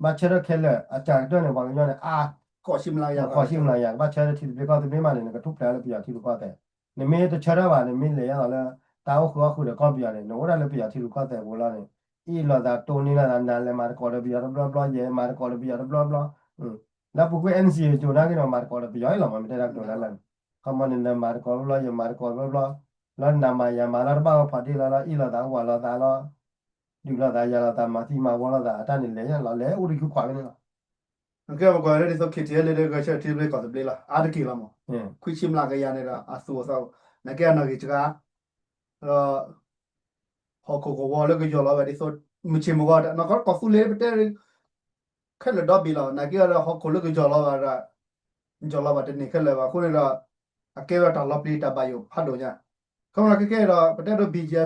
ဘၣ်ဆၢထၢၣ်ခဲလၢာ် အစှၤကတၢၢ်န့ၣ် ပှၤကညီန့ၣ် အါ ဃိးဆံမျးကယၤ ဃိးဆံမျးကယၤ ကဘၣ်ဆၢထၢၣ်ထံသဘျ့ကီၢ်သဘျ့မးန့ၣ် နကထူၣ်ဖျဲးလၢပယီၤထံရူၢ်ကီၢ်သဲး, နမ့ၢ်တဆၢထၢၣ်ဘၣ် နမ့ၢ်လဲၤယါလီၤလၢ တၢ်အိၣ်ဃုာ်အီၣ်ဃုာ်ဒီးကီၢ်ပယီၤန့ၣ် နအိၣ်ဒၣ်လၢပယီၤထံရူၢ်ကီၢ်သဲးပူၤလီၤန့ၣ် အ့ၣ်လိာ်သးတိၢ်န့ၢ်လိာ်သး နၤလဲၤမၤသကိးဒီးပယီၤတဘျီဘျီ ယဲမၤသကိးဒီးပယီၤတဘျီဘျီ, လၢပူၤကွံာ် NCA ကၠိၤနာ်က့ဒီး မၤသကိးဒီးပယီၤအံၤလီၤမး မ့ၢ်တဲတၢ်ကတိၤလၢလၢန့ၣ်, ခီမီန့ၣ် နမၤသကိးတဘျီ ယမၤသကိးတဘျီဘျီ, လၢနၤမၤယၤမၤလီၤတဘၣ်ဝဲဖီၣ်ဒ့လီၤလီၤ အ့ၣ်လိာ်သးဝးလိာ်သးလီၤ ဒုးလိာ်သးယၤလိာ်သး မၤသံမၤဝီလိာ်သး အတၢ်န့ၣ်လဲၤလီၤ လဲၤအိၣ်တယူၢ်ခွးဖဲန့ၣ်လီၤ. နကဲပကွၢ်လၢဒ်သိး KTLA လၢဂဲၤဆၢထံသဘျ့ကီၢ်သဘျ့လီၤ အါတက့ၢ်လီၤမး, ခွံဆံမျးကယၤန့ၣ်ဒီး အသူၣ်အသး နာ်က့အနီၢ်ဂံၢ်စှၤ ဒီး ဟီၣ်ခိၣ်ကဝီၤလၢကယီၢ်လီၤဝဲဒ်သိး မုၢ်ဆ့ၣ်မုၢ်ဂီၤ နီၢ်ကီၢ်ကီၢ်သူလ့ၤပတဲ ခဲလၢာ်ဒီဘ့ၣ်လီၤ နာ်က့ဒီးဟီၣ်ခိၣ်လၢကယီၢ်လီၤဘၣ်ဒီး ယီၢ်လီၤဘၣ်တန့ၢ်ခဲလၢာ်ဘၣ်အဃိန့ၣ်ဒီး အကဲဝဲဒၣ်တၢ်လီၤပျံၤတၢ်ဘၣ်ယိၣ်ဖးဒိၣ်ညါ, ခီဖျိခဲခဲဒီး ပတဲဒိ ဘံၣ်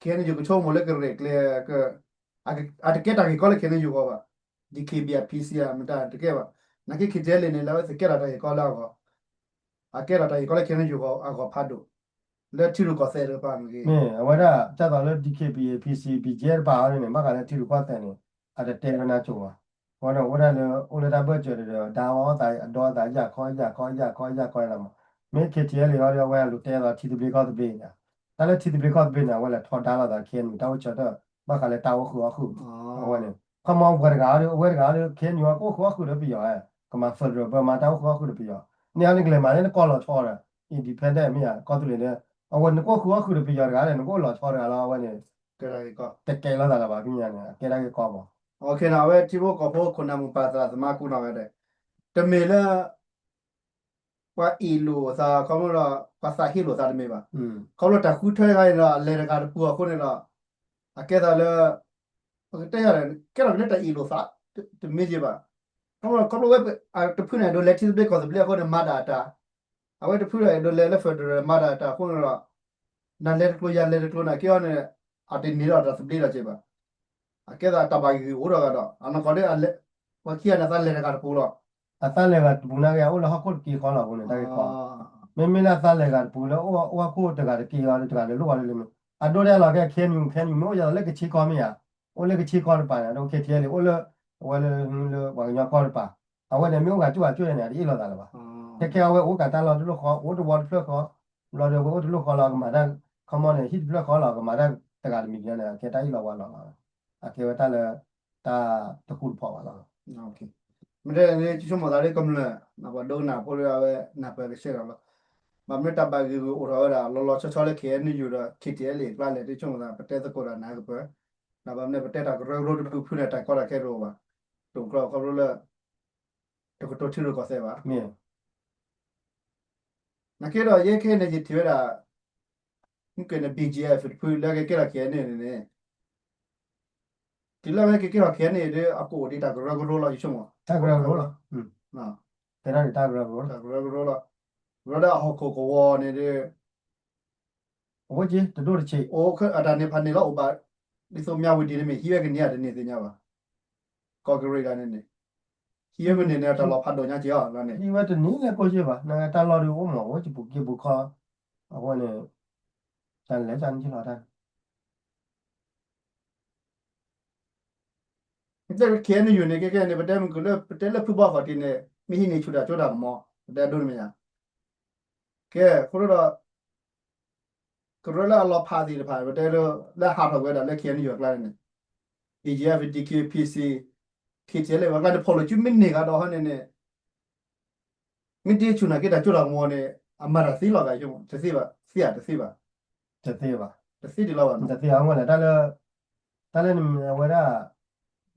ကၠဲၣ်ဖ့ၣ်န့ၣ်ဒီး ခဲအံၤန့ၣ် ယကဆိကမိၣ်လၢကရဲၣ်ကျဲၤ အတကဲတၢ်ဂ့ၢ်ကီလၢ ခဲအံၤန့ၣ် ယိၤဂီၤဘၣ်, ဒံၣ်ခ့ၣ်ဘံၣ် အ PC အမတၤတကဲဘၣ်, နာ်က့ KTLA န့ၣ် လၢအဝဲသ့ၣ်ကဲထီၣ်တၢ်ဂ့ၢ်ကီလၢအဂီၢ် အကဲထီၣ်တၢ်ဂ့ၢ်ကီလၢ ခဲအံၤန့ၣ် ယိၤဂီၤအဂီၢ်ဖးဒိၣ် လၢထံရူၢ်ကီၢ်သဲးတကပၤန့ၣ်ဂ့ၤ, မ့ၢ်အဝဲဒၣ် ကၢ်သိးလၢ ဒံၣ်ခ့ၣ်ဘံၣ် အ PC BGF တကပၤအံၤန့ၣ် ဘၣ်ဃးလၢထံရူၢ်ကီၢ်သဲးန့ၣ် အတတဲဝဲနၤကၠိၤဘၣ်, အဃိန့ၣ် အိၣ်ဒၣ်လၢ အိၣ်လၢတၢ်ဘၢၣ်စၢၤဒီး ဒါဝဲအသး အဒီသး ယၢ်ခီယၢ်ခီယၢ်ခီယၢ်ခီယၢ်ခီလီၤမး, မ့ၢ် KTLA အံၤဒီး အဝဲအလိၤတဲသိးထံသဘျ့ကီၢ်သဘျ့ညါ, တၢ်လၢထံသဘျ့ကီၢ်သဘျ့န့ၣ် အဝဲလဲၤထီဒါလိာ်သး KNU တၢ်အိၣ်ဆၢထၢၣ် ဘၣ်ဃးလၢတၢ်အိၣ်ဃုာ်အီၣ်ဃုာ်, အဝဲန့ၣ် ခီမီပှၤတဂၤဒီး အဝဲတဂၤဒီး KNU ကအိၣ်ဃုာ်အီၣ်ဃုာ်ဒီးပယီၤဧါ, ကမၤ federal ပမၤတၢ်အိၣ်ဃုာ်အီၣ်ဃုာ်ဒီးပယီၤ, န့ၣ်အီၤန့ၣ်ကလဲၤမၤန့ၣ် နကီၢ်လီၤဆီဒီး independent မ့ၢ်ဧါ ကီၢ်သူလ့ၤဒီး အဝဲနကအိၣ်ဃုာ်အီၣ်ဃုာ်ဒီးပယီၤတဂၤဒီး နကအိၣ်လီၤဆီတဂၤလီၤ အဝဲန့ၣ် တကဲလိာ်သးလၢၤဘၣ် ကညါန့ၣ် အကဲတၢ်ဂ့ၢ်ကီမး, အဝဲထံဖိကီၢ်ဖိခိၣ်နၢ်မိၢ်ပၢ်သရၣ်သမါကိးနီၢ်ဂၤဒဲး တမ့ၢ်လၢ ပှၤအ့ၣ်လိာ်အသး ခီဖျိဒီး ပှၤသးဟ့လိာ်သးတမ့ၢ်ဘၣ်, ခီဖျိတၢ်ဃုထၢတခါအံၤဒီး အလဲၤတဂၤတပူၤအဃိန့ၣ်ဒီး အကဲသးလၢ ပကတဲယၤဒီး ကဲထီၣ်က့ၤလၢတၢ်အ့ၣ်လိာ်သး တမ့ၢ်က့ဘၣ်, ခီဖျိ ခီဖျိဝဲ တဖုန့ၣ် အဲၣ်ဒိးလဲၤထံသဘျ့ကီၢ်သဘျ့အဃိန့ၣ် မၤတၢ်အတၢ်, အဝဲတဖုဒီး အဲၣ်ဒိးလဲၤလၢ federal မၤတၢ်အတၢ်အဃိန့ၣ်ဒီး နလဲၤတကျိၤယၤလဲၤတကျိၤနာ်က့အီၤန့ၣ် အတန့ၢ်ဒီးတၢ်သဘျ့ဒီးက့ဘၣ်, အကဲသးတၢ်ဘၣ်ဂ့ၢ်ဂ့ၢ်အိၣ်ဒီးဂၤဒီး အနီၢ်ကီၢ်ဒီး ပှၤခံဂၤန့ၣ် အသးလဲၤတဂၤတပူၤလီၤ, အသးလဲၤတဂၤတပူၤနာ်က့ အအိၣ်လၢဟီၣ်ခိၣ်တက့ၢ်ဃီလီၤအဃိန့ၣ် တၢ်ဂ့ၢ်ကီ မ့မ့ၢ်လၢအသးလဲၤတဂၤတပူၤလၢ အိၣ်ဟီၣ်ခိၣ်တဂၤတက့ၢ်အီၤဒီး တဂၤဒီးလိၣ်အီၤလၢလၢမ့ၢ် အဒိဒ်လဲၣ်လီၤ ခဲ KNU KNU မ့ၢ်အိၣ်ယၤလီၤလၢကဆ့ကီမ့ၢ်ဧါ, အိၣ်လၢကဆ့ကီတပၤန့ၣ် အဒိ KTLA အိၣ်လၢ အဝဲလၢ လၢပှၤကညီကီၢ်တပၤ, အဝဲန့ၣ် မ့ၢ်အိၣ်ဂၤကၠိဂၤကၠိန့ၣ် အတအ့ၣ်လိာ်သးလၢၤဘၣ်, ခဲခဲအဝဲအိၣ်ကးတၢ်လီၢ်တလိၣ်ဃီ အိၣ်တဝီတဖျၢၣ်ဃီ, ဘျီဒီးဝဲအိၣ်တလိၣ်ဃီလီၤ ကမၤတၢ် ခီမီန့ၣ် ဟံၣ်တဖျၢၣ်ဃီလီၤ ကမၤတၢ်တဂၤတမံၤဒ်န့ၣ် အကဲတၢ်အ့ၣ်လိာ်ဝါလိာ်လီၤ, အကဲဝဲတၢ်လၢ တၢ်တဃူတဖိးဘၣ်လီၤ. မ့ၢ်တဲန့ၣ် ဆိကမိၣ်သးလၢကမျၢၢ် ပှၤဒိကနၣ်ဖိလၢအဝဲနၢ်ပၢၢ်ကဆှဲဒီးလီၤ. ဘၣ်မနုၤတၢ်ဘၣ်ဂ့ၢ်ဂ့ၢ်အိၣ်ထီၣ်ဝဲဒၣ် လီၤလီၤဆီဆီလၢ K N U ဒီး K T L A အကျါလဲၣ် ဒ်ဆိကမိၣ်သး ပတဲသကိးတၢ်နၤကပၢၢ်, ဒီးဘၣ်မနုၤပတဲတၢ်ကရၢကရိတဒူၣ်ဖုန့ၣ် တၢ်ကီတၢ်ခဲတအိၣ်ဘၣ်, တအိၣ်ကျီခီဖျိလၢ တကတိၤထံရူၢ်ကီၢ်သဲးဘၣ်. နာ်က့ဒီး ယဲခဲအံၤန့ၣ် ယထံၣ်ဝဲဒၣ် မ့ၢ်က့ၤန့ၣ် B G F တဖုလၢကကဲထီၣ် K N A န့ၣ်န့ၣ် တုၤလၢအဝဲကကဲထီၣ် K N A ဒီး အကအိၣ်ဒံးတၢ်ကရၢကရိလီၤ ယဆိကမိၣ်, တၢ်ကရၢကရိလီၤ, တၢ်ကရၢကရိလီၤ, ကရၢဒီးအဟီၣ်ခိၣ်ကဝီၤန့ၣ်ဒီး အဝဲက့ၤတဒိၣ်တဆံး အတၢ်န့ၢ်ဖးန့ၢ်လီၤအိၣ်ဘၣ်, ဒ်သိးမၠၣ်ဝတံၤန့ၣ်မ့ၢ်ဟံးဝဲကန့ၢ်ဧါတန့ၢ်သ့ၣ်ညါဘၣ်, ကီၢ်ကရ့ၣ်ဂၤန့ၣ်န့ၣ် ဟံးဝဲမ့ၢ်န့ၢ်န့ၣ် တၢ်လီၢ်ဖးဒိၣ်ညါက့ၤအီၤလီၤန့ၣ်, ဟံးဝဲတန့ၢ်လၢကိၢ်က့ၤဘၣ်, နတၢ်လီၢ်ဒုးအိၣ်မး အဝဲကပူၤက့ၤပူၤခီ, အဃိန့ၣ် တၢ်လဲၤတၢ်န့ၣ်က့ၤလီၤတၢ် မ့ၢ်တဲ K N U န့ၣ် ကဲကဲန့ၣ် ပတဲမုၢ်ကလၢ ပတဲလၢဖုဘီခီၣ်ထံးန့ၣ် မ့ၢ်ဟံးန့ၢ်ဆူၣ်တၢ်ကၠိတၢ်ကမီၤ ပတဲဒိၣ်န့ၣ်မ့ၢ်ယါ, ကဲ အဃိဒီး ကရၢလၢအလီၤဖးသ့ၣ်တဖၣ် ပတဲလၢ လၢဟးထီၣ်ဝဲဒၣ်လၢ K N U အကျါန့ၣ် B G F, D K B, P C, K T L A အကျါန့ၣ် ဖီၣ်လိာ်စုမ့ၢ်န့ၢ်ဂၤဒီးဟီန့ၣ်န့ၣ် မ့ၢ်တဆူၣ်နာ်က့တၢ်ကၠိတၢ်ကမီၤန့ၣ် အမၤတၢ်သ့လီၤဂာ် တသ့ဘၣ်, သ့ဧါ တသ့ဘၣ်, တသ့ဘၣ်, တသ့ဒံးလီၤဘၣ်နီၤ, တသ့အဝဲလဲၣ်, တၢ်လၢ တၢ်လၢနမ့ၢ်ဝဲဒၣ်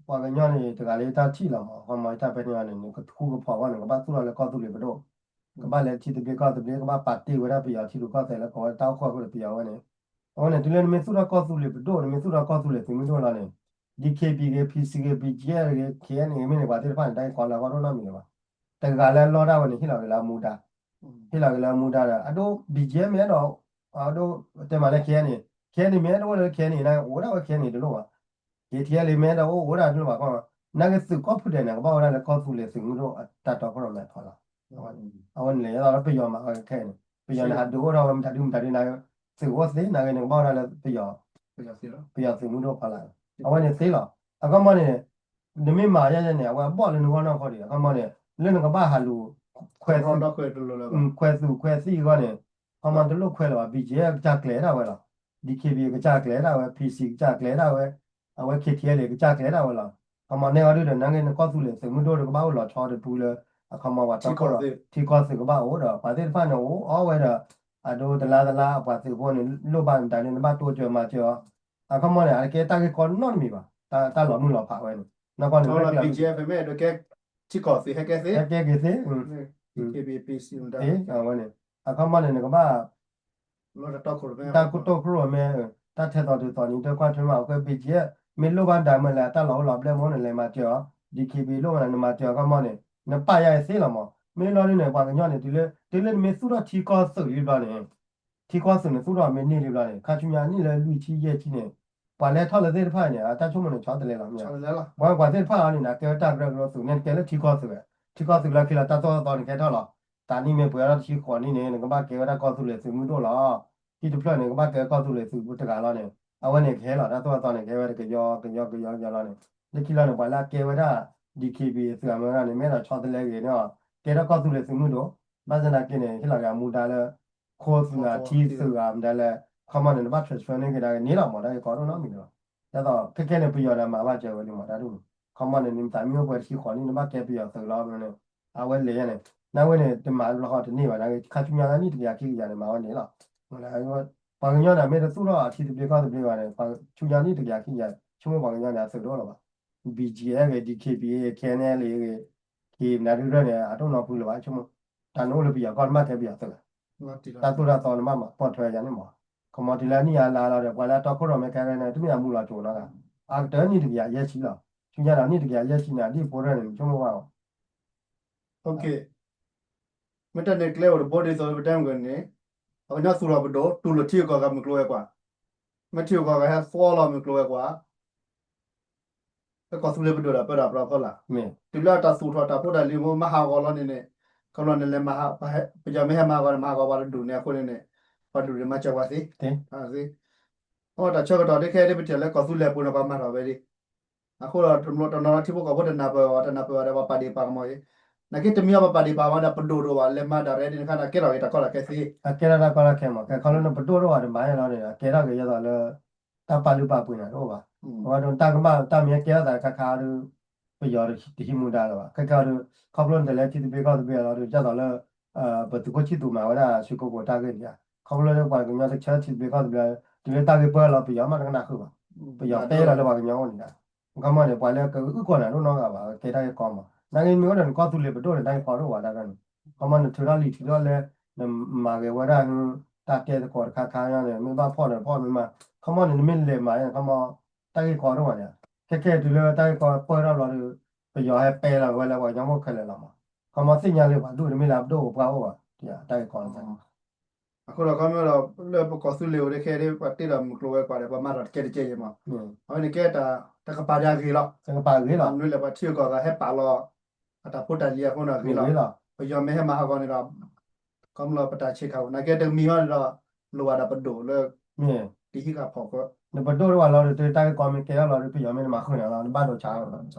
ပှၤကညီန့ၣ် တဂၤလၢတၢ်ထံၣ်လီၤမး, အခီမီ တၢ်ပဲာ်န့ၢ်အီၤန့ၣ် နကထူကဖီၣ်အဂီၢ်န့ၣ် ကဘၣ်သူၣ်ထီၣ်လၢကီၢ်သူလ့ၤပဒိၣ်, ကဘၣ်လဲၤထံသဘျ့ကီၢ်သဘျ့ ကဘၣ်ပာ်တ့ၢ်ဝဲဒၣ်ပယီၤထံရူၢ်ကီၢ်သဲးလၢကိးဝဲဒၣ်တၢ်အိၣ်ဃၢၤအဃိဒီးပယီၤဝဲန့ၣ်, အဝဲန့ၣ် တုၤလၢနမ့ၢ်သူၣ်ထီၣ်ကီၢ်သူလ့ၤပဒိၣ် နမ့ၢ်သူၣ်ထီၣ်ကီၢ်သူလ့ၤသုးမုၢ်ဒိၣ်လီၤန့ၣ် D K B ဂ့ၤ P C ဂ့ၤ B G F ဂ့ၤ K N A ဂ့ၤ မ့ၢ်န့ၣ် ပှၤသ့ၣ်တဖၣ်န့ၣ် တၢ်ဂ့ၢ်ကီလၢအဂီၢ်တအိၣ်နီတမံၤလၢၤဘၣ်, တဂၤလၢအလီတၢ်ဝဲန့ၣ် ဟ့ၣ်လီၤက့ၤလၢအမူဒါ ဟ့ၣ်လီၤက့ၤလၢအမူဒါဒီး အဒိ B G F မ့ၢ်အဲၣ်ဒိး အဒိ တဲမးလၢ K N A, K N A မ့ၢ်အဲၣ်ဒိးအိၣ်လၢ K N A န့ၣ် အိၣ်ဒၣ်ဝဲ K N A တလိၣ်ဘၣ်, K T L A မ့ၢ်အဲၣ်ဒိးအိၣ် အိၣ်ဒၣ်တလိၣ်ဘၣ်ခီ, နာ်က့သုးကီၢ်ဖုဒဲးန့ၣ် ကဘၣ်အိၣ်ဒၣ်လၢကီၢ်သူလ့ၤသုးမုၢ်ဒိၣ်အတၢ်တီခိၣ်ရိၣ်မဲအဖီလာ်, အဝဲန့ၣ်လဲၤဒၣ်လၢပယီၤမၤဝဲခဲအံၤန့ၣ်, ပယီၤန့ၣ် ဟးဒုးအိၣ်ထီၣ်ဝဲမတၤဒုမတၤဒုန့ၣ်, သုးအိၣ်သ့နာ်က့န့ၣ် ကဘၣ်အိၣ်ဒၣ်လၢပယီၤ ပယီၤသုးမုၢ်ဒိၣ်ဖီလာ်, အဝဲန့ၣ်သ့လီၤ, အခီမီန့ၣ် နမ့ၢ်မၤယဲန့ၣ် အဝဲအဘီၣ်လၢနဂီၢ်နီၢ်ခီဒံး အခီမီန့ၣ် လၢနကဘၣ်ဟးလူၤ ခွဲးသူၣ်ခွဲးသံၣ်အဂီၢ်န့ၣ်, အခီမီတလိၣ်ခွဲးလၢၤဘၣ်, B G F ကစၢ်ကျဲၤဒၣ်ဝဲလီၤ, D K B A ကစၢ်ကျဲၤဒၣ်ဝဲ, P C ကစၢ်ကျဲၤဒၣ်ဝဲ, အဝဲ K T L A ကစၢ်ကျဲၤဒၣ်ဝဲလီၤ, အခီမီန့ၢ်အီၤဒုဒီး နာ်က့နကီၢ်သူလ့ၤသုးမုၢ်ဒိၣ်ဒီးကဘၣ်အိၣ်လီၤဆီတပူၤလၢ, အခီမီပှၤတီခိၣ်ရိၣ်မဲထံကီၢ်သုးကဘၣ်အိၣ်ဒီး ပှၤသ့ၣ်တဖၣ်န့ၣ် အိၣ်အီၣ်ဝဲဒီး အဒိတလါတလါ အပှၤသုးဖိန့ၣ် လိၣ်ဘၣ်မတၤန့ၣ် နဘၣ်တိစၢၤမၤစၢၤအီၤ, အခီမီန့ၣ် အကဲတၢ်ဂ့ၢ်ကီနီတမံၤဘၣ်, တၢ်လီၤမုၢ်လီၤဖးဝဲန့ၣ်, နီၢ်ကီၢ်န့ၣ် ထံကီၢ်သုးဟဲကဲသ့, ဟဲကဲက့ၤသ့, ဝဲန့ၣ်, အခီမီန့ၣ် နကဘၣ် တၢ်ကတိၢ်ခိၣ်ရိၣ်မဲ, တၢ်ထဲသိးတုၤသိးန့ၣ် တခွါထွဲမး အဃိ B G F မ့ၢ်လိၣ်ဘၣ်ဒၣ်မ့ၢ်လဲၣ် တၢ်လီၤအိၣ်လီၤဘျဲၣ်မ့ၢ်နလဲၤမၤစၢၤအီၤ, D K B A လိၣ်ဘၣ်နမၤစၢၤအခီမီန့ၣ် နပာ်ယၤအသ့လီၤမး, မ့ၢ်လီၤဒ်န့ၣ် ပှၤကညီန့ၣ် တုၤလၢ တုၤလၢနမ့ၢ်သူၣ်ထီၣ်ထံကီၢ်သုးလံဘျီန့ၣ် ထံကီၢ်သုးန့ၣ် သူၣ်ထီၣ်မ့ၢ်န့ၢ်လံဘျီန့ၣ် ခါဆူညါအနံၣ်လၢလွံၢ်ဆံယဲၢ်ဆံန့ၣ် ပှၤလဲၤထီၣ်လၢသ့ၣ်တဖၣ်န့ၣ် အတၢ်ဆိကမိၣ်န့ၣ် ဆီတလဲလီၤမ့ၢ်, ပှၤပှၤသ့ၣ်တဖၣ်အီၤန့ၣ် နကဲဝဲတၢ်ကရၢကရိသုးန့ၣ် နကဲလၢထံကီၢ်သုးဝဲ, ထံကီၢ်သုးလၢခံလီၤ တၢ်သိၣ်တၢ်သီန့ၣ်ကဲထီၣ်လီၤ, တနံၣ်မ့ၢ်ပှဲၤထီၣ်တဆံဃိးနံၣ်န့ၣ် နကဘၣ်ကဲဝဲဒၣ်ကီၢ်သူလ့ၤသုးမုၢ်ဒိၣ်လီၤ, ဟံၣ်တဖျၢၣ်န့ၣ် ကဘၣ်ကဲကီၢ်သူလ့ၤသုးတဂၤလီၤန့ၣ် အဝဲန့ၣ်ကဟဲလီၤ တၢ်သိၣ်တၢ်သီန့ၣ် ကဟဲဝဲတကယီကယီကယီကယီလီၤန့ၣ်, လၢခံလီၤန့ၣ် ပှၤလၢအကဲဝဲဒၣ် D K B A သုးအမ့ၢ်ဝဲဒၣ်န့ၣ် မ့ၢ်အဲၣ်ဒိးဆီတလဲဂ့ၤန့ၣ် ကဲထီၣ်ကီၢ်သူလ့ၤသုးမုၢ်ဒိၣ်, ဘၣ်ဆၣ်သနာ်က့န့ၣ် ဟ့ၣ်လီၤက့ၤအမူဒါလၢ ခိသုးဧါ ထံသုးဧါ မတၤလဲၣ်, ခီမီန့ၣ် နဘၣ် transfer န့ၢ်က့ၤဒၣ်က့ၤန့ၣ်လီၤမး တၢ်ဂ့ၢ်ကီဒိၣ်နီတမံၤလီၤ, ဒ်သိးခဲခဲန့ၣ် ပယီၤန့ၣ် မၤဘၣ်စၢၤဝဲလံမး တၢ်ဒ်န့ၣ်, ခီမီန့ၣ် နမ့ၢ်သးမံအိၣ်ပှဲၤတဆံဃိးနံၣ် နဘၣ်ကဲပယီၤသုးလီၤန့ၣ်, အဝဲလဲၤယါန့ၣ်, နဝဲန့ၣ် တမၤလီၤဟီတန့ၢ်ဘၣ် နခါဆူညါလၢနံၣ်တကယၤခံကယၤန့ၣ် မၤဝဲန့ၣ်လီၤ, ပှၤကညီန့ၣ် မ့ၢ်တသူၣ်ထီၣ်အထံသဘျ့ကီၢ်သဘျ့ဘၣ်န့ၣ် ဆူညါနံၣ်တကယၤခံကယၤ ဆိကမိၣ်ပှၤကညီန့ၣ် အသုးတအိၣ်လၢၤဘၣ်, B G F ဂ့ၤ D K B A ဂ့ၤ K N L A ဂ့ၤ က့ၤမနုၤဒုရဲၣ်န့ၣ် အတအိၣ်နီတဖုလၢၤဘၣ် ဆိကမိၣ်, တၢ်နအိၣ်လၢပယီၤကီၢ် နဘၣ်ကဲပယီၤသုးဧါ, တၢ်သိၣ်တၢ်သီနဘၣ်မၤပိာ်ထွဲယၤန့ၣ်မး, ခီမီတုၤလၢအနံၣ်အါလါလီၤဒီး ပှၤလၢအတီခိၣ်ရိၣ်မဲခဲအံၤန့ၣ် တမ့ၢ်အမူလီၤစိၤနီတဂၤ, အကတၢၢ်နံၣ်တကယၤယဲၢ်ဆံလီၤ, ဆူညါဒီးနံၣ်တကယၤယဲၢ်ဆံန့ၣ် အဒံၣ်ဖိရဲၣ်န့ၣ် ဆိကမိၣ်ဘၣ်အီၤ မ့ၢ်တၢ်န့ၣ်ကျဲအိၣ်တဘိဒ်သိးပတဲမ့ၢ်ဂ့ၤန့ၣ်, ပှၤကညီသူၣ်ထီၣ်ပဒိၣ် တူၢ်လိာ်ထံဂုၤကီၢ်ဂၤမုၢ်ကျိၤဝဲၤကွာ်, မ့ၢ်ထံဂုၤကီၢ်ဂၤဟဲသီလီၤမုၢ်ကျိၤဝဲၤကွာ် လၢကီၢ်သူလ့ၤပဒိၣ်ဒီးပၢဒီးပြးဖီလာ်, တုၤလၢတၢ်သူၣ်ထီၣ်တၢ်ဖိတၢ်လံၤမ့ၢ်မၤဟးဂီၤလီၤန့ၣ်န့ၣ်, ခီဖျိန့ၣ်လဲၤမၤဟး, ပယီၤမ့ၢ်ဟဲမၤဟးဂီၤန့ၣ် မၤဟးဂီၤပှၤတဒူၣ်န့ၣ်အဃိန့ၣ်န့ၣ်, ပှၤတဒူၣ်န့ၣ်မၤစၢၤပှၤသ့, သ့, အတၢ်ဆၢကတီၢ်ဒ်ခဲဒ်ပထံၣ်လၢကီၢ်သူလ့ၤပူၤန့ၣ် ပှၤမၤထီၣ်ဝဲဒၣ် အဃိဒီးတနီၤထံဖိကီၢ်ဖိတနၢ်ပၢၢ်အီၤ တနၢ်ပၢၢ်အီၤဒီးပှၤပာ်ဒ့ၣ်ပာ်ကမီၤအံၤ, နာ်က့တမ့ၢ်အီၤပှၤပာ်ဒ့ၣ်ပာ်ကမီၤဒီးပဒိၣ်တအိၣ်ဘၣ် လဲၤမၤဒၣ်ရဲၣ်ဒ်န့ၣ်ခါန့ၣ် ကဲထီၣ်က့ၤတၢ်ကီတၢ်ခဲသ့, အကဲထီၣ်တၢ်ကီတၢ်ခဲမး ကဲခီဖျိလၢပဒိၣ်တအိၣ်ဘၣ်တမၤအီၤလီၤန့ၣ် အကဲထီၣ်က့ၤယဲသိးလၢ တၢ်ပာ်လုၢ်ပာ်ပှ့ၤန့ၣ်တအိၣ်ဘၣ်, အဝဲဒၣ်တၢ်ကမၣ်တၢ်မ့ၢ်ကဲထီၣ်သးခါခါဒီး ပယီၤတဟံးမူဒါလၢၤဘၣ် ခဲကဲဒီး ခီဖျိန့ၣ်တလဲၤထံသဘျ့ကီၢ်သဘျ့အလီၤဒီး ဒ်သိးလၢ ပသုးခိၣ်ဆံၣ်သူးမၤဝဲဒၣ် ရွှေကုက္ကို တၢ်ဂ့ၢ်န့ၣ်, ခီဖျိလၢပှၤကညီတဆၢထံသဘျ့ကီၢ်သဘျ့, တုၤလၢတၢ်ဂ့ၢ်ပၢၢ်လီၤ ပယီၤမးတကနၣ်ဃုာ်ဘၣ်, ပယီၤတဲလီၤလၢပှၤကညီအိၣ်န့ၣ်ဒီး, ခီမီန့ၣ် ပှၤလၢကအုၣ်ကီၢ်နၤဒိၣ်နီတဂၤဘၣ် ကဲတၢ်ဂ့ၢ်ကီမး, နာ်က့မ့ၢ်အိၣ်ဒီးနကီၢ်သူလ့ၤပဒိၣ်န့ၣ် တၢ်ဂ့ၢ်ကီဒိၣ်ဝဲဒၣ်န့ၣ်, ခီမီနထုးထီၣ်လံာ်ထုးထီၣ်လၢ နမၤဂ့ၤဝဲဒၣ် တၢ်တဲသကိးတခါခါန့ၣ် မ့ၢ်ဘၣ်ဖီၣ်ဒီးဖီၣ်မ့ၢ်မး, ခီမီန့ၣ် နမ့ၢ်လဲၤမၤန့ၣ် ခီမီ တၢ်ဂ့ၢ်ကီဒိၣ်ဝဲန့ၣ်, ခဲခဲတုၤလၢတၢ်ဂ့ၢ်ကီပၢၢ်ထီၣ်ဘျီဒီး ပယီၤဟဲပဲလီၤဝဲလၢပှၤကညီဖိခဲလၢာ်လီၤမး, ခီမီသ့ၣ်ညါလၢပှၤဒူၣ်န့ၣ် မ့ၢ်လၢအပဒိၣ်ပပှၢ်အိၣ်ဘၣ်, တၢ်ဂ့ၢ်ကီလီၤ အဃိဒီးခီမီဒီး လၢပကီၢ်သူလ့ၤအိၣ်ဒ်ခဲဒ်ပှၤတ့ၢ်ဒီးမုၢ်ကျိၤဝဲၤကွာ်ဒီး ပှၤမၤဒီးတကဲတကဲယဲၢ်မး, အဝဲန့ၣ်ကဲတၢ်တကပၤဒၣ်အဂ့ၤလီၤ, တကပၤအဂ့ၤလီၤ, မနုၤလဲၣ် ပှၤထံဂုၤကီၢ်ဂၤဟဲပာ်လီၤ အတၢ်ဖိတၢ်လံၤအဃိန့ၣ်အဂ့ၤလီၤ, ပယီၤမ့ၢ်ဟဲမၤဟးဂီၤန့ၣ်ဒီး ခီမီလီၤပတၢ်ဆဲးခးအိၣ် နာ်က့တမံၤဟီန့ၣ်ဒီး လိၣ်ဘၣ်ဒီးပဒိၣ်လၢ တဟံးဃာ်ဖီၣ်ဃာ် နပဒိၣ်တဝဲလီၤဒီး တၢ်ဂ့ၢ်ကီမ့ၢ်ကဲထီၣ်လီၤဒီး ပယီၤမ့ၢ်နမၤဃုာ်နၤလီၤ နဘၣ်ဒိဆါလီၤ, အ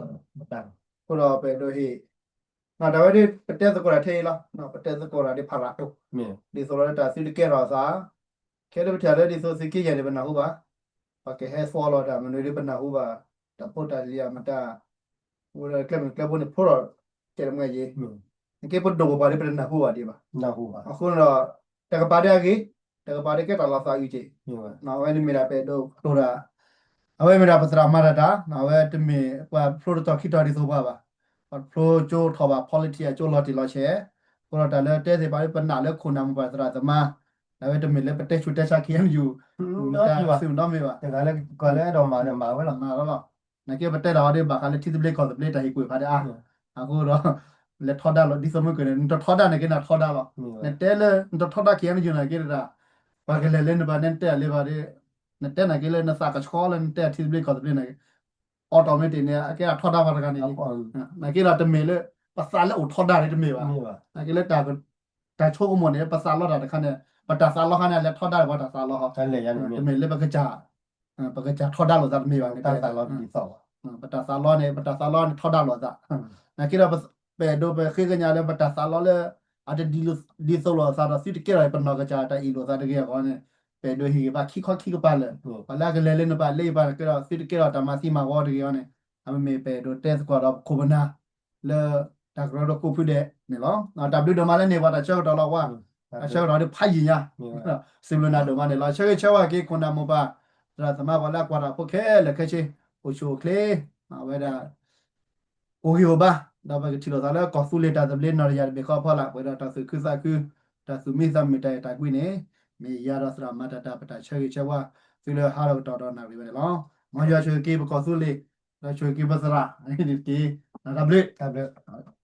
ဃိဒီးပအဲၣ်ဒိးဟ့ၣ် တၢ်ဝဲဒၣ်ပတဲသကိးတၢ်ထဲအံၤလီၤ, ပတဲသကိးတၢ်ဒ်ဖးရၤတိၢ်, ဒ်သိးလီၤလၢတၢ်သုတကဲထီၣ်အသး, ခဲဒၣ်ပထံၣ်လၢဒ်သိးသုးက့ယဲၢ်န့ၣ် ပနၢ်ဟူဘၣ်, ပှၤကဟဲသီလီၤတၢ်မနုၤဒ်ပနၢ်ဟူဘၣ်, တၢ်ဖိတၢ်လံၤအမတၤ, အိၣ်ဒီးကျဲမုၢ်ကျဲဘိန့ၣ် ဖိထီၣ်ကဲတမှဲယ့ၢ်, နကဲပဒိၣ်ပပှၢ်ဒ်ပတနၢ်ဟူဘၣ်ဒံးဘၣ်, အဃိန့ၣ်ဒီး တကပၤဒၣ်အဂ့ၤ, တကပၤဒၣ်ကဲတၢ်လီၤသးအုးက့ၢ်, အဝဲန့ၣ်မ့ၢ်ဒၣ်ပအဲၣ်ဒိးတိၢ်တၢ် အဝဲမ့ၢ်ဒၣ်ပသရၣ်မၤတၢ်တၢ်, အဝဲတမ့ၢ်ပှၤဖျိတတီၤခံတီၤဒ်သိးပှၤဘၣ်, ပှၤဖျိကၠိထီၣ်ဘၣ် politics အကၠိလီၤတံၢ်လီၤဆဲး, အဃိဒီးတၢ်လၢတဲသ့ၣ်တဖၣ်လၢပနာ်လၢခိၣ်နၢ်မိၢ်ပၢ်သရၣ်သမါ, အဝဲတမ့ၢ်လၢပတဲဆူးတဲဆါ ခ့ၣ်အဲၣ်ယူၣ် သုးမုၢ်ဒီမ့ၢ်ဘၣ်, တဂၤလၢကလၢအဲၣ်ဒိးမၤဒီးမၤဝဲလီၤ, နာ်က့ပတဲတၢ်အီၤဒ် ဘၣ်ဃးလၢထံသဘျ့ကီၢ်သဘျ့တၢ်ဟ့ၣ်ကွံာ်ဖးဒၣ်အါ, အဃိဒီး လဲၤထီဒါလီၤ ဒ်သိးမုၢ်ကၢၢ်န့ၣ် နတထီဒါန့ၣ်က့ နထီဒါလီၤ, နတဲလၢ နတထီဒါ ခ့ၣ်အဲၣ်ယူၣ် နာ်က့တၢ်, ပှၤကလဲၤလၢနဘၣ် နတဲလၢဘၣ်ဒီး နတဲနာ်က့လၢနသးကဆှီလၢနတဲထံသဘျ့ကီၢ်သဘျ့န့ၣ်, automatic န့ၣ် အကဲဒၣ်ထီဒါပှၤတဂၤန့ၣ်, နာ်က့ဒီးတမ့ၢ်လၢ ပသးလၢအိၣ်ထီဒါန့ၣ်တမ့ၢ်ဘၣ်, နာ်က့လၢ တၢ်ဆိကမိၣ်န့ၣ် ပသးလီတၢ်တခါန့ၣ် ပတၢ်သးလီခါန့ၣ် လဲၤထီဒါပှၤတၢ်သးလီ, တမ့ၢ်လၢပကစၢ် ပကစၢ်ထီဒါလိာ်သးတမ့ၢ်ဘၣ်, ပတၢ်သးလီန့ၣ် ပတၢ်သးလီန့ၣ်ထီဒါလိာ်သး, နာ်က့ဒီး ပအဲၣ်ဒိးပဃ့ကညးလၢပတၢ်သးလီလၢ အတဒ်သိးလိာ်အသးဒီးသုတကဲထီၣ် ပနီၢ်ကစၢ်တၢ်အ့ၣ်လိာ်သးတဂ့ၤအဂီၢ်န့ၣ်, ပအဲၣ်ဒိးဟ့ၣ်ဂံၢ်ဘါခံခီခံကပၤလၢာ်, ပှၤလၢအကလဲၤလၢနဘၣ်လၢယဘၣ်န့ၣ်က့ဒီး သုတကဲထီၣ်တၢ်မၤသံမၤဝီတဂ့ၤအဂီၢ်န့ၣ်, အမ့မ့ၢ်ပအဲၣ်ဒိးတဲသကိးဒီးပခိၣ်ပနၢ် လၢတၢ်ကရၢကရိကိးဖုဒဲးန့ၣ်လီၤ. တၢ်ဘျုးဒိၣ်မးလၢန့ၢ်ပှၤတၢ်ဆၢကတီၢ်လီၤဝဲ, တၢ်ဆၢကတီၢ်ဒ်ဖးယံာ်ညါ, စံးဘျုးနၤဒိၣ်မးန့ၣ်လီၤ. ဆၢဂ့ၤဆၢဝါက့ၤခိၣ်နၢ်မိၢ်ပၢ် သရၣ်သမါပှၤလၢအကွၢ်တၢ်ဖိခဲလၢာ်ခဲဆ့, အိၣ်ဆူၣ်အိၣ်ချ့, အဝဲဒၣ် အိၣ်ဂံၢ်အိၣ်ဘါ, ဒီးပကထံၣ်လိာ်သးလၢကီၢ်သူလ့ၤတၢ်သဘျ့နီၢ်တယၢ်တဘ့ၣ်ဃီအဖီလာ် ပှဲၤဒီးတၢ်သူၣ်ခုသးခု, တၢ်သူၣ်မံသးမုာ်တၢ်အဲၣ်တၢ်ကွံန့ၣ်, မ့ၢ်ယၤဒီးသရၣ်မၤတၢ်တၢ် ပတၢ်ဆၢဂ့ၤဆၢဝါ သုလၢဟါဒီးကတီၢ်ဒီးနၣ်ရံၣ်ဝဲန့ၣ်လီၤ. မ်ယွၤဆိၣ်ဂ့ၤက့ၤပကီၢ်သူလ့ၤ, ဒီးဆိၣ်ဂ့ၤက့ၤပသရၣ်, တၢ်ဘျုး, တၢ်ဘျုး.